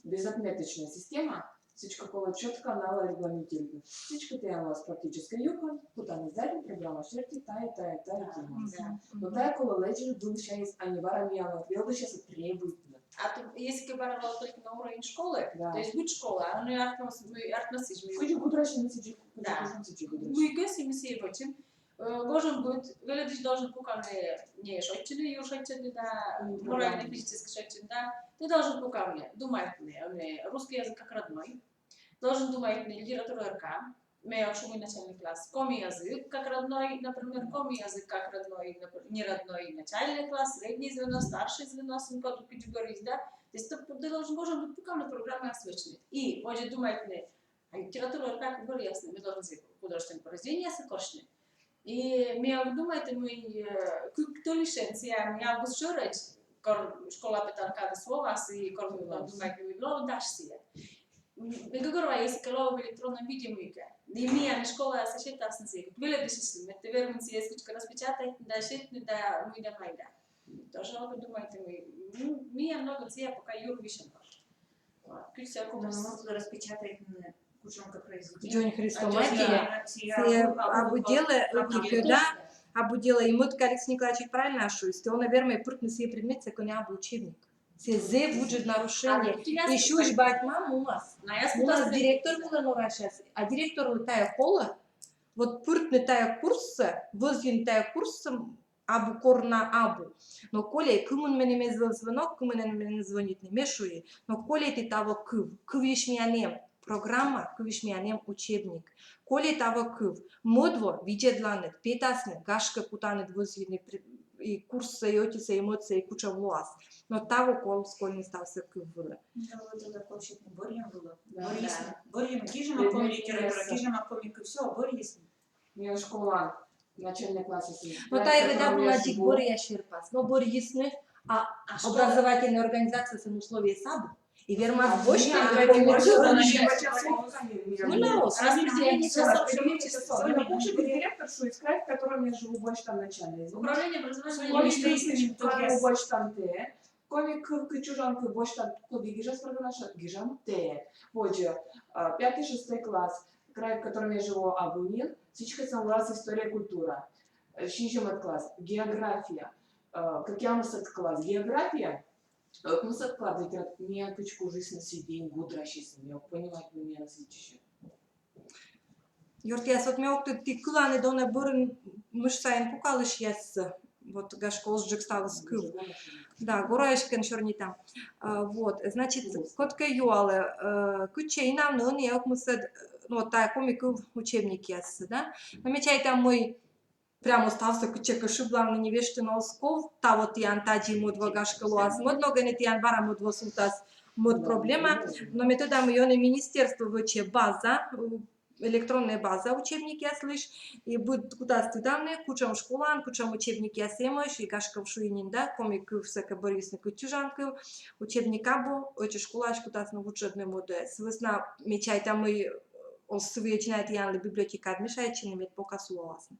Безотметочная система, сідзкӧ, колӧ чётко налы регламентируйтны. Сідзкӧ, тіян лоас практическӧй юкӧн, кутанныд сдайтны, программа серти тайӧ, тайӧ, тайӧ темаыс. Да. Но тайӧ колӧ лэдзны вылысяньыс, а не бара миянлы велӧдысьясӧс требуйтны. А то, если кӧ бара вӧлі только на уровень школы, да, то есть быд школа, а ӧні артмас, артмас сідз. Кыдзи гудрасьны, сідзи, кыдзи, да, кутшӧм, сідзи гудрасьны. Мый кӧсйим, сійӧ вӧчим. Э, гожӧм быд велӧдысь должен пукавны не шойччыны, юр шойччыны да, морально, физически шойччыны да. Тэ должен пукавны, думайтны, э, русский язык как родной. Должен думайтны литература РК. Ме ог шу, мый начальный класс. Коми язык как родной, например, коми язык как родной, напр-, не родной, начальный класс, среднее звено, старшее звено, сын код кыдзи бӧрйис да. То есть тэ, тэ должен, гожӧм быд пукавны, программаяс вӧчны. И позьӧ думайтны, а литература как бӧрйисны, ме должен сійӧ художественное произведение сійӧ корсьны. И ме ог думайт, мый, э, кык тӧлысьӧн сія, ме август шӧрӧдз кор школа петан кадыс воас, и кор думайтны, мый лоӧ дась сійӧ. М, ме гӧгӧрвоа, если кӧ лоӧ в электронном виде мыйкӧ. И миян школаясысь сетасны сійӧ. Велӧдысьяслы, мед тэ вермин сійӧс кыдзкӧ распечатайтны да сетны да мый да мый да. Тоже ог думайт, мый, м, миян ногӧн сійӧ пока юр висьӧм. Вот. Кыдз сійӧ... Ну, кутас можно распечатайтны кутшӧмкӧ произведение. Дзонь хрестоматия. Сійӧ абу делӧ, абу делӧ, да. Абу делӧ, и мӧд Алексей Николаевич правильно шуис, тэ он вермӧй пыртны сійӧ предметсӧ, кӧні абу учебник. Сійӧ зэв ыджыд нарушение. И сюсь бать-мам мунас. Мунас директор вылӧ норасяс. А директорлы тайӧ колӧ. Вот пыртны тайӧ курссӧ, вӧзйыны тайӧ курссӧ, абу кор на абу. Но колӧ, кымын меным эз вӧв звонок, кымын меным звонитны, ме шуи: но колӧ ті таво кыв, кывйысь миян эм программа, кывйысь миян эм учебник. Колӧ таво кыв. Мӧд во видзӧдланныд, петасны, гашкӧ, кутанныд вӧзйыны при-, и курссӧ, и ӧтисӧ, и мӧдсӧ, и кутшӧм лоас. Но таво колӧ, колӧ ставсӧ кыв вылӧ. Да, вот это колӧ сетны бӧрйӧм вылӧ. Да, бӧрйисны. Да. Бӧрйӧм, гижӧма коми литература, гижӧма коми кыв, всё, бӧрйисны. Миян школаын начальный классъясын. Но тайӧ ведь абу на дзик бӧръя серпас. Но бӧрйисны, а образовательнӧй организациясын условиеыс абу. И вермас босьтны. Распределение часов. Распределение часов. Директор шуис, край, в котором я живу, босьтам начальный. Управление образования. Босьтам тэ. Коми кыв, кыв, чужан кыв босьтам, коді гижас программаын, гижам тэ. Водзӧ, а, пятый, шестой класс, край, в котором я живу, абу нин, сідзкӧ, сійӧ лоас история, культура. Э, сизимӧд класс, география. Э, кӧкъямысӧд класс, география. Ӧкмысӧд класс, литература. Миян кыдзкӧ ужисны сійӧ, гудрасисны, ме ог понимайтны, мый миян сідзи. Ёртъяс, вот ме ог тӧд, ті кыланныд онӧ бӧрын мыш сайын пукалысьяссӧ. Вот, гашкӧ, оз жӧ ставыс кыв. Да, гора эськӧ сёрнитам. А, вот, значит, кодкӧ юалӧ, э, кытчӧ инавны ӧні ӧкмысӧд, ну, вот тайӧ коми кыв учебникъяссӧ, да? Но ме чайта, мый прямо ставсӧ кытчӧкӧ шыблавны, нин вештыны оз ков, таво тіян тадзи мӧд во, гашкӧ, лоас мӧд, но ӧні тіян бара мӧд во султас мӧд проблема. Но ме тӧда, мый ӧні министерство вӧчӧ база, э, электроннӧй база учебникъяслысь, и быд кутас тыдавны, кутшӧм школаын кутшӧм учебникъяс эмӧсь, и, гашкӧ, шуи нин да, коми кывсӧ кӧ бӧрйисны, кыв, чужан кыв, учебник абу, ӧти школаысь кутасны вуджӧдны мӧдӧ. Сы вӧсна ме чайта, мый оз сы выйӧ на тіянлы библиотекаад мешайтчыны, мед пока сулаласны.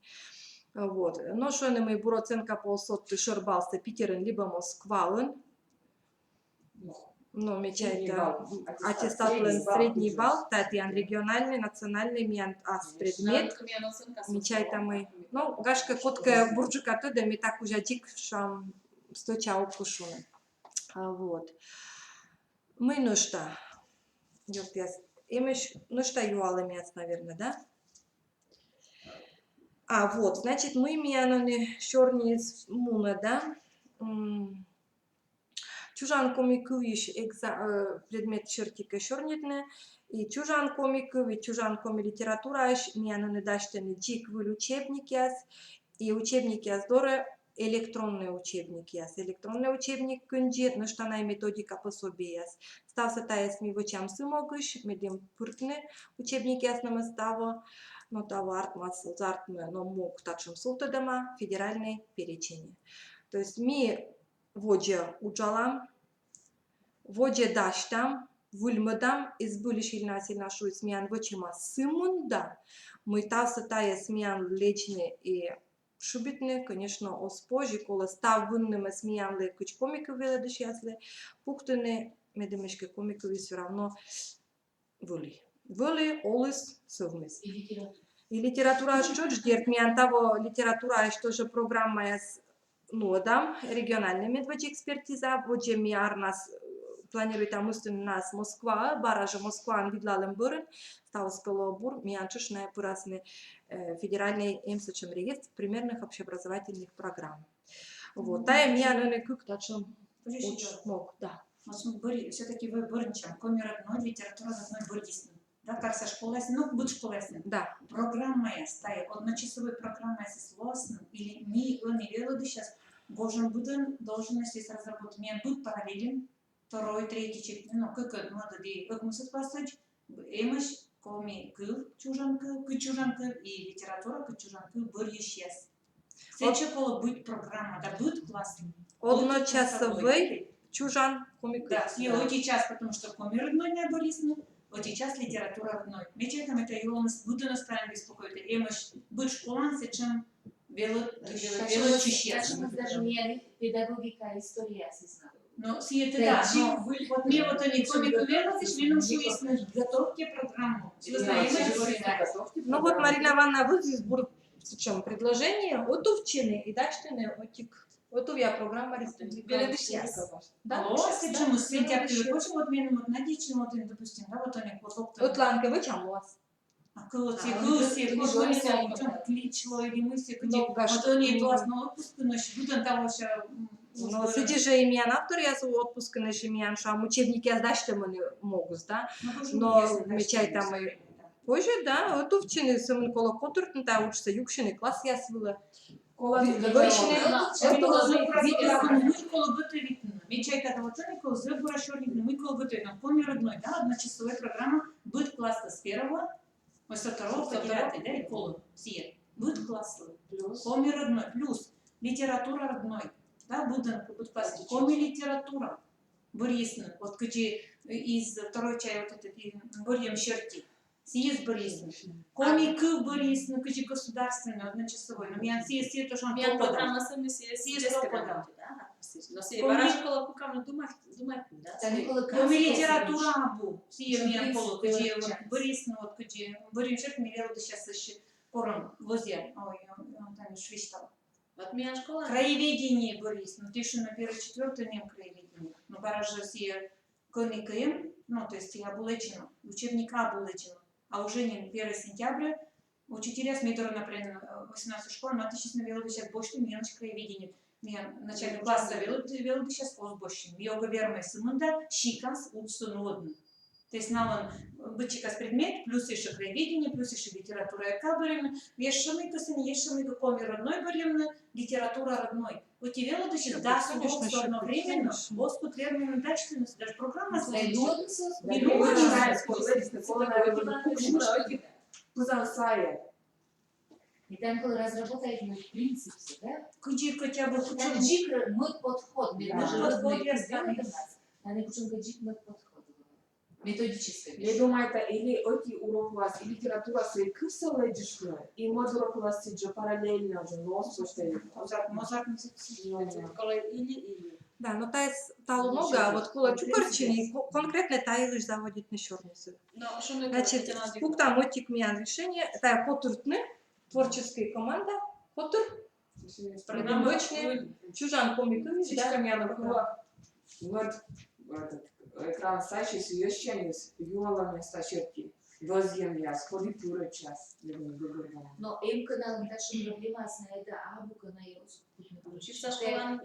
Вот. Но шуӧны, мый бур оценка пӧ оз содты шӧр балсӧ Питерын либӧ Москваын. Но ме чайта, аттестатлӧн средний балл, тайӧ тіян региональнӧй, национальнӧй, миян ас предмет. Ме чайта, мый, но, гашкӧ, кодкӧ бурджыка тӧдӧ, ме та кузя дзик, шуам, стӧча ог кыв шуны. А, вот. Мый нӧшта, ёртъяс? Эмӧсь нӧшта юалӧмъяс, наверно, да? А, вот, значит, мый миян ӧні сёрниыс мунӧ, да? М, чужан коми кывйысь экза-, э, предмет серти кӧ сёрнитны, и чужан коми кыв, и чужан коми литератураысь миян ӧні дасьтӧны дзик выль учебникъяс, и учебникъяс дорӧ электроннӧй учебникъяс. Электроннӧй учебник кындзи, нӧшта на и методика, пособиеяс. Ставсӧ тайӧс ми вӧчам сы могысь, медым пыртны учебникъяснымӧс таво, но таво артмас, артмӧ, но мог татшӧм сувтӧдӧма федеральнӧй переченьӧ. То есть ми водзӧ уджалам, водзӧ дасьтам, выльмӧдам, и збыль Ильина Васильевна шуис, миян вӧчӧма сы мында, мый ставсӧ тайӧс миян лэдзны и шыбитны, конечно, оз позь, и колӧ став выннымӧс миянлы, кыдз коми кыв велӧдысьяслы, пуктыны, медым эськӧ коми кывйыс всё равно вӧлі. Вӧлі, оліс, сӧвмис. И литература. И литератураысь тшӧтш, дерт, миян таво литератураысь тоже программаяс нуӧдам, региональнӧй медводдза экспертиза, водзӧ ми арнас, э, планируйтам ыстыны наас Москваӧ, бара жӧ Москваын видлалӧм бӧрын, ставыс кӧ лоӧ бур, миян тшӧтш на пырасны, э, федеральнӧй эм сэтшӧм реестр примерных общеобразовательных программ. Вот, тайӧ миян ӧні кык татшӧм уч-мог, да. Мый ми бӧр-, всё-таки бӧрынчам, коми родной, литература родной бӧрйисны. Да, карса школаясын, ну, быд школаясын. Да. Программаяс, тайӧ одночасовӧй программаяс лоасны, или ми ӧні велӧдысьяс гожӧм быдӧн должен на сійӧс разработать, миян быд параллельнӧ, второй, третий, чет-, ну, кыкӧд, мӧдӧд и ӧкмысӧд классӧдз эмӧсь коми кыв, чужан кыв, кыдз чужан кыв, и литература, кыдз чужан кыв, бӧрйысьяс. Сэтчӧ колӧ быть программа, да быд классын. Одночасовой чужан коми кыв. Да, и ӧти час, потому что коми родной на бӧрйисны, ӧти час литература родной. Ме чайта, мый тайӧ олӧмыс быдӧнӧс тайӧн беспокоитӧ. Эмӧсь быд школаын сэтшӧм велӧдчысьяс. Даже миян педагогика, история сезна. Но сійӧ тӧда, но вот ме вот ӧні коми кыв велӧдысь, меным шуисны: готовьте программу. Ну вот Марина Ивановна вывсис бур сэтшӧм предложение, ӧтувтчыны и дасьтыны ӧтик, ӧтувъя программа республика. Велӧдысьяс. Да? О, сэтшӧмыс, сентябрь кӧ, вот меным вот надейтчыны, вот, допустим, да, вот ӧні вот локтӧ. Ӧтлаын кӧ вӧчам, лоас. А кӧсйӧ, кӧсйӧ, кӧсйӧ, клич лоӧ или мый сійӧ, кыдзи. Вот ӧні лоас на отпускынӧсь, быдӧн тавося. Но сідзи жӧ и миян авторъяс отпускынӧсь, и миян, шуам, учебникъяс дасьтӧмыны могыс, да. Но ме чайта, мый позьӧ, да, ӧтувтчыны, сӧмын колӧ котыртны тайӧ уджсӧ, юксьыны классъяс вылӧ. Вӧчны. Мый колӧ готовитны. Ме чайта, да, вот ӧні колӧ зэв бура сёрнитны, мый колӧ готовитны. Коми родной, да, одночасовой программа быд класслы, с первого, ой, со второго по девятый, да, и колӧ сійӧ. Быд класслы. Коми родной плюс литература родной, да, быдӧн, быд класслы. Коми литература бӧрйисны. Вот кыдзи из второй часть, вот это, и бӧрйӧм серти. Сійӧс бӧрйисны. Коми кыв бӧрйисны кыдзи государственный, одночасовой. Но миян сійӧ, сійӧ тоже... Миян программасӧ ми сійӧс... Сійӧс топӧдам. Но сійӧ вара жӧ колӧ кокни думайтны, да? Коми литература абу. Сійӧ миян колӧ, кыдзи бӧрйисны, вот кыдзи бӧрйӧм серти, ми велӧдысьясӧс корӧм вӧзъям. Ой, ой, ой, там уж висьтала. Вот миян школаын краеведение бӧрйисны, но тышын на первый, четвёртый нем краеведение. Но бара жӧ сійӧ кӧні кӧ эм, ну, то есть абу лэдзны, учебник абу лэдзны. А уже нин первый сентября учительяс, ми дорын, например, восемнадцатый школа, матыстчисны велӧдысьяс босьтны миянлысь краеведение. Миян начальный класса велӧдысьяс оз босьтны. Ми ог вермӧй сымында сикас уджсӧ нуӧдны. То есть налӧн быд сикас предмет, плюс ещӧ краеведение, плюс ещӧ литература, и кабырин, ещӧ мыйкӧ сэн, ещӧ мыйкӧ. Коми родной бӧрйӧмны, литература родной. Ӧти велӧдысьыс дас уроксӧ одновременно оз кут вермыны дасьтыны, даже программасӧ. Пызан сайӧ. И тан колӧ разработайтны принципсӧ, да? Кыдзи хотя бы кутшӧм дзик мӧд подход, мӧд подход, я знаю. Тан кутшӧмкӧ дзик мӧд подход. Методическӧй. Ме думайта, или ӧти урок вылас и литератураса кывсӧ лэдзыштны, и мӧд урок вылас сідз жӧ параллельно жӧ, но оз кут. Мозак, мозак. Колӧ или, или. Да, но тайӧс талун ногӧн, а вот колӧ чукӧртчыны и ко-, конкретно та йылысь заводитны сёрнисӧ. Значит, пуктам ӧтик миян решение, тайӧ котыртны, творческая команда, котыр, программа вӧчны чужан коми кыв, да? Сідзкӧ, миян кыла. Вот, вот, экран саӧсь юӧртчӧмыс, юалӧмъяс та серти. Вӧзйӧмъяс, коді пырӧдчас, медым гӧгӧрвоана. Но эм кӧ налӧн татшӧм проблемаыс, найӧ да абу кӧ, найӧ оз кут. Чисто школаын.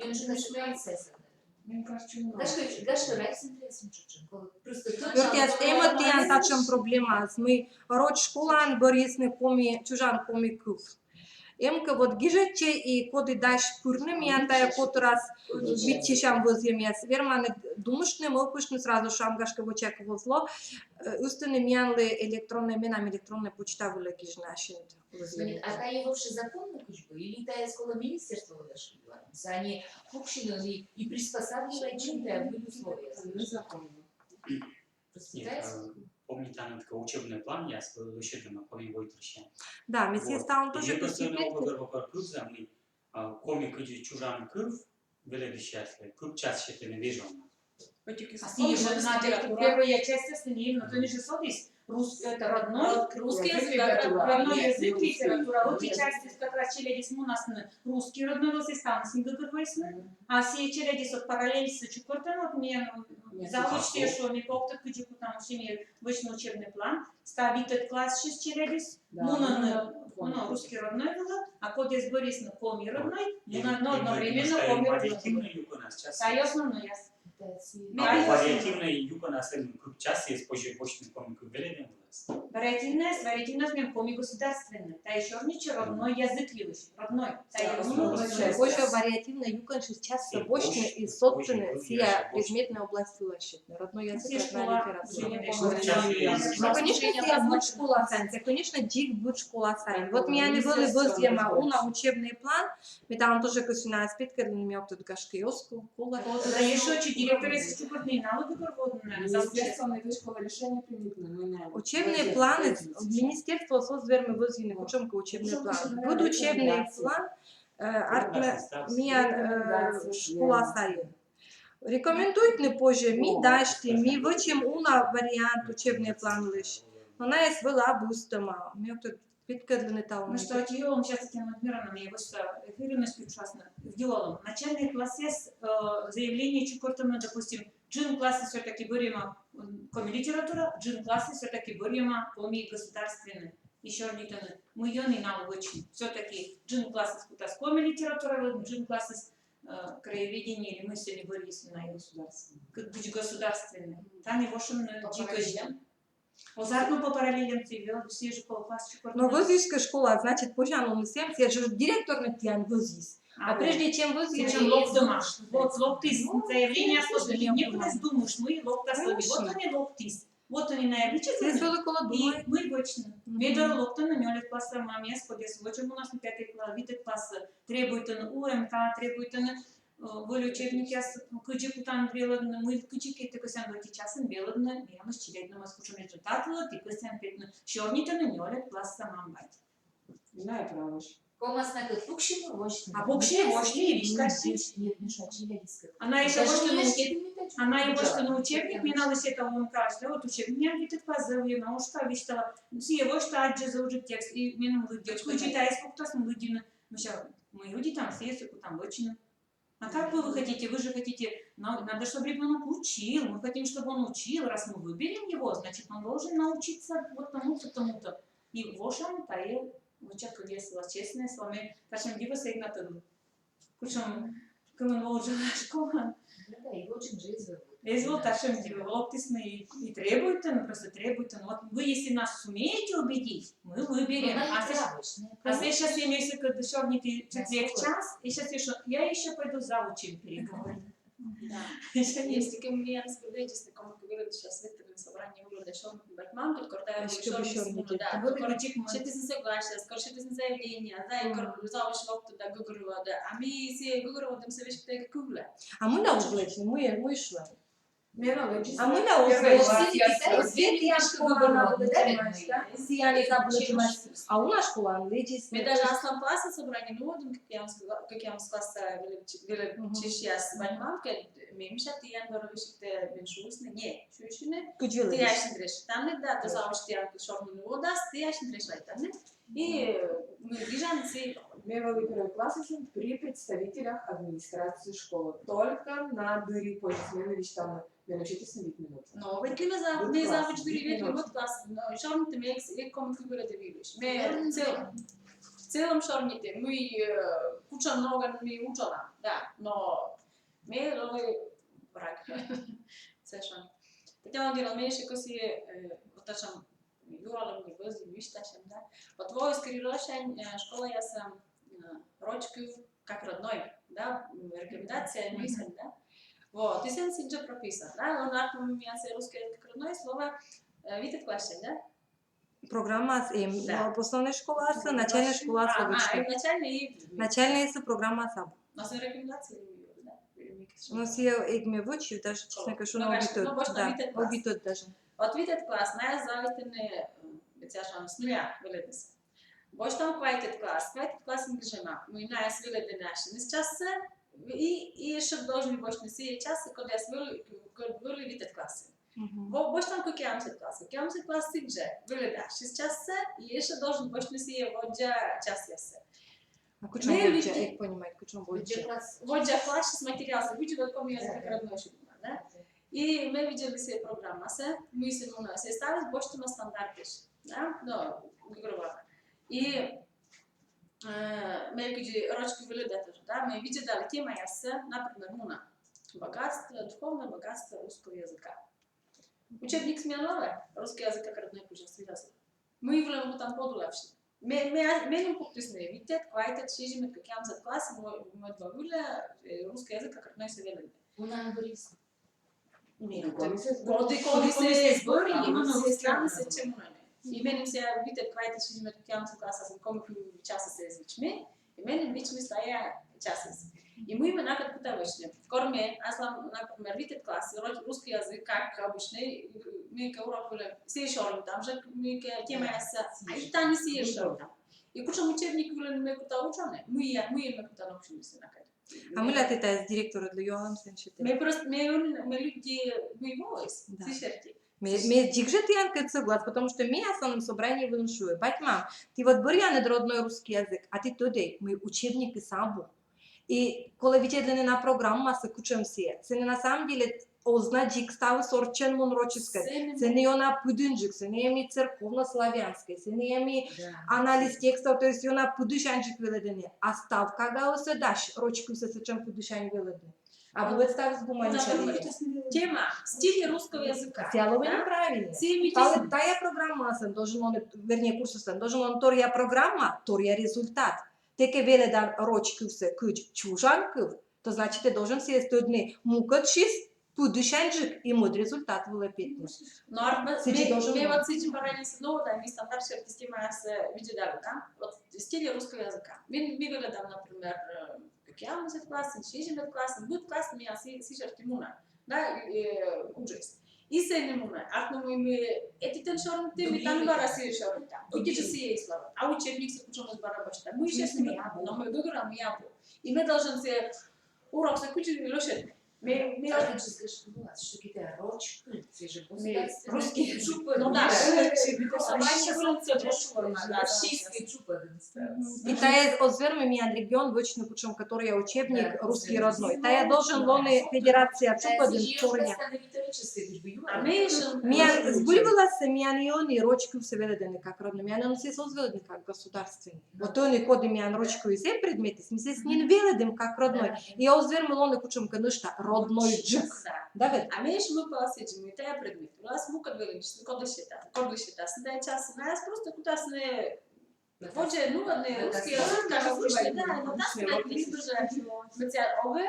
Гашкӧ, гашкӧ, райцентръясын тшӧтш. Просто ёртъяс, эм ӧд тіян татшӧм проблемаыс, мый роч школаын бӧрйисны коми, чужан коми кыв. Эм кӧ вот гижӧдчӧй и коді дась пырны миян тайӧ котырас, виччысям вӧзйӧмъяс, верманныд думыштны, мӧвпыштны, сразу, шуам, гашкӧ, воча кӧ оз ло, э, ыстыны миянлы электроннӧй, менам электроннӧй почта вылӧ гижны ассьыныд вӧзйӧмъяс. А тайӧ вообще законно кыдз бы? Или тайӧс колӧ министерство вылӧ шкидывайтны? Сэсся ӧні пуксьыны и, и приспосабливайтчыны тайӧ выль условиеяс. Незаконно. Нет, а, помнитанныд кӧ, учебнӧй планъяс лӧсьӧдӧма коми войтырсянь. Да, ме сійӧс талун тоже кӧсъя петны. Кывза, мый, а, коми кыдзи чужан кыв, велӧдысьяслы кык час сетӧны вежонын. А сійӧ жӧ на первой частьыс нин, но тӧні жӧ содіс, рус-, это, родной, русский язык, родной язык, литература. Ӧти частьыс как раз челядьыс мунасны русский родной вылас, ставныс нин гӧгӧрвоисны. А сійӧ челядьыс вот параллельсӧ чукӧртӧны, вот миян завуч сійӧ шуӧ, ми кӧ ог тӧд, кыдзи кутам сійӧ вӧчны учебный план, став витӧд классысь челядьыс мунӧны, ну, русский родной вылӧ, а кодъяс бӧрйисны коми родной, мунӧны одновременно коми родной. Тайӧ основнӧйяс. А вариативнӧй юкӧнас эм кык час, и позьӧ босьтны коми кыв велӧдӧм вылӧ. Вариативнӧйыс, вариативнӧйыс миян коми государственнӧй. Тайӧ сёрнитчӧ родной язык йылысь. Родной. Тайӧ... Позьӧ вариативнӧй юкӧнсьыс частӧ босьтны и содтыны сійӧ предметнӧй область вылӧ сетны. Родной язык, родная литература. Но, конечно, сійӧ быд школа сайын, сійӧ, конечно, дзик быд школа сайын. Вот миян вӧлі вӧзйӧма уна учебнӧй план, ме талун тоже кӧсйи найӧс петкӧдлыны, ме ог тӧд, гашкӧ, и оз колӧ. Вот, да, ещё директоръясӧс чукӧртны и налы гӧгӧрвоӧдны, наверно, завучъясӧс. Учебнӧй план, министерствоыс оз вермы вӧзйыны кутшӧмкӧ учебнӧй план. Быд учебнӧй план, э, артмӧ миян, э, школа сайын. Рекомендуйтны позьӧ, ми дасьтім, ми вӧчим уна вариант учебнӧй планлысь. Но найӧс вӧлі абу ыстӧма. Ме ог тӧд, петкӧдлыны талун. Ну что, ачым, сейчас Татьяна Владимировна, ме вӧча эфирын, пиктасны. Дело в том, начальнӧй классъяс, э, заявление чукӧртӧма, допустим, джын классыс всё-таки бӧрйӧма, м, коми литература, джын классыс всё-таки бӧрйӧма коми государственнӧй. И сёрнитӧны, мый ӧні налы вӧчны. Всё-таки джын классыс кутас коми литература, джын классыс, э, краеведение или мый сэні бӧрйисны на государственнӧй. Кыдз государственнӧй. Тані вошӧмны дзикӧдз. Оз артмы по параллелям, сійӧ вӧлі, сійӧ жӧ колӧ класс чукӧртны. Но вӧзйис кӧ школа, значит, позянлуныс эм, сійӧ жӧ директорныс тіян вӧзйис. А прежде чем вӧзйис, сэтшӧм локтӧма. Вот локтіс, заявление служит. Некоторые думают, что и локтас, вот ӧні локтіс. Вот ӧні найӧ виччысьӧны. И мый вӧчны. Ме дорӧ локтӧны нёльӧд классса мамъяс, кодъяс вӧчӧны у нас на пятый класс, витӧд классӧ, требуйтӧны УМК, требуйтӧны, э, выль учебникъяс, кыдзи кутан велӧдны, мый кыдзи кӧ тэ кӧсъян ӧти часын велӧдны, миянлысь челядьнымӧс, кутшӧм результат вылӧ тэ кӧсъян петны, сёрнитӧны нёльӧд классса мам-бать. Найӧ правӧсь. Ковмас на кӧ пуксьыны, восьтыны. А пуксьыны, восьтыны, вичкасьны. А найӧ ещё восьтыны, а найӧ восьтыны учебник, ме налы сета УМК-ас, да, вот учебник миян витӧд классса, ме налы сета, висьтала. Сійӧ восьтӧ, аддзӧ зэв ыджыд текст, и меным лыддьӧ. Кыдзи тайӧс пуктасны, лыддьыны. Мися, мый удитам, сійӧс и кутам вӧчны. А как вы, вы хотите? Вы же хотите, на- надо, чтобы ребенок учил. Мы хотим, чтобы он учил. Раз мы выберем его, значит, он должен научиться вот тому-то, тому-то. И вошӧма тайӧ вӧчӧм кывъяс вылас, честнӧй словами. Татшӧм дивӧсӧ эг на тӧдлы. Кутшӧм кымын воӧ школаын. Эз вӧв татшӧм дивӧ, локтісны и, и требуйтӧны, просто требуйтӧны. Вот вы, если нас сумеете убедить, мы выберем. А сэсся, а сэсся ме сыкӧд сёрниті чуть легчас, и сейчас ещё, я ещё пойду с завучем переговорю. Да. Ещё есть. Если ке миян сыкӧд лэдзисны, кымын кӧ вӧлі сейчас ветлыны собрание вылӧ да сёрнитны бать-мамкӧд, кор тайӧ вылӧ сёрнитны, да, кор сетісны согласиеяс, кор сетісны заявлениеяс, да, и кор завуч локтӧ да гӧгӧрвоӧ да, а ми сійӧ гӧгӧрвоӧдӧмсӧ веськыда эг кывлы. А мый на оз лэдзны, мый, мый шуӧ? А мый на оз лэдзны? Сійӧ на забудемась. А у нас школаын лэдзисны. Ме даже аслам класса собрание нуӧдім, кӧкъямыс, кӧкъямыс класса велӧдчысьяс бать-мамкӧд, ме мися, тіян дорӧ висьтті, мен шуисны, не, шуисны, тіян синдрӧ решитанныд, да, да, завуч тіянкӧд сёрнитны водас, тіян синдрӧ решитанныд. И, э, ми гижам сійӧс. Ме вӧлі первой классысь при представителях администрации школы. Только на дырйи позис меным висьталӧны, меным сетісны вит минут. Но ветлі ме за, ме завуч дырйи ветлі, вот класс, но сёрниті ме эг, эг кымын кывлы да выльысь. Ме в целом, в целом сёрниті, мый, э, кутшӧм ногӧн ми уджалам, да, но ме лои враг. Сэтшӧм. Татьяна Владимировна, ме ещё кӧсйи, э, вот татшӧм юалӧм, вӧзйи, висьтасьны, да. Вот воис кыдзи лоасянь, э, школаясын, э, роч кыв как родной, да, м, рекомендация, мый сэн, да. Вот, и сэн сідз жӧ прописан, да, он артмӧ, миян сійӧ русский как родной слово, э, витӧд классянь, да. Программаыс эм, да, основной школаыслы, начальнӧй школаыслы. А, а, вӧчны. Начальнӧй и... Начальнӧйыслы программаыс абу. Но сійӧ рекомендация или мый, да? Или мый кыдз? Но сійӧ эг ме вӧчи, даже, честно говоря, но ог тӧд, да, ог тӧд даже. Вот витӧд класс, найӧс заводитӧны, м, с нуля велӧднысӧ. Босьтам квайтӧд класс, квайтӧд классын гижам, мый найӧс велӧдӧны ассьыныс чассӧ, и, и ещё должны босьтны сійӧ чассӧ, кодъяс вӧлі, код вӧлі витӧд классын. Бо-, босьтам кӧкъямысӧд класс. Кӧкъямысӧд класс сідз жӧ велӧдӧ ассьыс чассӧ, и ещё должен босьтны сійӧ воддза часъяссӧ. А кутшӧм воддза? Эг понимать, кутшӧм воддза. Воддза классыс материалсӧ видзӧдӧ, коми язык как родной шуӧма, да? И ме видзӧдлі сійӧ программасӧ, мый сэн уна, сійӧ ставыс босьтӧма стандартысь, да? Но, гӧгӧрвоана. И, э, ме кыдзи роч кыв велӧдӧ тоже, да? Ме видзӧдалі темаяссӧ, например, уна: богатство, духовное богатство русского языка. Учебникыс миян вӧлі, русский язык как родной кузя, сідз. Мый вылӧ кутам подулавсьыны? Ме, ме, меным пуктісны витӧд, квайтӧд, сизимӧд, кӧкъямысӧд класс, мӧд, мӧд во вылӧ, э, русский язык как родной сійӧ велӧдны. Унаӧн бӧрйис. Коді, коді сійӧс бӧрйис, сійӧ ставныс сэтчӧ мунӧны. И меным сійӧ витӧд, квайтӧд, сизимӧд, кӧкъямысӧд классас коми кыв часыс эз вичмы, и меным вичмис тайӧ часыс. И мый ме накӧд кута вӧчны? Кор ме аслам, например, витӧд класс, ро-, русский язык, как обычный, мыйкӧ урок вылӧ, сійӧ сёрнита жӧ мыйкӧ темаяссӧ, а и тані сійӧ сёрнита. И кутшӧм учебник вылын ме кута уджавны, мый, мыйӧн ме кута ноксьыны сійӧс накӧд. А мыйла тэ тайӧс директорыдлы юалан сэн сетан? Ме просто, ме, ме лыдди, мый воис, да, сы серти. Ме, ме дзик жӧ тіянкӧд соглас, потому что ме асланым собрание вылын шуи: бать-мам, ті вот бӧръянныд родной русский язык, а ті тӧдӧй, мый учебникыс абу. И колӧ видзӧдлыны на программасӧ, кутшӧм сійӧ. Сэні на самом деле оз на дзик ставыс орччӧн мун рочыскӧд. Сэні ёна пыдынджык, сэні эм и церковнославянскӧй, сэні эм и анализ текстов, то есть ёна пыдісяньджык велӧдӧны. А став кагаыс ӧд дась роч кывсӧ сэтшӧм пыдісянь велӧдны. А вот ставыс гуманитарный. Тема: стили русского языка. Сійӧ лоӧ неправильно. Тайӧ программаыслӧн должен лоны, вернее, курсыслӧн должен лоны торъя программа, торъя результат. Тэ кӧ велӧдан роч кывсӧ кыдз чужан кыв, то значит тэ должен сійӧс тӧдны мукӧдсьыс пыдісяньджык, и мӧд результат вылӧ петны. Но ме вот сідзи бара нин, но да, ми стандарт серти темаяссӧ видзӧдам, да? Вот стили русского языка. Ми, ми велӧдам, например, э, кӧкъямысӧд классын, сизимӧд классын, быд классын миян сы, сы серти мунӧ, да, э, уджыс. И сэні мунӧ, артмӧ, мый ми этитӧн сёрнитам, ми тані бара сійӧс сёрнитам. Ӧти жӧ сійӧ слова. А учебниксӧ кутшӧмыс бара босьтам? Мый сійӧс ми, но мый гӧгӧрвоам, мый абу. И ме должен сійӧ уроксӧ кутшӧмкӧ лӧсьӧдны. Ме, ме... Русский чупӧд. Ну да, российский чупӧд. И тайӧ оз вермы миян регион вӧчны кутшӧмкӧ торъя учебник, русский родной. Тайӧ должен лоны федерация чупӧдын торъя. А ме ещё... Миян збыль вылас, миян и ӧні роч кывсӧ велӧдӧны как родной. Миян ӧні сійӧс оз велӧдны как государственный. Вот ӧні коді миян роч кыв эм предметыс, ми сійӧс нин велӧдам как родной. И оз вермы лоны кутшӧмкӧ нӧшта роднойджык. Да, ведь? А ме ещё, мый пӧ сідзи, мый тайӧ предмет вылас мукӧд велӧдысьяс, кодлы сетасны, кодлы сетасны тайӧ час, наяс просто кутасны водзӧ, ну, ладно, русский язык, да, обычный, да, но да, либӧ жӧ, хотя ОГЭ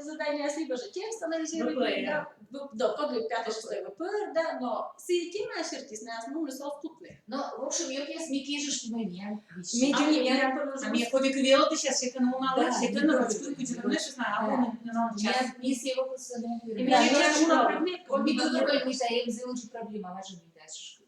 задание, либӧ жӧ текст анализировать, да, да, кодлы пятый, шестой ВПР, да, но сійӧ тема сертиыс наяс муныс оз кутны. Но, в общем, ёртъяс, ми кежим, мый миян. Ми... А ми, миян, а ми коми кыв велӧдысьяс сетӧны уналӧн, сетӧны роч кыв, кыдзи на, шуса, а ми, ми сійӧ вопросӧ... Ми думаем, ми тайӧ эм зэв ыджыд проблема, важӧн ми тайӧс шуам.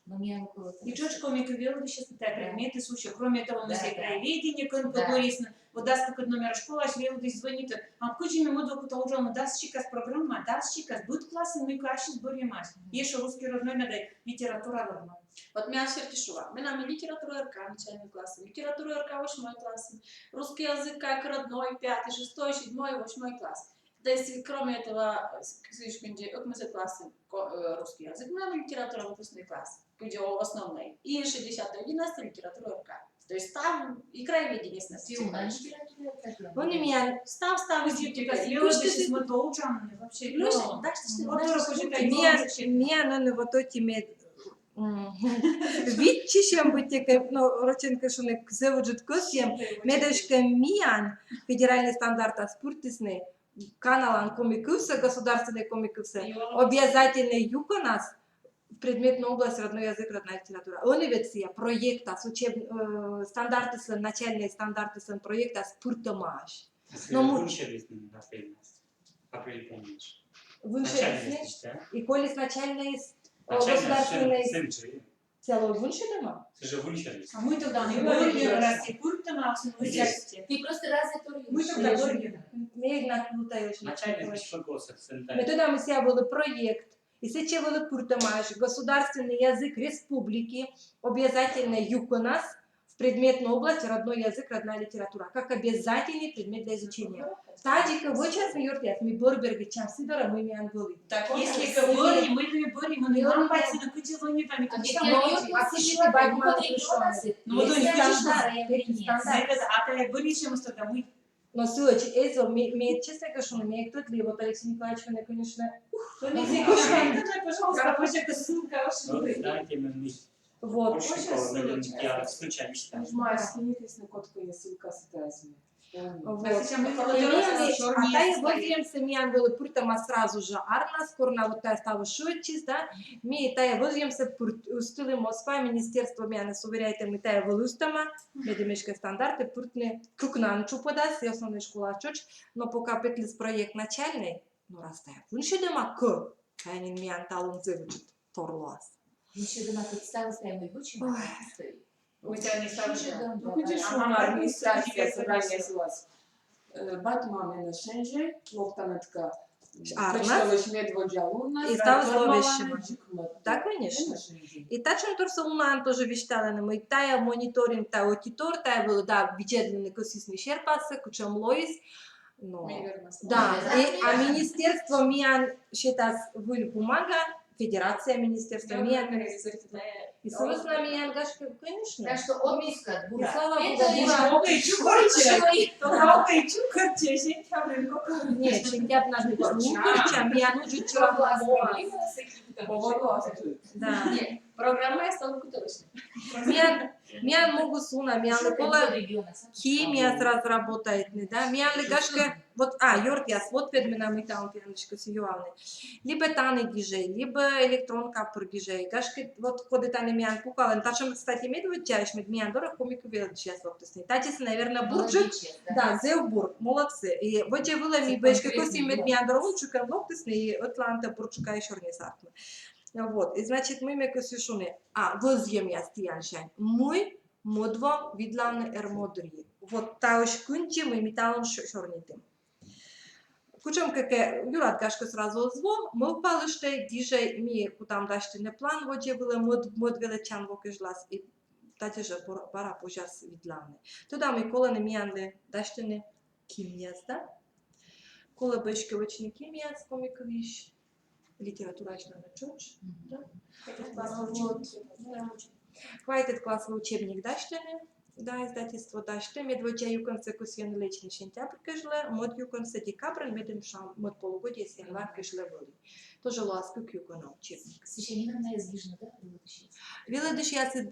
Но миян около... И тшӧтш коми кыв велӧдысьяслы тайӧ предметыс уси, кроме того, мый сійӧ краеведение, кӧнкӧ бӧрйисны, вот дас кыкӧд номера школаысь велӧдысь звонитӧ: а кыдзи ме мӧд во кута уджавны, дас сикас программа, дас сикас, быд классын мыйкӧ ассьыс бӧрйӧмаӧсь. Ещё русский родной надо, литература родной. Вот ме ас серти шуа. Менам и литература РК начальный классын, литература РК восьмой классын, русский язык как родной пятый, шестой, седьмой, восьмой класс. То есть, кроме этого, с-, к-, сыысь кындзи ӧкмысӧд классын ко-, э, русский язык, менам литература выпускной класс, кындзи о-, основной. И иншы десятый, одиннадцатый литература РК. То есть там и краеведение с нас. Ӧні миян став, став, миян, миян ӧні вот ӧти ме, м, виччысям быттьӧкӧ, но, рочӧн кӧ шуны, зэв ыджыд кӧсйӧм, медым эськӧ миян федеральный стандартас пыртісны каналан коми кывсӧ, государственный коми кывсӧ, обязательный юкӧнас в предметную область родной язык, родная литература. Ӧні ведь сійӧ проектас, учеб-, э, стандартыслӧн, начальный стандартыслӧн проектас пыртӧмаӧсь. Но вынсьӧдісны, да, апрель, помнишь? Вынсьӧдісны, да? И колис начальнӧйыс, э, государственнӧйыс. Сійӧ лои вынсьӧдӧма? Сійӧ жӧ вынсьӧдіс. А мый тогда, мый бӧрйӧны, раз и пыртӧма, а всё равно... Ты просто раз и... Мый тогда бӧрйӧны? Ме ог на кутав ёна. Начальнӧйыс пӧ кӧ сійӧ. Ме тӧда, мый сійӧ вӧлі проект. И сэтчӧ вӧлі пыртӧмаӧсь: государственный язык республики обязательнӧй юкӧнас в предметную область родной язык, родная литература, как обязательный предмет для изучения. Тадзи кӧ вӧчасны, ёртъяс, ми бӧр бергӧдчам сы дорӧ, мый миян вӧлі. Так, если кӧ вӧлі, мый ми бӧрйим, мый нам пасйӧны, кыдзи вӧлі, там и кыдзи там. Ну, вот он стандарт. А тайӧ бӧрйысьӧмыс тогда мый? Но ссылочка, эзо, ме, ме, честно говоря, шуны, ме эг тӧдлы, вот Алексей Николаевич мене, конечно, Пожалуйста, позже ссылка. Знаете, мы вот. Случайно считаем. Май скинитесь на котку, я ссылка с. Вот. А тая вылысьӧмсӧ миян вӧлі пыртӧма сразу же арнас, кор на вот тая ставыс шыӧдчис, да. Ми тая вылысьӧмсӧ пырт-, ыстылім Москва министерство, миянӧс уверяйтӧ, мый тая вӧлі ыстӧма, медым эськӧ стандартӧ пыртны кыкнан чупӧдас, и основнӧй школаӧ тшӧтш, но пока петліс проект начальнӧй, но раз тая вынсьӧдӧма кӧ, тая нин миян талун зэв ыджыд тор лоас. Вынсьӧдӧма кӧ, ставыс тая мый вӧчӧма. Ну, кыдзи шуӧма, администрация собрание сылас. Э, бать мамӧн шензьӧ, локтан ӧтка. Арнас? Медводдза луннас. И ставыс зэв весьӧма. Да, конечно. И татшӧмторсӧ унаӧн тоже висьталӧны, мый тая мониторинг, тая ӧти тор, тая вӧлі, да, видзӧдлыны кӧсйисны серпассӧ, кутшӧм лоис. Но. Да, и, а министерство миян сетас выль бумага, федерация министерство, миян. И сы вӧсна миян, гашкӧ, конечно. Так что отпуска, И слава богу, Только и чукырча, только и чукырча, сентябрь. Нет, сентябрь надо было. Чукырча, миян уже вчера. Да. Программа я стала кутылась. Миян, миян могыс уна, миянлы колӧ химияс разработайтны, да, миянлы, гашкӧ, вот, а, ёртъяс, вот ведь менам и там пияночка с юалны. Либӧ тані гижӧй, либӧ электронка пыр гижӧй, гашкӧ, вот коді тані миян пукалӧны, татшӧм, кстати, медводдзаысь, мед миян дорӧ коми кыв велӧдысьяс локтісны. Татысӧ, наверно, бурджык, да, зэв бур, молодцы. И водзӧ вылӧ ми бы эськӧ кӧсйим, мед миян дорӧ унджыкӧн локтісны, и ӧтлаын тэ бурджыка ещё не сартмы. Вот, и, значит, мый ме кӧсйи шуны, а, вӧзйӧмъяс тіянсянь. Мый мӧд во видлавны Эр мӧдӧрйи. Вот таысь кындзи мый ми талун сё-, сёрнитім. Кутшӧмкӧ кӧ юрад, гашкӧ, сразу оз во, мӧвпалыштӧй, гижӧй, ми кутам дасьтыны план водзӧ вылӧ, мӧд, мӧд велӧдчан во кежлас, и тадзи жӧ бара позяс видлавны. Тӧдам, мый колӧны миянлы дасьтыны кимъяс, да? Колӧ бы эськӧ вӧчны кимъяс коми кывйысь, литератураысь, наверно, тшӧтш, да? Вот. Квайтӧд класслы учебник дасьтӧны, да, издательство дасьтӧ, медводдза юкӧнсӧ кӧсйӧны лэдзны сентябрь кежлӧ, мӧд юкӧнсӧ декабрь, медым шуам, мӧд полугодие январь кежлӧ вӧлі. Тоже лоас кык юкӧн учебник. Сыщенина на эз гижны, да, велӧдысьяс? Велӧдысьясыд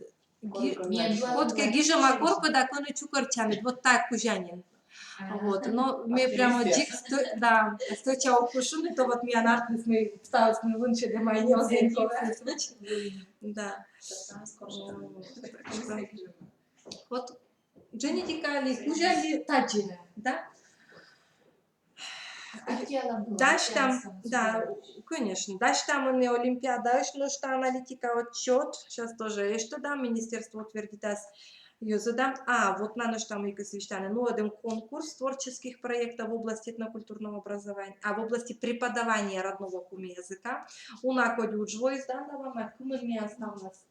Кодкӧ гижӧма коркӧ да кӧні чукӧртчанныд, вот тая кузя нин. Вот, но ме прямо дзик, да, стӧча ог кыв шуны, то вот миян артмис, мый ставыс ми вынсьӧдӧма и не оз нин коксьыс вӧч. Да. Вот дженетика ли, кузя ли, тадзи, да? Дасьтам, да, конечно. Дасьтам ӧні олимпиадаысь нӧшта аналитика отчёт. Сейчас тоже эштӧдам, министерство утвердитас, йӧзӧдам. А, вот на нӧшта мыйкӧ висьтавны. Нуӧдім конкурс творческих проектов в области этнокультурного образования, а, в области преподавания родного коми языка. Уна кодь удж воис, да, да, мама, кымын ми ставнас.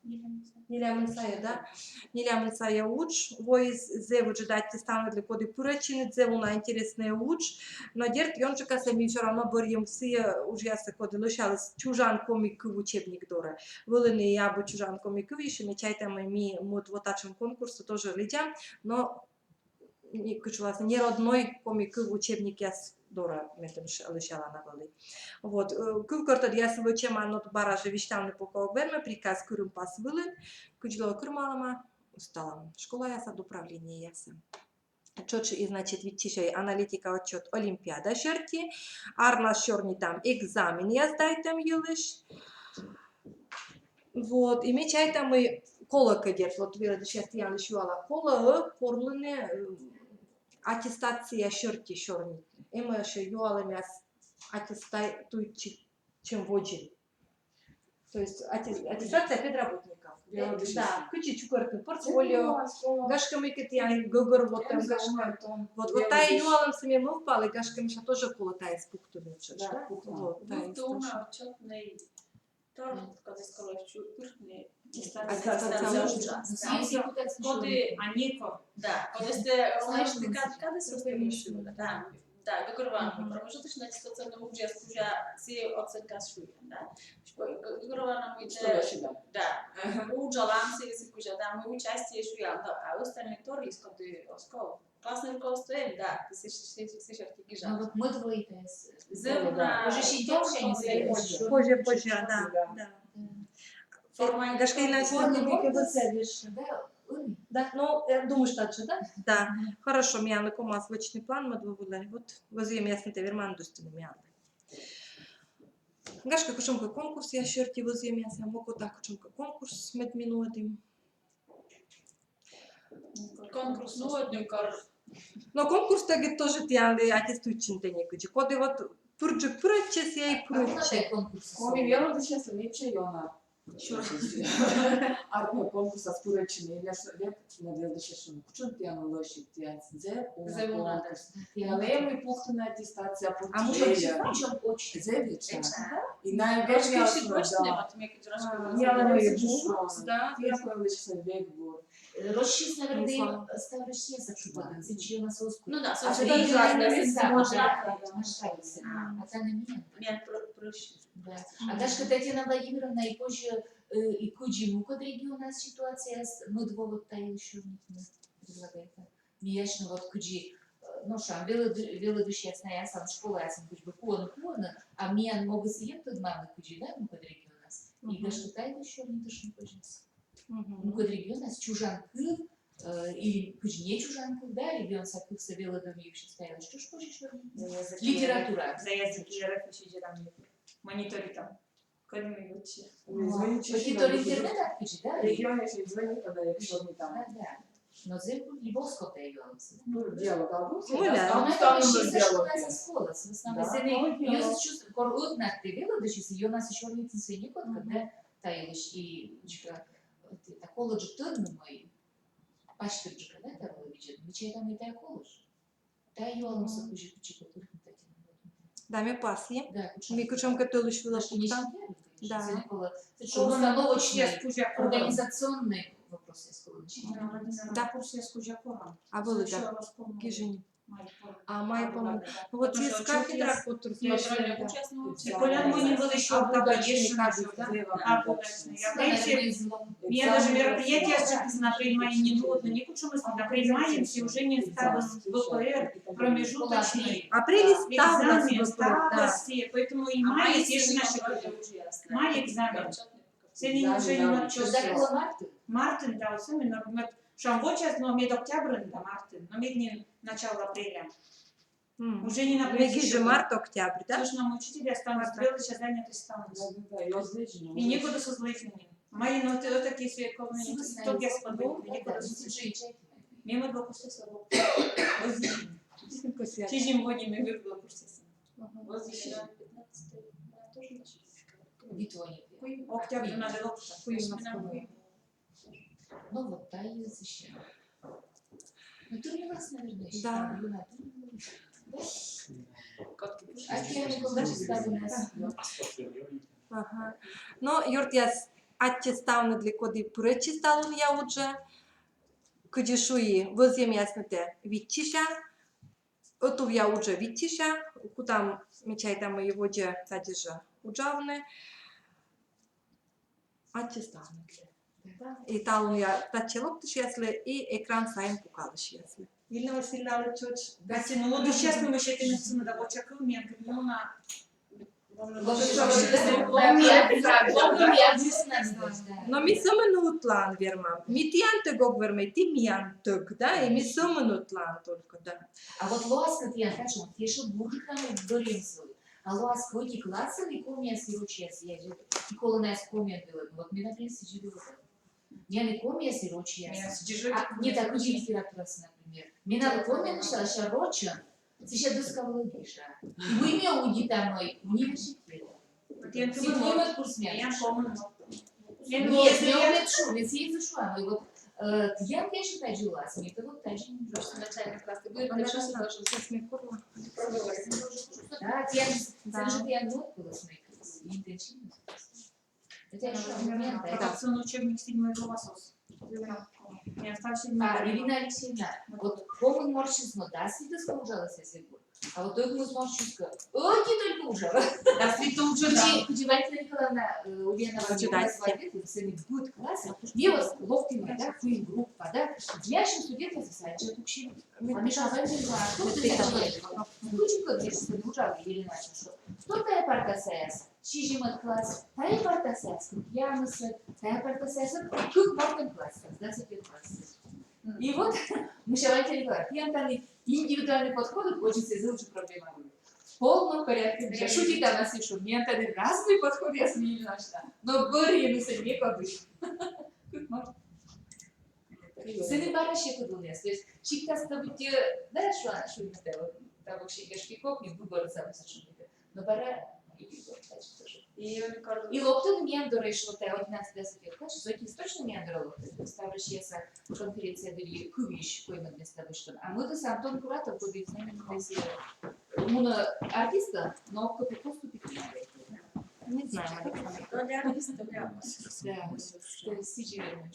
Нелямын сайӧ, да? Нелямын сайӧ удж воис, зэв ыджыд аттьӧ ставныдлы, коді пырӧдчинныд, зэв уна интереснӧй удж. Но дерт, ёнджыкасӧ ми всё равно бӧрйим сійӧ уджъясӧ, коді лӧсяліс чужан коми кыв учебник дорӧ. Вӧліны и абу чужан коми кывйысь, и ме чайта, мый ми мӧд во татшӧм конкурсӧ тоже лэдзам, но кыдз шуласны, неродной коми кыв учебникъяс дорӧ медым лӧсялана вӧлі. Вот, э, кывкӧртӧдъяс вӧчӧма, но бара жӧ висьтавны пока ог вермы, приказ кырымпас вылын, кыдз лоӧ кырымалӧма, ысталам школаясад, управлениеясӧ. Тшӧтш и, значит, виччысьӧй аналитика отчёт олимпиада серти, арнас сёрнитам экзаменъяс сдайтӧм йылысь. Вот, и ме чайта, мый колӧ кӧ, дерт, вот велӧдысьяс, тіянлысь юала, колӧ-ӧ корлыны, э, аттестация серти сёрнитны. Эмӧсь юалӧмъяс аттестатуйтчыд, чем водзын. То есть атте-, аттестация педработников. Да, кыдзи чукӧртны портфолио, гашкӧ, мыйкӧ тіян гӧгӧрвотӧм, гашкӧ. Вот, вот тая юалӧмсӧ ме мӧвпалі, гашкӧ, мися, тоже колӧ тайӧс пуктыны. Да, пуктыны. Вот, тайӧс тоже. Тор, кодӧс колӧ чукӧртны. Аттестация уджас. Коді, а не кор. Да, кодӧс тэ ровно кад-, кадыс, да. Да, гӧгӧрвоана, промежуточнӧй аттестация уджас кузя сійӧ оценкаыс шуӧ, да. Гӧгӧрвоана, мый тэ, да, уджалан сійӧс кузя, да, мый участие шуян, да, а остальнӧй торйыс, коді оз ков. Классный руководство эм, да, ты слышишь, слышишь, слышишь, ты Ну гижа. Вот мед вылитаесь. Зэв уна. Уже сидел, что они Позже, занимаются. Позже, позже, да, да. Формально. Гашкайлась Формально. Микебыцевич. Да, ой. Да, ну, я думаю, что отсюда. Да, хорошо, миянлы ковмас вӧчны план, мӧд во вылын. Вот вӧзйӧмъяснытӧ верман дӧзтыны миянлы. Гашкӧ, кутшӧмкӧ конкурсъяс серти вӧзйӧмъяс, а мӧд-ӧ кутшӧмкӧ конкурс, мед ми нуӧдім. Конкурс нуӧдім кор. Но конкурс тадзи тоже тіянлы аттестуйтчыны некыдзи. Коді вот пырджык пырӧдчис, сійӧ и пырӧдчӧ. Конкурс. Коми велӧдысьяслы медся ёна. Артмӧ конкурсас пырӧдчыны, и век на велӧдысьяслы: кутшӧм тіян лӧсьыд, тіян зэв уна конкурс. Тіян эм и пуктыны аттестация. А мы путчеля. Причём очень. Зэв и ча. Очень, да? И на Гашкӧ, велӧдысьяслы, точно, да. Вот мекыдз гашкӧ. Миянлы и бур. Да. Тіян велӧдысьяслы век бур. Рочыс, наверное, ставрысьясак шуӧны. Сідзи ёна соос. Ну да, А соос тіян региональный велӧдысьяслы сам, да, да. Масштаб. А там именно. Мед про- проще. Да. А Гашкӧ, Татьяна Владимировна и позже, э, и кыдзи мукӧд регионас ситуацияыс, мӧд во вот тайӧ ещё предлагает. Миян вот кыдзи, э, но шуам, велӧды-, велӧдысьяс на аслам школаясын кыдзи бы куӧны, куӧны, а миян могыс эм тӧдмавны кыдзи, да, мукӧд регионас. И Гашкӧ, тайӧ ещё не тышны позже. Мукӧд регионас чужан кыв, э, или кыдзи не чужан кыв, да, регионса кывсӧ велӧдӧм йывсьыс тайӧ ещё позже. Литература. За языки РФ ещё дерам мониторитам. Кӧні ми вӧчим. Литература, интернет кыдзи, да? Регионе ещё звонит, когда я ещё не там. Да, да. Но зэв и восков тайӧ юалӧмсӧ. Ну, диалог, а вы Оля. А она там вообще диалог. Школаыс, в основном, Да. зэв и ёнасыс чувствует, кор ӧтнад тэ велӧдысьыс, ёнасыс сёрнитны сэні некод, когда тайӧ и, типа, колледжын тӧдмӧ, мый пасьтӧджыка, да, тайӧ видзӧд, мича там и тайӧ колледж. Тайӧ юалӧмсӧ кыдзи, кыдзи кӧ пыртны тайӧ. Да, ме пасйи. Да, кутшӧм. Ми кутшӧмкӧ тӧлысь вылӧ Даже не пуктам. считали, Да. Зэв колӧ, зэв установочный организационный вопрос, я скажу. Да. А вӧлі да. Гижи нин. А мый помын. Вот здесь кафедра, вот тут Колян мунин вылысь шорта, конечно, да. Миян даже мероприятие, что ты на принимаем, не, ну, вот, ну, не кучу мы на принимаем, все уже не ставим ВПР, промежуточный. Апрель ставлас Экзамен, ВПР, да. Ставлас, поэтому и май, если наши, май экзамен. Сэні уже не мартын. Мартын, да, вот сами нормально. Шуам, воча, но мед октябрын, да, мартын, но мед не начало апреля. Уже не на. Мед гижи март, октябрь, да? Слушай, нам учитель останутся, велӧдысьяс занятый останутся. Да, да, да, и отлично. И некуда со злыдзны. Май, но ты вот такие свои комнаты, итог я спаду, некуда со злыдзны. Мимо два курса сорок. Сизим во ниме мир два курса. Октябрь надо. Октябрь надо. Ну вот, да, и защищаем. Ну, ты не вас, наверное, Да. Ага. Но, ёртъяс, аттьӧ ставныдлы, коді пырӧдчис талунъя уджӧ. Кыдзи шуи, вӧзйӧмъяснытӧ виччыся, ӧтувъя уджӧ виччыся, кутам, ме чайта, мый водзӧ тадзи жӧ уджавны. Аттьӧ ставныдлы. И талунъя татчӧ локтысьяслы, и экран сайын пукалысьяслы. Ирина Васильевна, чуть. Да, ну, вот сейчас мы ещё это не да, вот чакы, мне, ну, на. Но ми сӧмын ӧтлаын вермам. Ми тіянтӧг ог вермӧй, ті миянтӧг, да, и ми сӧмын ӧтлаын только, да. А вот лоас кӧ тіян, кутшӧм, ті ещё бурджык там бӧрйӧмсӧ. А лоас кӧ ӧти классын и комияс, и рочьяс, я же, и колӧ найӧс комиӧн велӧдны, вот ме, например, сідзи велӧдӧ. Миян и комияс, и рочьяс. А, нет, а кыдзи литературасӧ, например. Ме налы комиӧн висьтала, сэсся рочӧн, сэсся дӧска вылӧ гижа. И мый ме удитам, мый университетын. Сійӧ мӧд курс миян. Нет, ме ог шу, ме сійӧс ог шу, а мый вот, э, тіян, конечно, тадзи лоас, ме вот тадзи не шу. Начальный класс, ты говоришь, что слышал? Да, тіян, тіян же тіян вот было, смотри, интенсивно. Хотя ещё момент, да. Редакционный учебник седьмой класс. А, Ирина Алексеевна, вот комын мортсьыс но дас видыс кожалӧ сэсся. А вот ӧкмыс морт сюйско ӧти только ужа. Да, Светлана уже, да. Кыдзи Валентина Николаевна, э, Ульянова, ожидайте. Класс вайде, сэні быд класс. Ме вот локтім да, куим группа да. Миян студентъяс садиса пуксим. А Миша Валентина Николаевна, что ты там делаешь? Кыдзи кыдзи ужа, Елена Васильевна, что? Что тая парта саяс? Сизимӧд класс, тая парта саяс, кӧкъямысӧд, тая парта саяс, кык мортӧн класс, дас ӧтиӧд класс. И вот, Миша Валентина Николаевна, тіян тані индивидуальный подход, очень серьёзная проблема. В полном порядке. Я шутить там нас ещё. Миян тані разный подходъяс ми нӧшта. Но бӧрйыны сійӧс некод. Кык морт. Сэні бара сетӧдлунъяс. То есть сиктас да быттьӧ, да, шуа, шуа, да, вот, да, вообще, я шпиков, не выбор сам совершенно. Но бара и, и, и локтӧны миян дорӧ ещё, вот, одиннадцатый, десятый класс, вот эти точно миян дорӧ локтӧны. Ставроссияса конференция дырйи кывйысь коймӧд места босьтӧны. А мӧдыс Антон Куратов, коді знаменитый сійӧ, мунӧ артистӧн, но кӧ поступить не надо. Не знаю, Александр. То ли артист, то ли артист. Да, то есть сидели.